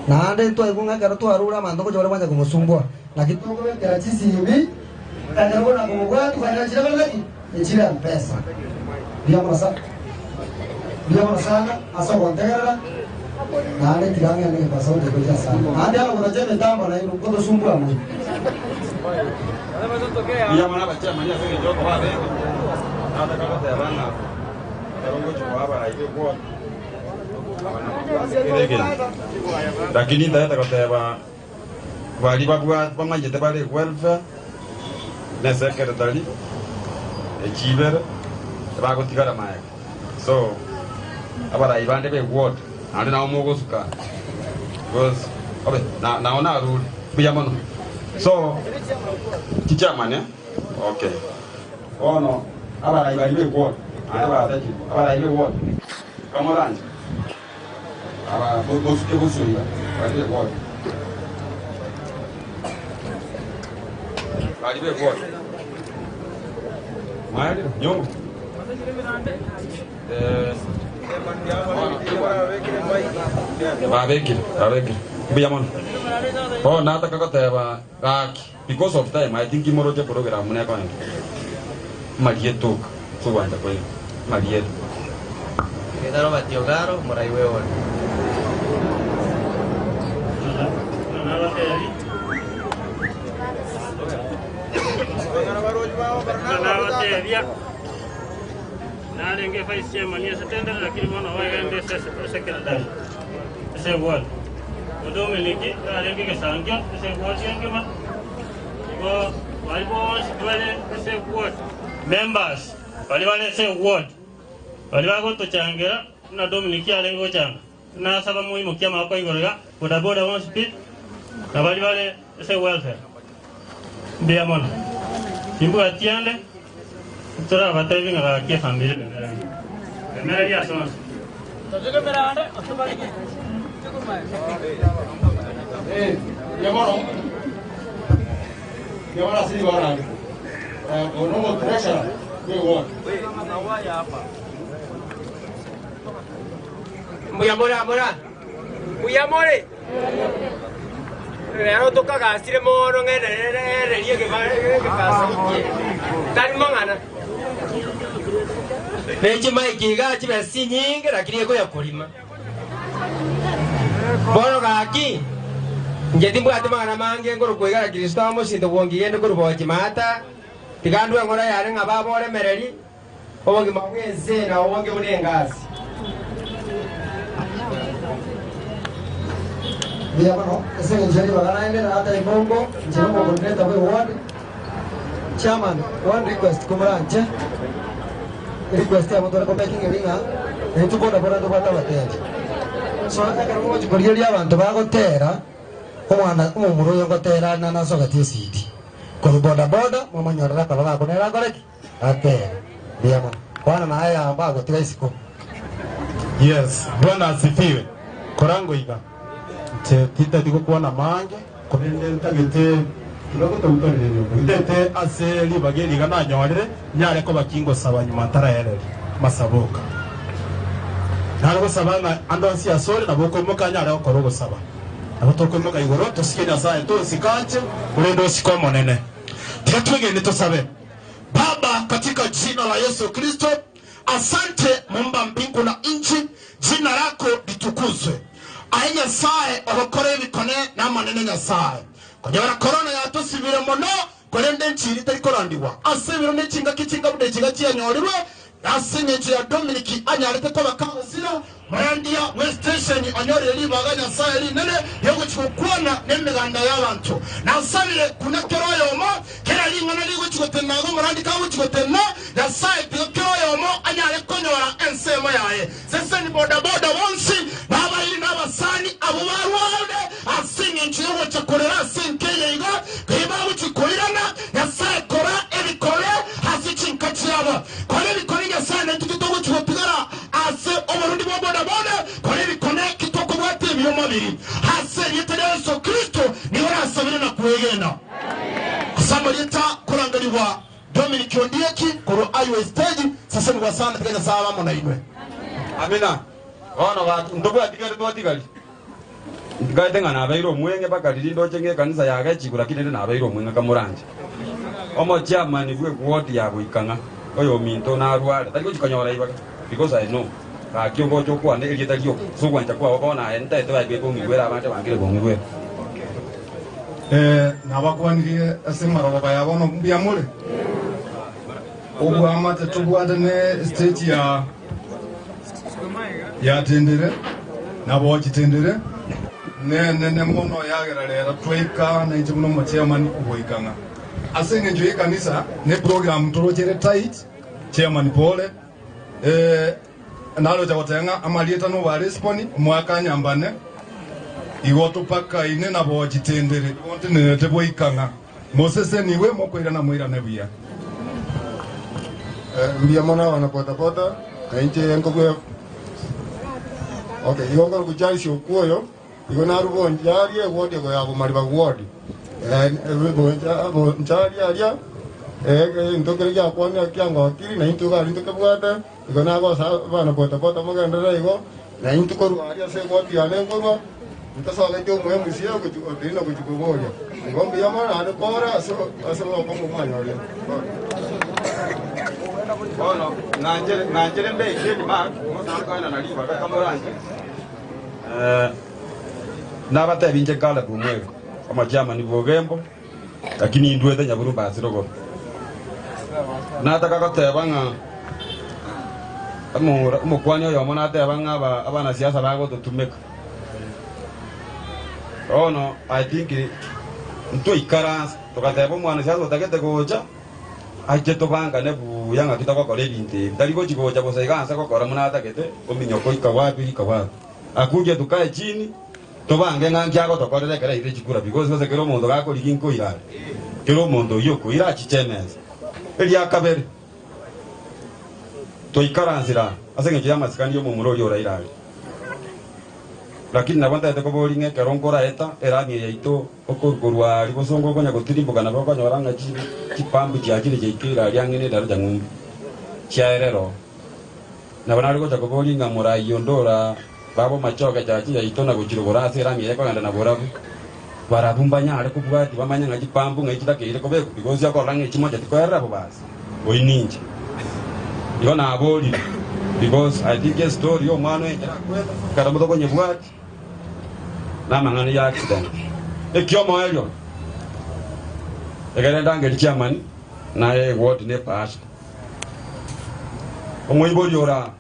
Naende ntwaigwa ng'a ekero twarure abanto ngocha bare bwancha komosumbua. Naki tokobekera chisimbi ekero kona komobwati kwanyora chire kore naki? Echire mpesa. Mbuya mono sana. Mbuya mono sana ase ogontegerera naende tiga ng'ende ngepasa onde gochia sana. Naende aro gotacha emetambo nainwe nkotosumbua mono. Mbuya mono abachairman ase eng'encho yokoba abenge, nataka goteba ng'a ekero ngochia koa abarai b'eward aba nabwo kera egento. Lakini ntagete goteba Baria babwate bamanyete bare welfare ne secretary echibere bagotigara maega so abarai bande be ward naende nabo mogosuka because obe na nao narure mbuya mono so chichairman eh okay bono abarai baria be ward naende batachire abarai be ward kamoranche Aba bosuke bosio iga, baria be ward. Baria be ward. Mwaerire? Nyongo? Eh, babekire, babekire. Mbuya mono. Bono nataka goteba gaki, because of time, I think imoroche program buna ekoenda. Marieta oka, ase ogwancha kwaino. Marieta. Erieta Robert Ogaro, omorai bw'ewodi. Nabatebia, narenge vice chairman ase tendere lakini bono oegende ase secretary ase eward. Odominic narenge egesangio ase eward engima. Igo baria bonsi bare ase eward members baria bare ase eward baria bagotochangera buna Dominic arenge gochanga nasaba moimokie amaboko igoro iga bodaboda bonsi pi na baria bare ase welfare mbuya mono. Timbwati ande torabatebi ng'a gaki efamiri bemereri bemereri ase onsi. Mbuya more amora? Mbuya more? Rero tokagasire mono ng'enderererie egebaso ekie. Tari mang'ana. Ne chimaiki iga chibesa chinyinge lakini ekoya korima. Bono gaki, inche timbwati mang'ana mange nkorokwa iga na Kristo amosinto bw'ongigende korwa bochimata, tiga ndue eng'ora yane ng'a babe oremereri, Obogima bw'ense nabobonge buna engasi. Mbuya mono ase engencho ye ribaga naende naratebi Mongo inche nomocoordinator bwe ward chairman one request komoranche request yabo tore komaking eri ng'a naintwe boda boda ntobwate abateri so ekero mogochi korigereria abanto bagotera omwana omomura oyo ngotera are nane asogeti esidi korwa boda boda mwamonyorera akaba gakonera akore ki? Atere, Mbuya mono. Kwana naye aa mbagotiga isiko. Yes, Bwana asifiwe. Korango iga. Inche tintageti gokwana amange, korende ntagete tiga gotoutorereria obo. Ntete ase ribaga eri iga nanyorire, nyare koba kingosaba nyuma ntaraereria amasabo oka. Nare gosaba ng'a ande onsi asore nabo okoimoka nyare gokora ogosaba. Nabo tokoimoka igoro tosike Nyasaye tosike anche, korende osike Omonene. Tiga twegene tosabe. Baba, katika jina la Yesu Kristo, asante Muumba mbingu na nchi, jina lako litukuzwe. Aye Nyasae ogokora ebikone na amanene Nyasae. Konyora korona yatosibire mono, korende enchiri teri korandigwa ase ebiro ne chingaki chinga buna echiga chianyorirwe. Ase engencho ya Dominic anyarete koba kagosira, morandia bw'esitesheni onyorire ribaga Nyasae rinene riogochia gokwana nemeganda y'abanto. Nasabire buna kera oyomo, kera ring'ana rigochia gotenena iga omorandi kagochia gotenena, Nyasae tiga kera oyomo anyare konyora ensemo yaye. Seseni bodaboda bonsi, nabairi na abasani abwo barwarire ase engencho y'ogocha korera ase enka eye iga, riria bagochia koirana, Nyasae kora ebikore ase chinka chiabo. Kora ebikone Nyasae naintwe titogochia gotigara ase oborundi bwa bodaboda, kora ebikone ki tokobwata ebioma biri. Ase erieta ria Yeso Kristo nigo nasabire na kwegena. Ase amarieta korangerigwa Dominic Ondieki korwa Highway Stage, sesenigwa sana tiga Nyasae abe amo nainwe. Amina. Bono gaki ntobwati kende twatigari. Nkaete ng'a nabeire omweng'e mpaka riria ndoche ng'a ekanisa yagechigwa lakini rende nabeire omweng'e kamoranche. Omochairman bwe ward ya Boikang'a oyominto narware tari gochia konyora ibaga because I know gaki ogocha okwane erieta rioka ase ogwancha kwao bono aye ntaete baye kong'igwera abande bangire kong'igwera. Eh, nabakwanirie ase amarogoba ya bono mbuya more? Obwamate tobwate ne stage ya yatendire na bochitendire nenene mono yagera rero twaika nainche buna omochairman ogoika ng'a ase eng'encho y'ekanisa ne program torochere tight chairman pole eh, narocha goteba ng'a amarieta nobo respond omwaka nyambane igo topakaine na bochitendire igo ntenerete boika ng'a Mosesenigwe, mokoirana moirane buya. Mbuya mono abana boda boda, na inche nkobua okay, igo nkorokwa Charles Okuoyo, igo narwa Bonchari eward ego ya Bomariba ward. Bonchari aria egento keria giakwanire kiangokiri na intwe iga aria ntokebwate, igo nagosa abana boda boda mogenderere igo, na intwe korwa aria ase eward yane nkorwa. Ntasogeti omoemusia ogochia na gochia koboria, Igo mbuya mono naende kore ase ase obokong'u mwanyorire. Bono ng'anchere ng'anchere mbeke remark mosana koenana ribaga kamoranche. Eh, nabatebi inche Caleb Omwega, omochairman bwa Ogembo, lakini indwete Nyaburumba ase rogoro. Nataka goteba ng'a omora omokwani oyomo nateba ng'a aba abanasiasa bagototumeka. Bono I think ntwaikaransa togateba omwanasiasa otagete gocha ache tobangane buya ng'aki togokora ebinto ebi. Tari gochi gocha bosa iga anse gokora buna atagete ominyoka oika wapi oika wapi. Akuje tukae chini tobange ng'a nki agotokorera ekero aire chikura because gose kera omonto gakorigia nkoira are. Kera omonto oyio okoira achiche emesa. Eria kabere. Twaikaransire aa ase engencho y'amasikani y'omomura oria oraire aria. Lakini nabo ntagete koboria ng'a ekero nkoraeta erami eye yaito okorwa korwa aria bosongo okonya gotirimboka nabo okonyora ng'a chipampu chiachire chiaikeire aria ang'e nedaraja ng'umbu chiaerera oo. Nabo nare gocha koboria ng'a morai onde ora baba omachoge chache yaito na gochia rogoro ase erami eye ekogenda na borabu, barabwo mbanyare kobwatia bamanye ng'a chipampu ng'ai chitakeire kobekwa because okorora ng'a echimocha tikoerera bo basi. Oyio ninche. Igo naborire because I think estory y'omwana oyo enchera akwete ekero motokonyebwatia namang'ana ya accident. Ekiomoerio ekere ndangerie chairman naye eward ne ebahasha. Omoibori ora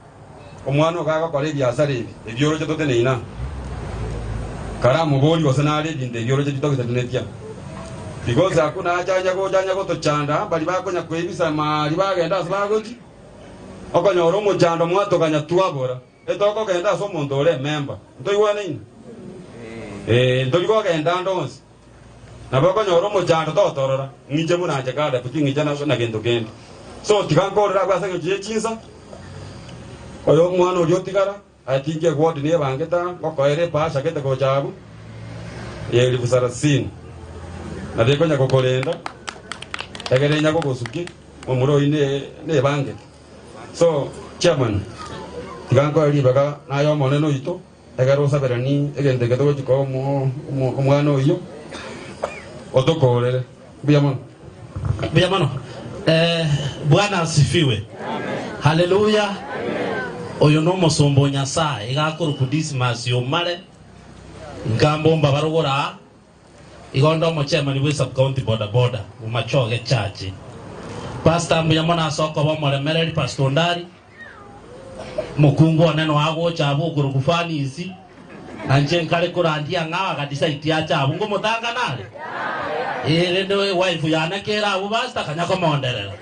omwana ogo agokora ebiasara ebi ebioroche toteneine aa, karamoborie gose nare ebinto ebioroche titogetenenetie aa. Because akwo nache anya gocha anya gotochanda baria bakonya koebisa maari bagenda ase bagochia, okonyora omochando mwatoganya twabora, etokogenda ase omonto ore ememba. Ntoigwanaine? Ee, ntori kogenda ande onsi. Nabo okonyora omochando totorora, ng'iche buna inche Caleb, ting'icha na gento kende. So tiga nkorere abwo ase engencho ye chinsa, oyo omwana oria otigara, aye tinki eward nebangete aa, ngokoera ebahasha gete gocha abwo, ya elifu sarasini. Nabo ekonya gokorenda, egere enya gogosukia, momura oyio ne nebangete. So chairman, tiga nkoe ribaga naye omonene oito, Ekero osaberani egento eke togochia koa omwana oyio, otokoorere. Mbuya mono. Mbuya mono. Eh, Bwana asifiwe. Haleluya. Oyo nomosomba o Nyasaye, iga akorokwa Dismas Omare, nkambomba barogoro aa, igo onde omochairman bwe sub county boda boda, Bomachoge Church. Pastor mbuya mono ase okoba omoremereri Pastor Ondari, omokungu one noe agocha abwo okorokwa Fanisi, na inche nkare korandia ng'a agadecide ache abwo ngomotangana are? Ee, rende wife yane kere abwo pastor kanya komonderera.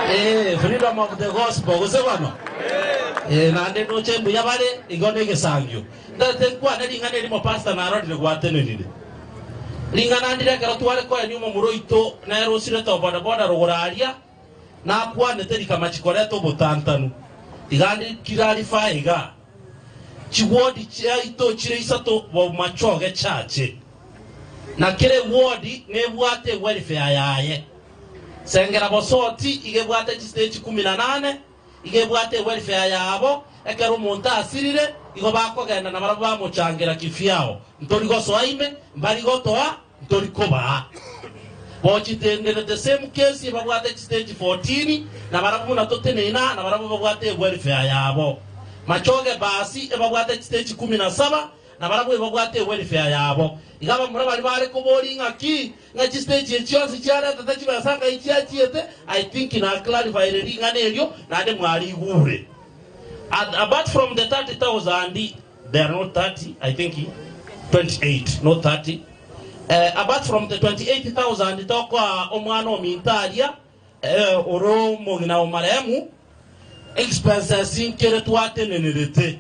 Ee, freedom of the gospel gose bono? Ee, naende ndoche mbuya bare igo na egesangio. Ntagete nkwane ring'ana erimo pastor narorire gwatenenire. Ring'ana ndire ekero tware koenia omomura oito nere osirete obodaboda rogoro aria, nakwanete rikamachi koreta obotantanu. Tiga ndi clarify igaa. Chiwodi chiaito chire isato bomachoge chache. Na kera ewodi nebwate ewelfare yaye. Sengera Bosoti iga ebwate chistage kumi na nane, Igo ebwate ewelfare yabo, ekero omonto asirire, igo bakogenda na barabwo bamochangera kifiao. Ntori gosoa ime, mbari gotoa, ntori kobaa. Bochitendere the same case ebabwate chistage 14, na barabwo buna toteneine aa, na barabwo babwate ewelfare yabo. Machoge basi ebabwate chistage kumi na saba, na barabwo ebabwate ewelfare yabo. Iga abamura baria bare koboria ng'aki, Ng'a chistage echi chionsi chiaretete chibesa ngai chiachiete, I think na clarifyire ring'ana erio naende mwarigure. At apart from the 30,000, they are not 30, I think 28, not 30. Eh, apart from the 28,000 tokoa omwana ominto aria eh, ore omogina o marehemu, expenses nkere twatenenerete.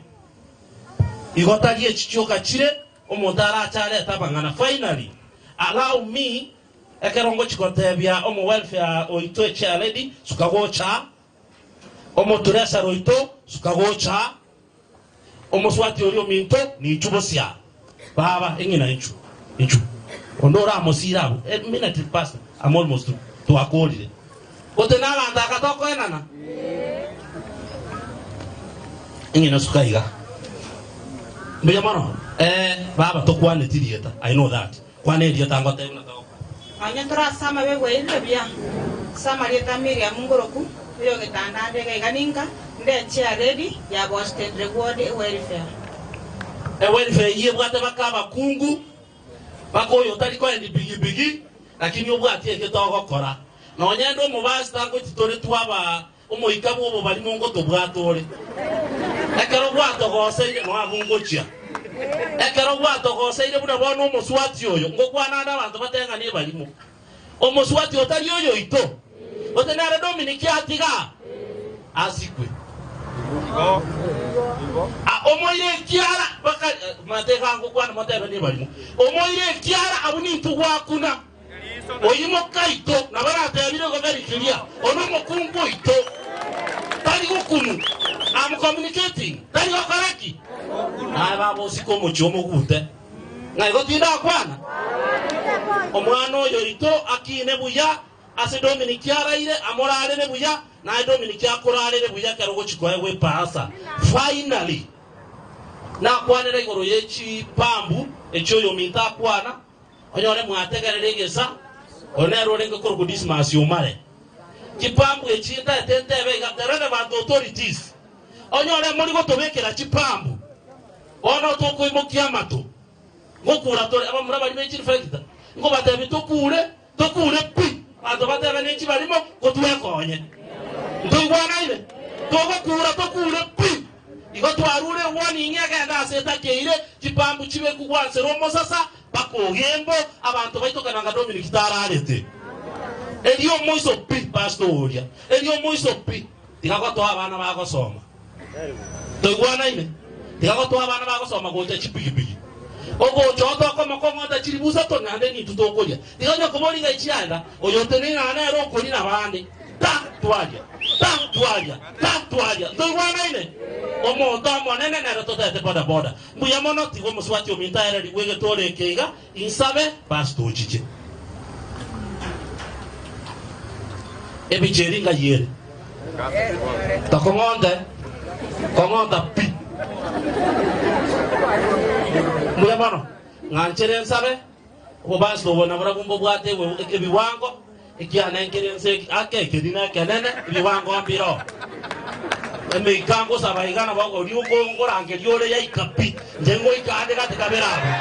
Igo tari echi chioka chire, Omonto arache arete amang'ana finally allow me ekero ngochi gotebia omo welfare oito e chair lady suka gocha, omo treasurer oito suka gocha, omoswati oria ominto ninchu bosia baba eng'ina inchu inchu onde oramosire abwo a minute pastor I'm almost through twakorire gote na abanto aka tokoenana Eng'ina suka iga. Mbuya mono. Eh, baba tokwaneti rieta. I know that. Kwana erieta ngotebie buna togokwana. Onye tore ase amabe bwairire buya, ase amarieta a Miriam ngoroku, oyogetanda ande iga iga ninka, nde chair lady ya Boston Reward Welfare. Ewelfare eyio ebwate baka abakungu, baka oyo otari koendi bigibigi, lakini obwatie ekio togokora. Nonye inde omopastor ngochi tore twaba Omoika bw'obobarimo ngotobwata ore, ekero gwatogoseire noa ngochia. Ekero gwatogoseire buna bono omoswati oyo, ngokwana ande abanto bateng'ani ebarimo. Omoswati otari oyoito, gose nere Dominiki atiga asikwe. Ah, omoire ekiara baka matega ngokwana motebe nebarimo. Omoire ekiara abwo nintwe gwakuna. Oyio mokaito nabo aratebire igo very clear, One omokungu oito tari gokunu, I'm communicating, tari gokora ki? Naye baba osike omochie omogute, ng'a igo tindakwana? Omwana oyo oito akine buya ase Dominic araire, amorarere buya, naye Dominic akorarere buya ekero ogochia koegwa epasa. Finally, nakwanera igoro ye chipambu echio oyominto akwana, Onyore mwategerera egesa, oyo nere orenge korokwa Dismas Omare. Chipambu echi ntaete ntebe iga, the relevant authorities, onyore mori gotobekera chipambu, bono tokoimokia amato, ngokura tore, abamura baria be chireflector, nkobatebia tokure, tokure pi, abanto batebe ne chibarimo, ko twekonye. Ntoigwanaine? Togokura tokure pi. Igo twarure warning egende ase etakeire, chipambu chibekwe gwansera omosasa mpaka ogembo, abanto baitoke nanga Dominic tararete. Erio omoiso pi, pastor oria, erio omoiso pi, tiga gotoa abana bagosoma. Toigwanaine? Tiga gotoa abana bagosoma gocha chipigipigi. Ogocha oo tokomokong'ota chiribusa to naende nintwe tokoria. Tiga onye koboria ng'ai chiaenda, oyo oteneine aa nere okoria nabande. Ta twaria, ta twaria, ta twaria. Ntoigwanaine? Omonto omonene nere totaete boda boda. Mbuya mono, tiga omosubati ominto aererigwe egetoro eke iga, insabe, basi tochiche. Ebicha eri ngai ere? Tokong'onte, kong'onta pi. Mbuya mono, ng'anchere nsabe. Obobasi obo naborobwo mbobwate ebiwango, ekiane nkere ense ake ekeri nekenene, ebiwango mbiroo. Emeika ngosaba iga nabo oria nkorangeria ore yaika pi, inche ngoika ande gati kabere abwo.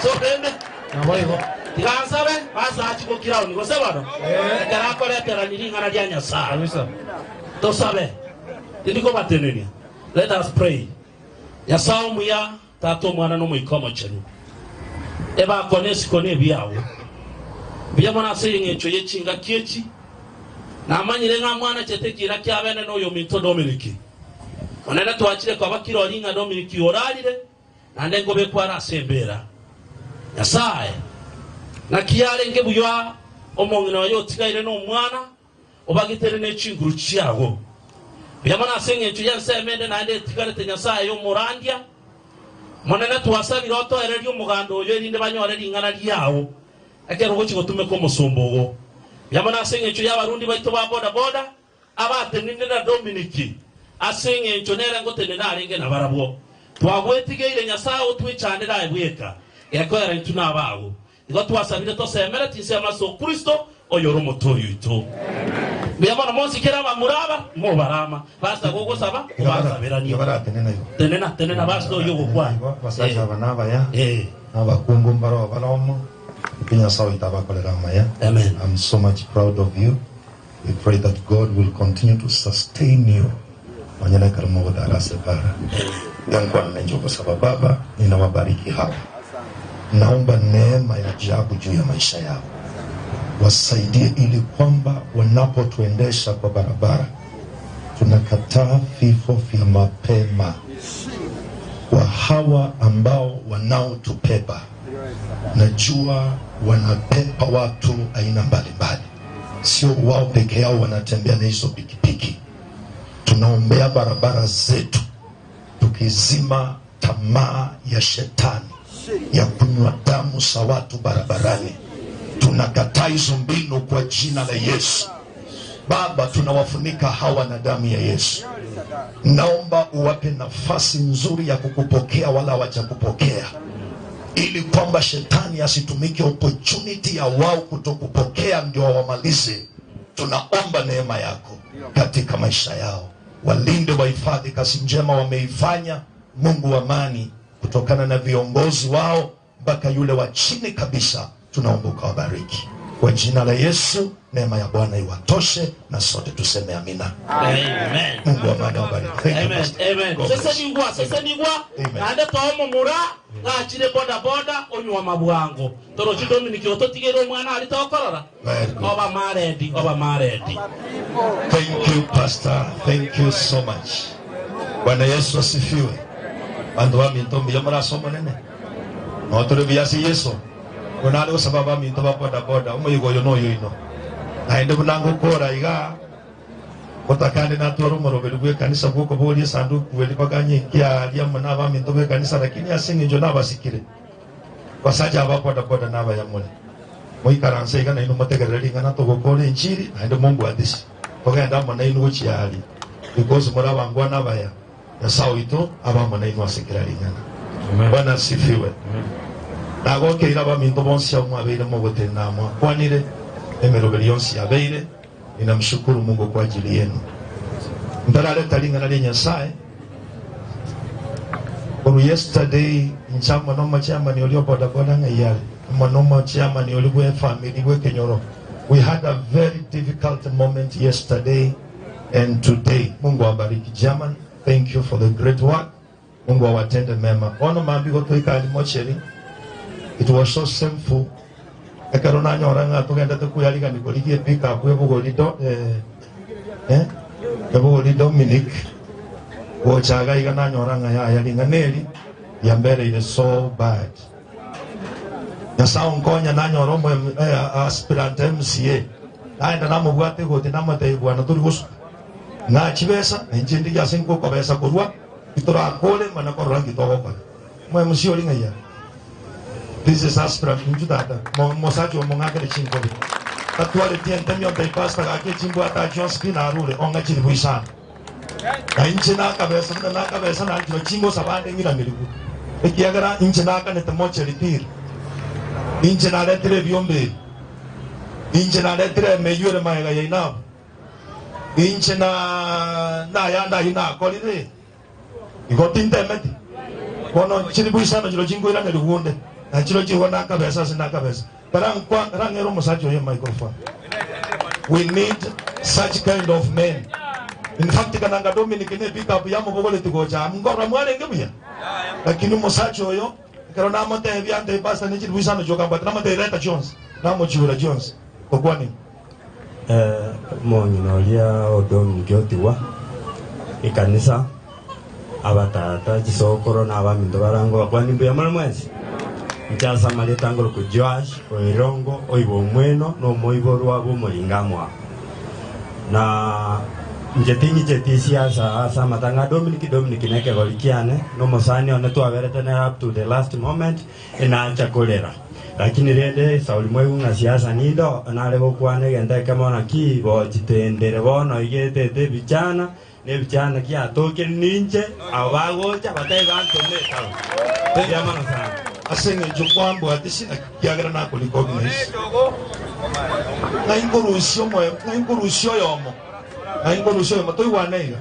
So rende, Naboigo. Tiga nsabe, Pastor achie gokiraoni, gose bono? Ekero akoreterania ring'ana ria Nyasae. Tosabe. Tindi kobatenenia. Let us pray. Nyasae omuya, Tata, Omwana, na Omoika Omochenu, ebakwa na esiko na ebiao. Mbuya mono ase eng'encho ye chingaki echi. Namanyire ng'a mwanachete ekiina kia bene na oyominto Dominiki. Monene twachire koba kirori ng'a Dominiki orarire, naende nkobekwa are ase embeera. Nyasae, naki yarenge buya omong'ina oye otigaire nomwana, obagitere ne chinguru chiago. Mbuya mono ase engencho y'ensemo ende naende etigarete Nyasae y'omorandia Monene twasabire otoererie omoganda oyo erinde banyore ring'ana riao ekero ogochia gotumeka omosomba ogo. Mbuya mono ase engencho y'abarundi baito ba boda boda abatenenire na Dominiki ase engencho nere ngotenena arenge nabarabwo. Twagwetigeire Nyasae otwechandere aye bweka, gekoera intwe nabago. Igo twasabire tosemere chinsemo ase o Kristo, oyore Omotoori oito. Mbuya mono monsi kera abamura aba mobarama. Pastor gogosaba obasaberanie. Tenena, tenena pastor oyio ogokwana. Abasacha aba nabaya, na abakungu mbaro bare omo, eki Nyasae oito abakorere amaya. I'm so much proud of you. We pray that God will continue to sustain you nonye nekero mogotara ase ebara. Yankwana nainche ogosaba Baba, ninawabariki hawa. Naomba neema ya ajabu juu ya maisha yao. Wasaidie ili kwamba wanapotuendesha kwa barabara tunakataa vifo vya mapema kwa hawa ambao wanaotubeba. Najua wanabeba watu aina mbalimbali, sio wao peke yao wanatembea na hizo pikipiki. Tunaombea barabara zetu, tukizima tamaa ya shetani ya kunywa damu za watu barabarani. Tunakataa hizo mbinu kwa jina la Yesu. Baba, tunawafunika hawa na damu ya Yesu. Naomba uwape nafasi nzuri ya kukupokea wala hawajakupokea, ili kwamba shetani asitumike opportunity ya wao kutokupokea ndio wawamalize. Tunaomba neema yako katika maisha yao, walinde, wahifadhi kazi njema wameifanya. Mungu wa amani, kutokana na viongozi wao mpaka yule wa chini kabisa, tunaomba ukawabariki kwa jina la Yesu. Neema ya Bwana iwatoshe na sote tuseme amina. Amen. Mungu wa amani awabariki. Thank you, Amen. Pastor. Amen. God bless. Sesenigwa, sesenigwa. Naende toomomura gachire boda boda onywa mabwango. Torochi Dominic ototigere omwana ari tokorora. Oba maredi, oba maredi. Thank you Pastor, thank you so much. Bwana Yesu asifiwe. Bantu ba minto mbuya morase omonene notore buya ase Yesu buna are gosaba abaminto ba boda boda omoyigo oyo noyo oino naende buna ngokora iga gotakande natware omoroberi bw'ekanisa bw'okoboria esanduku eri baganye nkiaria amo na abaminto b'ekanisa lakini ase eng'encho nabasikire Basacha aba boda boda nabaya more. Moikaranse iga nainwe motegerere ring'ana togokora enchiri naende mombwatisi. Togende amo nainwe gochia aria because more abangwana abaya. Nyasae oito abe amo nainwe ase kera ring'ana. Bwana asifiwe. Nagokeire abaminto bonsi abwo mwabeire mogotenena amo akwanire emeroberi yonsi yabeire. Ninamshukuru Mungu kwa ajili yenu. Ntarareta ring'ana ria Nyasae. Korwa yesterday inche amo nomochairman oria o bodaboda ng'ai are, amo nomochairman oria bwe efamiri bw'ekenyoro, we had a very difficult moment yesterday and today. Mungu awabariki chairman, thank you for the great work. Mungu awatende mema. Bono mambia gotoika aria mocheri, it was so shameful ekero nanyora ng'a togendete kweyarigania korigia epickup ebogori do eh, eh, ebogori Dominic gocha iga iga nanyora ng'a yaya ring'ana eri riambereire so bad. Nyasae onkonya nanyora omo eh, aspirant MCA naenda namobwata egoti namotebia bwana tori gosuka ng'a chibesa na inche ndigie ase nkokobesa korwa Titorakore mana korora nki togokora. Omo MC oria ng'ai are? This is aspirant inchu tata. Mo mosacha omo ng'akere chinkobi. Tatwareti entemi ontebie pastor gaki echimbwate aa chionsi pi narure ong'a chilifu isano. Na inche nakabesa buna nakabesa nanchire chingosaba ande ng'iraneriwe. Ekiagera inche nakanete mocheri piri. Inche naretire ebiombe ebi. Inche naretire emeyio ere magega yaino abwo. Inche na nayande ayio nakorire, igo tintemeti. Bono chilifu isano chirochio nkoiranerigwa onde, na chirochio igo nakabesa ase nakabesa. Karankwa karang'ere omosacha oyo emicrophone. We need such kind of men. In fact kananga Dominic ne pickup yamobogoreti gocha aa nkorora mwarenge buya. Lakini omosacha oyo ekero namotebia ante pastor ne chilifu isano chioka mbwate namotebia reta chionsi namochiura chionsi. Okwane. Omong'ina oria o Dominic otigwa ekanisa, abatata, chisokoro na abaminto barange obakwani mbuya more mwensi. Inche ase amarieta ngorokwa Joash o Erongo, oibo omweno na omoiborwa bw'omoringa amo. Na inche ting'icheti esiasa ase amatanga a Dominic, Dominic nekegori kiane, na omosani one twaberete nere up to the last moment, Inacha korera. Lakini rende Sauli mwaigwa ng'a siasa nindo, nare gokwana egento ekemo naki gochitendere bono iga etete ebichana, na ebichana kiatokire ninche, abo bagocha batari bantome etaoni. Mbuya mono sana. Ase engencho kwambwatisi naki kiagera nakorecognize. Ng'ai nkorusia omoyo, ng'ai nkorusia oyomo, ng'ai nkorusia oyomo, toigwane iga.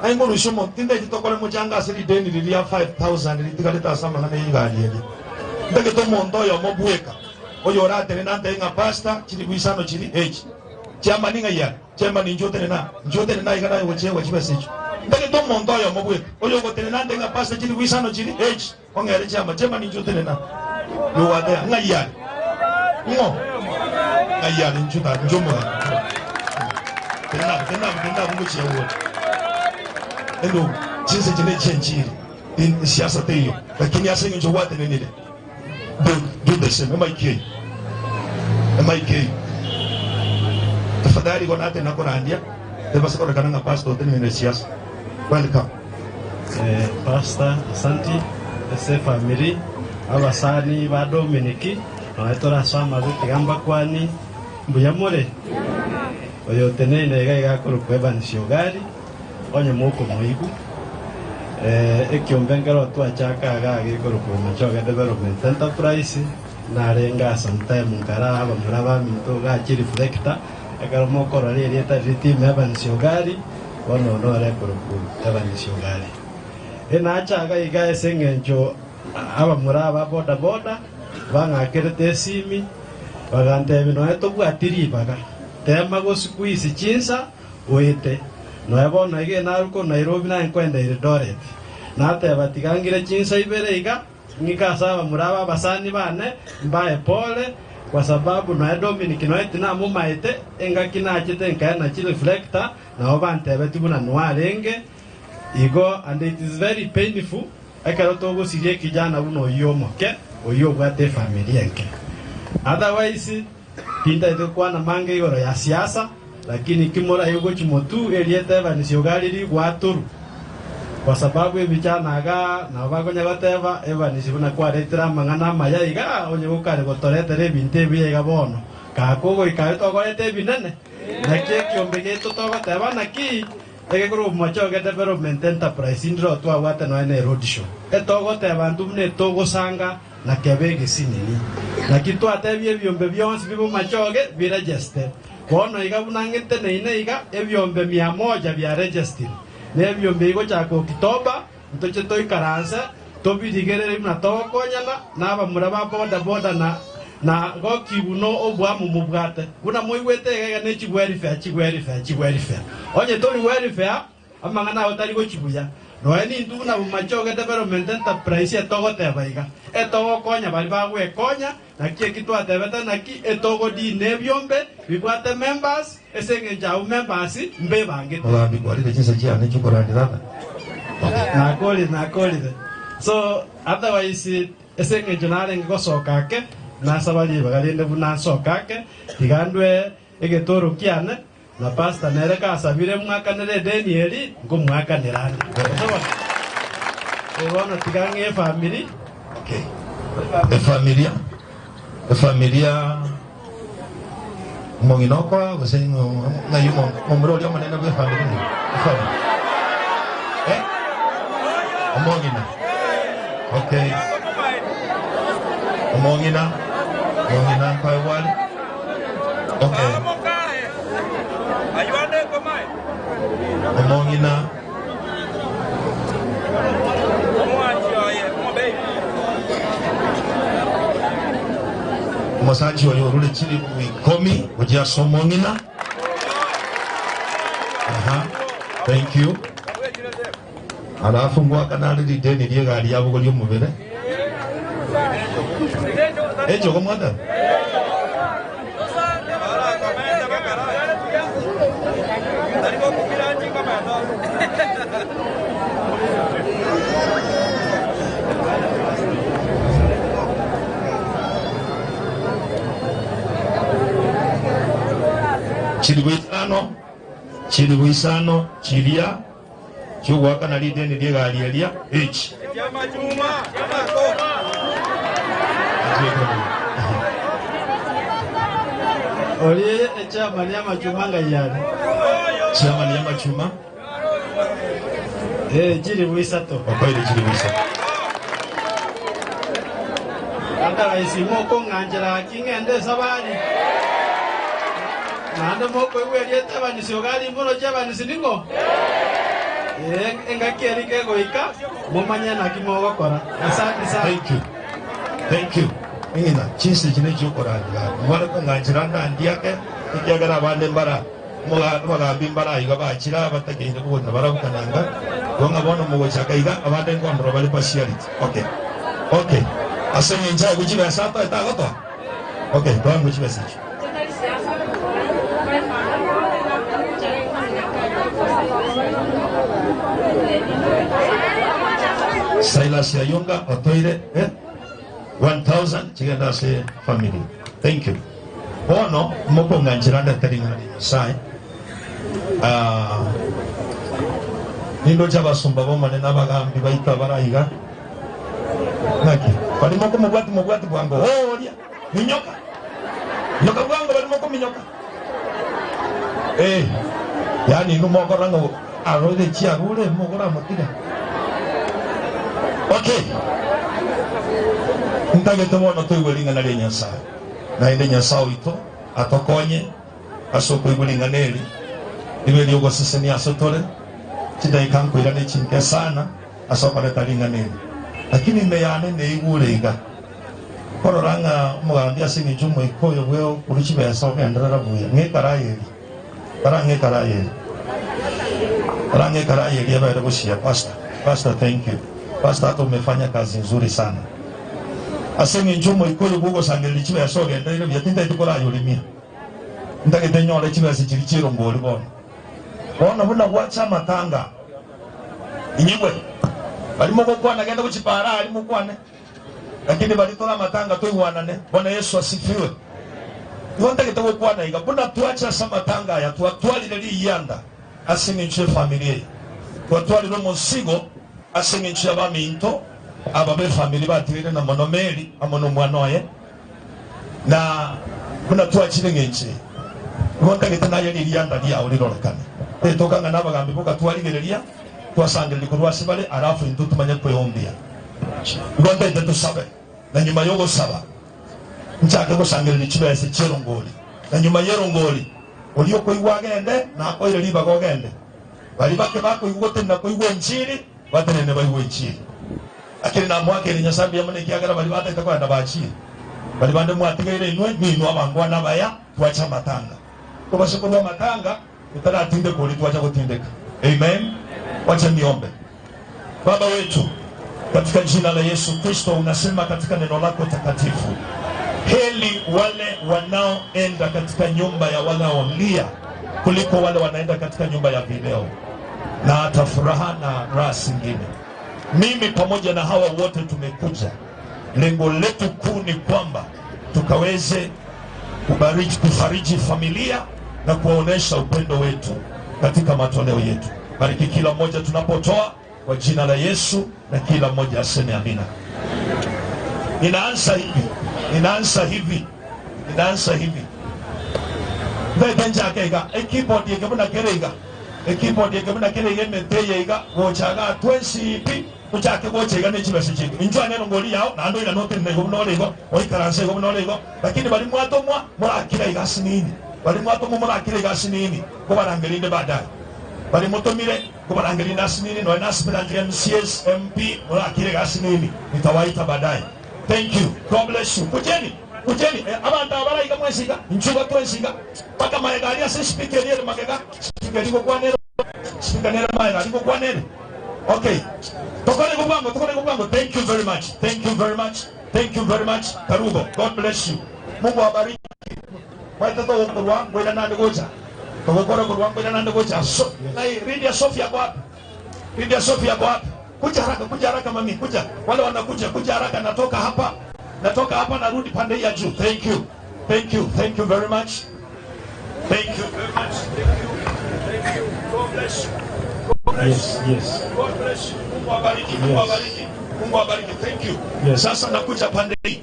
Aye ngorusia omonto, tindaeti tokore mochanga ase rideni riria 5000 ritigarete ase amang'ana y'egari eria. Ntagete omonto oyomo bweka, oyoratenene antebie ng'a Pastor, chilifu isano chiri echi. Chairman ng'ai are? Chairman inchuo otenene aa, inchuo otenene aiga naye ogochiegwa chibesa echio. Ntagete omonto oyomo bweka, oyogotenena antebie ng'a Pastor, chilifu isano chiri echi, ong'ere chairman. Chairman inchuo otenene aa. You are there. Ng'ai are? Ng'o? Ng'ai are? Inchuo tata, inchuo omogambi. Tenena abwo, tenena abwo, tenena abwo ngochia ore. Endo chinsa echi ne chi'enchiri, in- siasa teiyo, lakini ase eng'encho gwatenenire, do, do the same. Emaiki eye, emaiki eye. Tafadhali igo natenena korandia, tebasa kororekana ng'a pastor otenenire siasa. Welcome. Eh, Pastor, asanti ase efamiri, abasani ba Dominic, nonya tore ase amabe tiga mbakwani, mbuya more? Oyo oteneine iga iga akorokwa Evans Ogari, onye mokomoigwa. Eh, ekiombe nkero twachaka iga gekorokwa Bomachoge Development Enterprise, narenge aa sometime nkara abamura baminto iga chireflector, ekero mokorora erieta riria team Evans Ogari, Bono nore korokwa Evans Ogari. Enacha iga iga ase eng'encho abamura aba boda boda bang'akerete esimi bagantebia nonya tobwati ribaga tema go squeeze chinsa oete. Nonya bono iga enarwa korwa Nairobi naye nkoenda Eldoret. Nateba tiga ngire chinsa ibere iga Ng'ike ase abamura aba abasani bane, mbae pole, kwa sababu nonya Dominic nonya tinamomaete, engaki nachete nkaena chireflector, nabo bantebetie buna nwarenge igo, and it is very painful ekero togosiria ekijana buna oyio omoke, oyio obwate efamiri enke. Otherwise, tintagete gokwana mange igoro ya siasa, Lakini ki moraigwe chimotu erieta Evans Ogari rigwatorwe, kwa sababu ebichana iga nabo bakonya goteba, Evans buna kwaretire amang'ana amaya iga, onye gokare gotoretera ebinto ebiya iga bono, kaka ogoika aye tokoreta ebinene. Naki ekiombe giaito togoteba naki, egekorwa Bomachoge Development Enterprise ndiro twabwate nonya ne roadshow. Etogoteba intwe buna etogosanga na kebe egesinini. Naki twatebia ebiombe bionsi bi'Bomachoge biregeste. Bono iga buna ng'eteneine iga, ebiombe mia moja biaregestire, na ebiombe ebigochaka Okitoba, ntoche toikaranse, tobirigererie buna togokonyana nabamura ba boda boda na na gokigu no obwamu mobwate. Buna moigwete iga iga ne chigwelfare, chigwelfare, chigwelfare. Onye tori welfare, Amang'ana ao tari gochia buya. Nonya nintwe buna Bomachoge Development Enterprise etogoteba iga, etogokonya baria bagwekonya, naki eki twatebete naki etogodina ebiombe bibwate members, ase eng'encho abwo members mbebangete. Mogambi kwarire chinsa chiane chiokorandera aba. Nakorire, nakorire. So, otherwise ase eng'encho narenge gosoka ake, nasaba ribaga rinde buna nsoke ake, tiga ndwe egetoro kiane, Na pastor nere kasabire mwakanere edeni eri, nkomwakanera ande. Gose bono? Bono tiga ng'e efamiri. Okay. Efamilia, efamilia omong'ina okoa gose ng'ai omomura oria omonene bwa efamiri ng'ai? Efamiri. Eh? Omong'ina. Okay. Omong'ina, omong'ina nkoegwa are. Okay. Omong'ina Omosacha oyo orure chilifu ikomi gochia ase omong'ina. Aha, thank you. Alafu ngoakana are rideni ri'egari yabogoria omobere. Echogo mwateba? Chilifu isano, chilifu isano chiria chiogoakana rideni ri'egari eria echi. Orie echairman y'amachuma ngai are. Chairman y'amachuma. Eh, chilifu isato. Okoire chilifu isato. Andaraisi mokong'anchera gaki ng'ende esabari. Naende mokoigwa erieta ebanisi ogari mboroche ebanisi ning'o? Ee, engaki eria kegoika, momanye naki mogokora. Asante sana. Thank you. Thank you. Eng'ina, chinsa echi nechiokorandia gaki. Mware kong'anchera ndandiake, ekiagera abande mbara omoga- abagambi mbara iga bachire aa batakeire kogotera barabukananga. Igo ng'a bono mogochaka iga, abande nkondora bare partiality. Okay. Okay. Ase eng'encho aye gochibesa atoe tagotoa? Okay, toa ngochibesa echio. Silas Ayunga otoire eh, 1000 chigenda ase family. Thank you. Bono mokong'anchera ndete ring'ana ria Nyasaye. Ah, nindoche abasomba b'Omonene abagambi baito abaraiga ng'aki bari mokomobwati mobwati bwango oria minyoka minyoka bwango bari mokominyoka eh yani inwe mokorora ng'a arore chiarure mokoramotiga okay ntagete bono toigwe ring'ana ria Nyasaye naende Nyasaye oito atokonye ase okoigwa ring'ana eri ribe riogosesenia ase tore chidaika nkoirane chinke sana ase okoreta ring'ana eri. Lakini ime yane neigure iga, nkorora ng'a omogambi ase engencho y'omoika oyo bwe okorua chibesa ogenderera buya, ng'a ekarai eria, rora ng'a ekarai eria, rora ng'a ekarai eria ebere gochia. Pastor, Pastor, thank you. Pastor, hata umefanya kazi nzuri sana. Ase engencho y'omoika oyo bw'ogosangereria chibesa ogendereire buya, tintagete korayorimia. Ntagete nyore chibesa chiria chi'erongori bono. Bono buna gwacha amatanga, Inyigwe, baria mogokwana genda gochia paara aria mokwane, lakini baria tore amatanga toigwanane. Bwana Yesu asifiwe. Igo ntagete gokwana iga, buna twacha ase amatanga aya, twatwarire riyianda ase eng'encho y'efamiri eye, twatwarire omosigo ase eng'encho y'abaminto aba b'efamiri batigaire na mono Mary amo nomwana oye, Na buna twachire eng'encho eye, igo ntagete naye ririanda riao rirorekane. Tetoka ng'a nabagambi boka twarigereria, twasangereria korwa ase bare, alafu intwe tumanye kweombia. Igo ntagete tosabe, na nyuma y'ogosaba nchake gosangereria chibesa chi'erongori, na nyuma y'erongori oria okoigwa agende, nakoire ribaga ogende. Baria bake bakoigwa gotenena koigwa enchiri, batenene baigwe enchiri. Lakini namoakeire Nyasae mbuya mono ekiagera baria batagete kogenda bachiire. Baria bande mwatigaire inwe, ninwe abangwana abaya, twache amatanga. Tobase korwa amatanga, totaratindeka oria twacha gotindeka. Amen. Wacha niombe. Baba wetu, katika jina la Yesu Kristo, unasema katika neno lako takatifu, heli wale wanaoenda katika nyumba ya wanaolia kuliko wale wanaenda katika nyumba ya vileo na hata furaha na raha zingine. Mimi pamoja na hawa wote tumekuja, lengo letu kuu ni kwamba tukaweze kubariki, kufariji familia na kuwaonesha upendo wetu katika matoleo yetu. Bariki kila mmoja tunapotoa kwa jina la Yesu, na kila mmoja aseme amina. Ninaanza hivi, ninaanza hivi, ninaanza hivi mbete njake iga ekeyboard eke buna kere iga ekeyboard eke buna kere iga emete eye iga gochaga twensi pi tochake gocha iga ne chibesa chiaito inchwe ane erongori yao naende oirane otenene igo buna ore igo oikaranse igo buna ore igo lakini baria mwatomwa morakire iga asinini baria mwatomwa morakire iga asinini nkobarangeria inde baadaye baria motomire nkobarangeria inde asinini nonya na aspirant MCAs MP morakire iga asinini nitawaita baadaye thank you God bless you kujeni. Kujeni eh, abantu aba baraiga mwensiga nchuga twensiga mpaka maega aria ase speaker eri ere magega speaker eri gokwana speaker nere maega ari gokwana ere okay tokore igo bwango tokore igo bwango thank you very much thank you very much thank you very much Karugo God bless you Mungu awabariki mwaete togokorwa ngoira nande gocha togokora korwa ngoira nande gocha so nai Lydia Sophia ako wapi Lydia Sophia ako wapi kuja haraka kuja haraka mami kuja wale wanakuja kuja haraka natoka hapa natoka hapa narudi pande hii ya juu thank you thank you thank you very much thank you very much thank you thank you God bless you God bless Yes, yes. you God bless you Mungu awabariki Mungu Yes. awabariki Mungu awabariki thank you Yes. sasa nakuja pande hii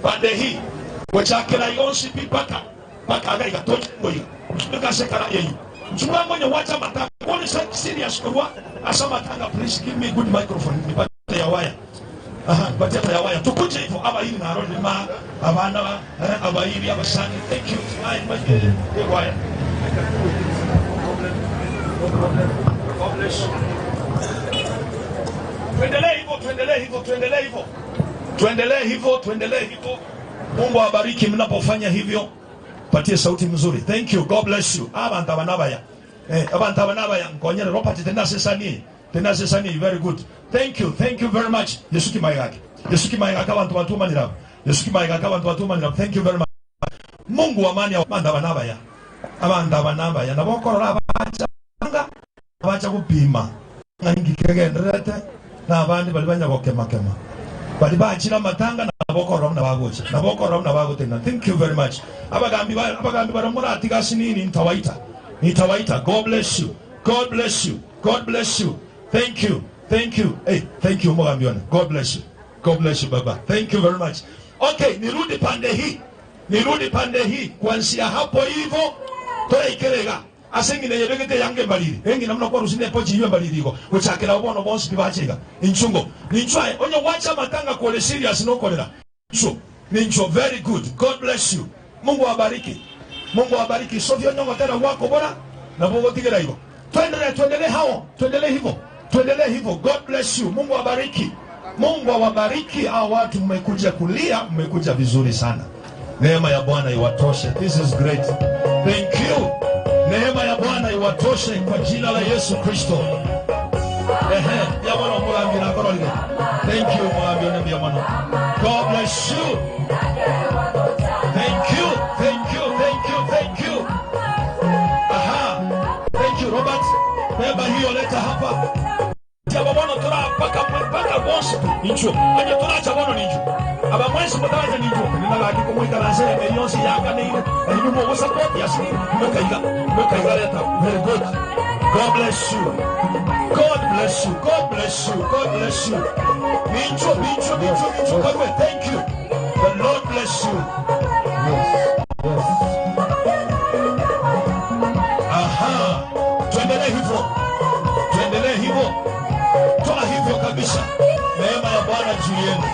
pande hii gochakera yonsi pipaka paka agaiga togoiga mchungasekara yeyu mchunga ngonye wacha matanga kone serious korwa asa matanga please give me good microphone nipate ya waya aha nipatie hata ya waya tukuje hivyo abairi na aroni ma abana ba eh, abairi abasani thank you my my eh, waya God bless you. Tuendelee hivyo, tuendelee hivyo, tuendelee hivyo, tuendelee hivyo, tuendelee hivyo. Mungu awabariki mnapofanya hivyo, patie sauti mzuri. Thank you, God bless you. Abantu abanabaya eh, abantu abanabaya nkonyere Robert tena sesani tena sesani very good. Thank you, thank you very much. Yesu kimaigake Yesu kimaigake abantu batumanira Yesu kimaigake abantu batumanira. Thank you very much. Mungu wa amani abantu abanabaya abantu abanabaya nabokorora abacha abacha kupima ng'angikegenderete na abandi bali banyagokemakema bali bachira amatanga nabokorora buna bagocha nabokorora buna bagotenda thank you very much abagambi ba- abagambi bara muratiga sinini ntawaita nitawaita god bless you god bless you god bless you thank you thank you hey thank you mugambi wane god bless you god bless you baba thank you very much okay nirudi pande hii nirudi pande hii kuanzia hapo hivyo toreikerega ase ng'ina yebegete yange mbaliri eng'ina muno kwarusine epochi iwe mbaliri igo gochakera obono bonsi bibachega inchungo ninchwae onye wacha matanga kole serious nokolera ncho nincho very good god bless you mungu awabariki mungu awabariki sofia nyongo tena wako bora na bogotigera igo tuendelee tuendelee hao tuendelee hivyo tuendelee hivyo god bless you mungu awabariki mungu awabariki hao watu mmekuja kulia mmekuja vizuri sana neema ya bwana iwatoshe this is great thank you neema ya bwana iwatoshe kwa jina la yesu kristo ehe byabona omugambira akororire thank you omugambira ne byabona god bless you thank you thank you thank you thank you aha thank you robert beba hiyo leta hapa ababono turapaka mpaka bonse inchu anye turacha bono ninchu abamwensi mutaracha ninchu ninagaki kumwikaransa emeri yonse yakaneire enyuma ogusupport yasi mukaiga mukaiga leta very good god bless you god bless you god bless you god bless you ninchu ninchu ninchu ninchu kagwe thank you the lord bless you aha tuendelee hivyo tuendelee hivyo toa hivyo kabisa neema ya bwana juu yenu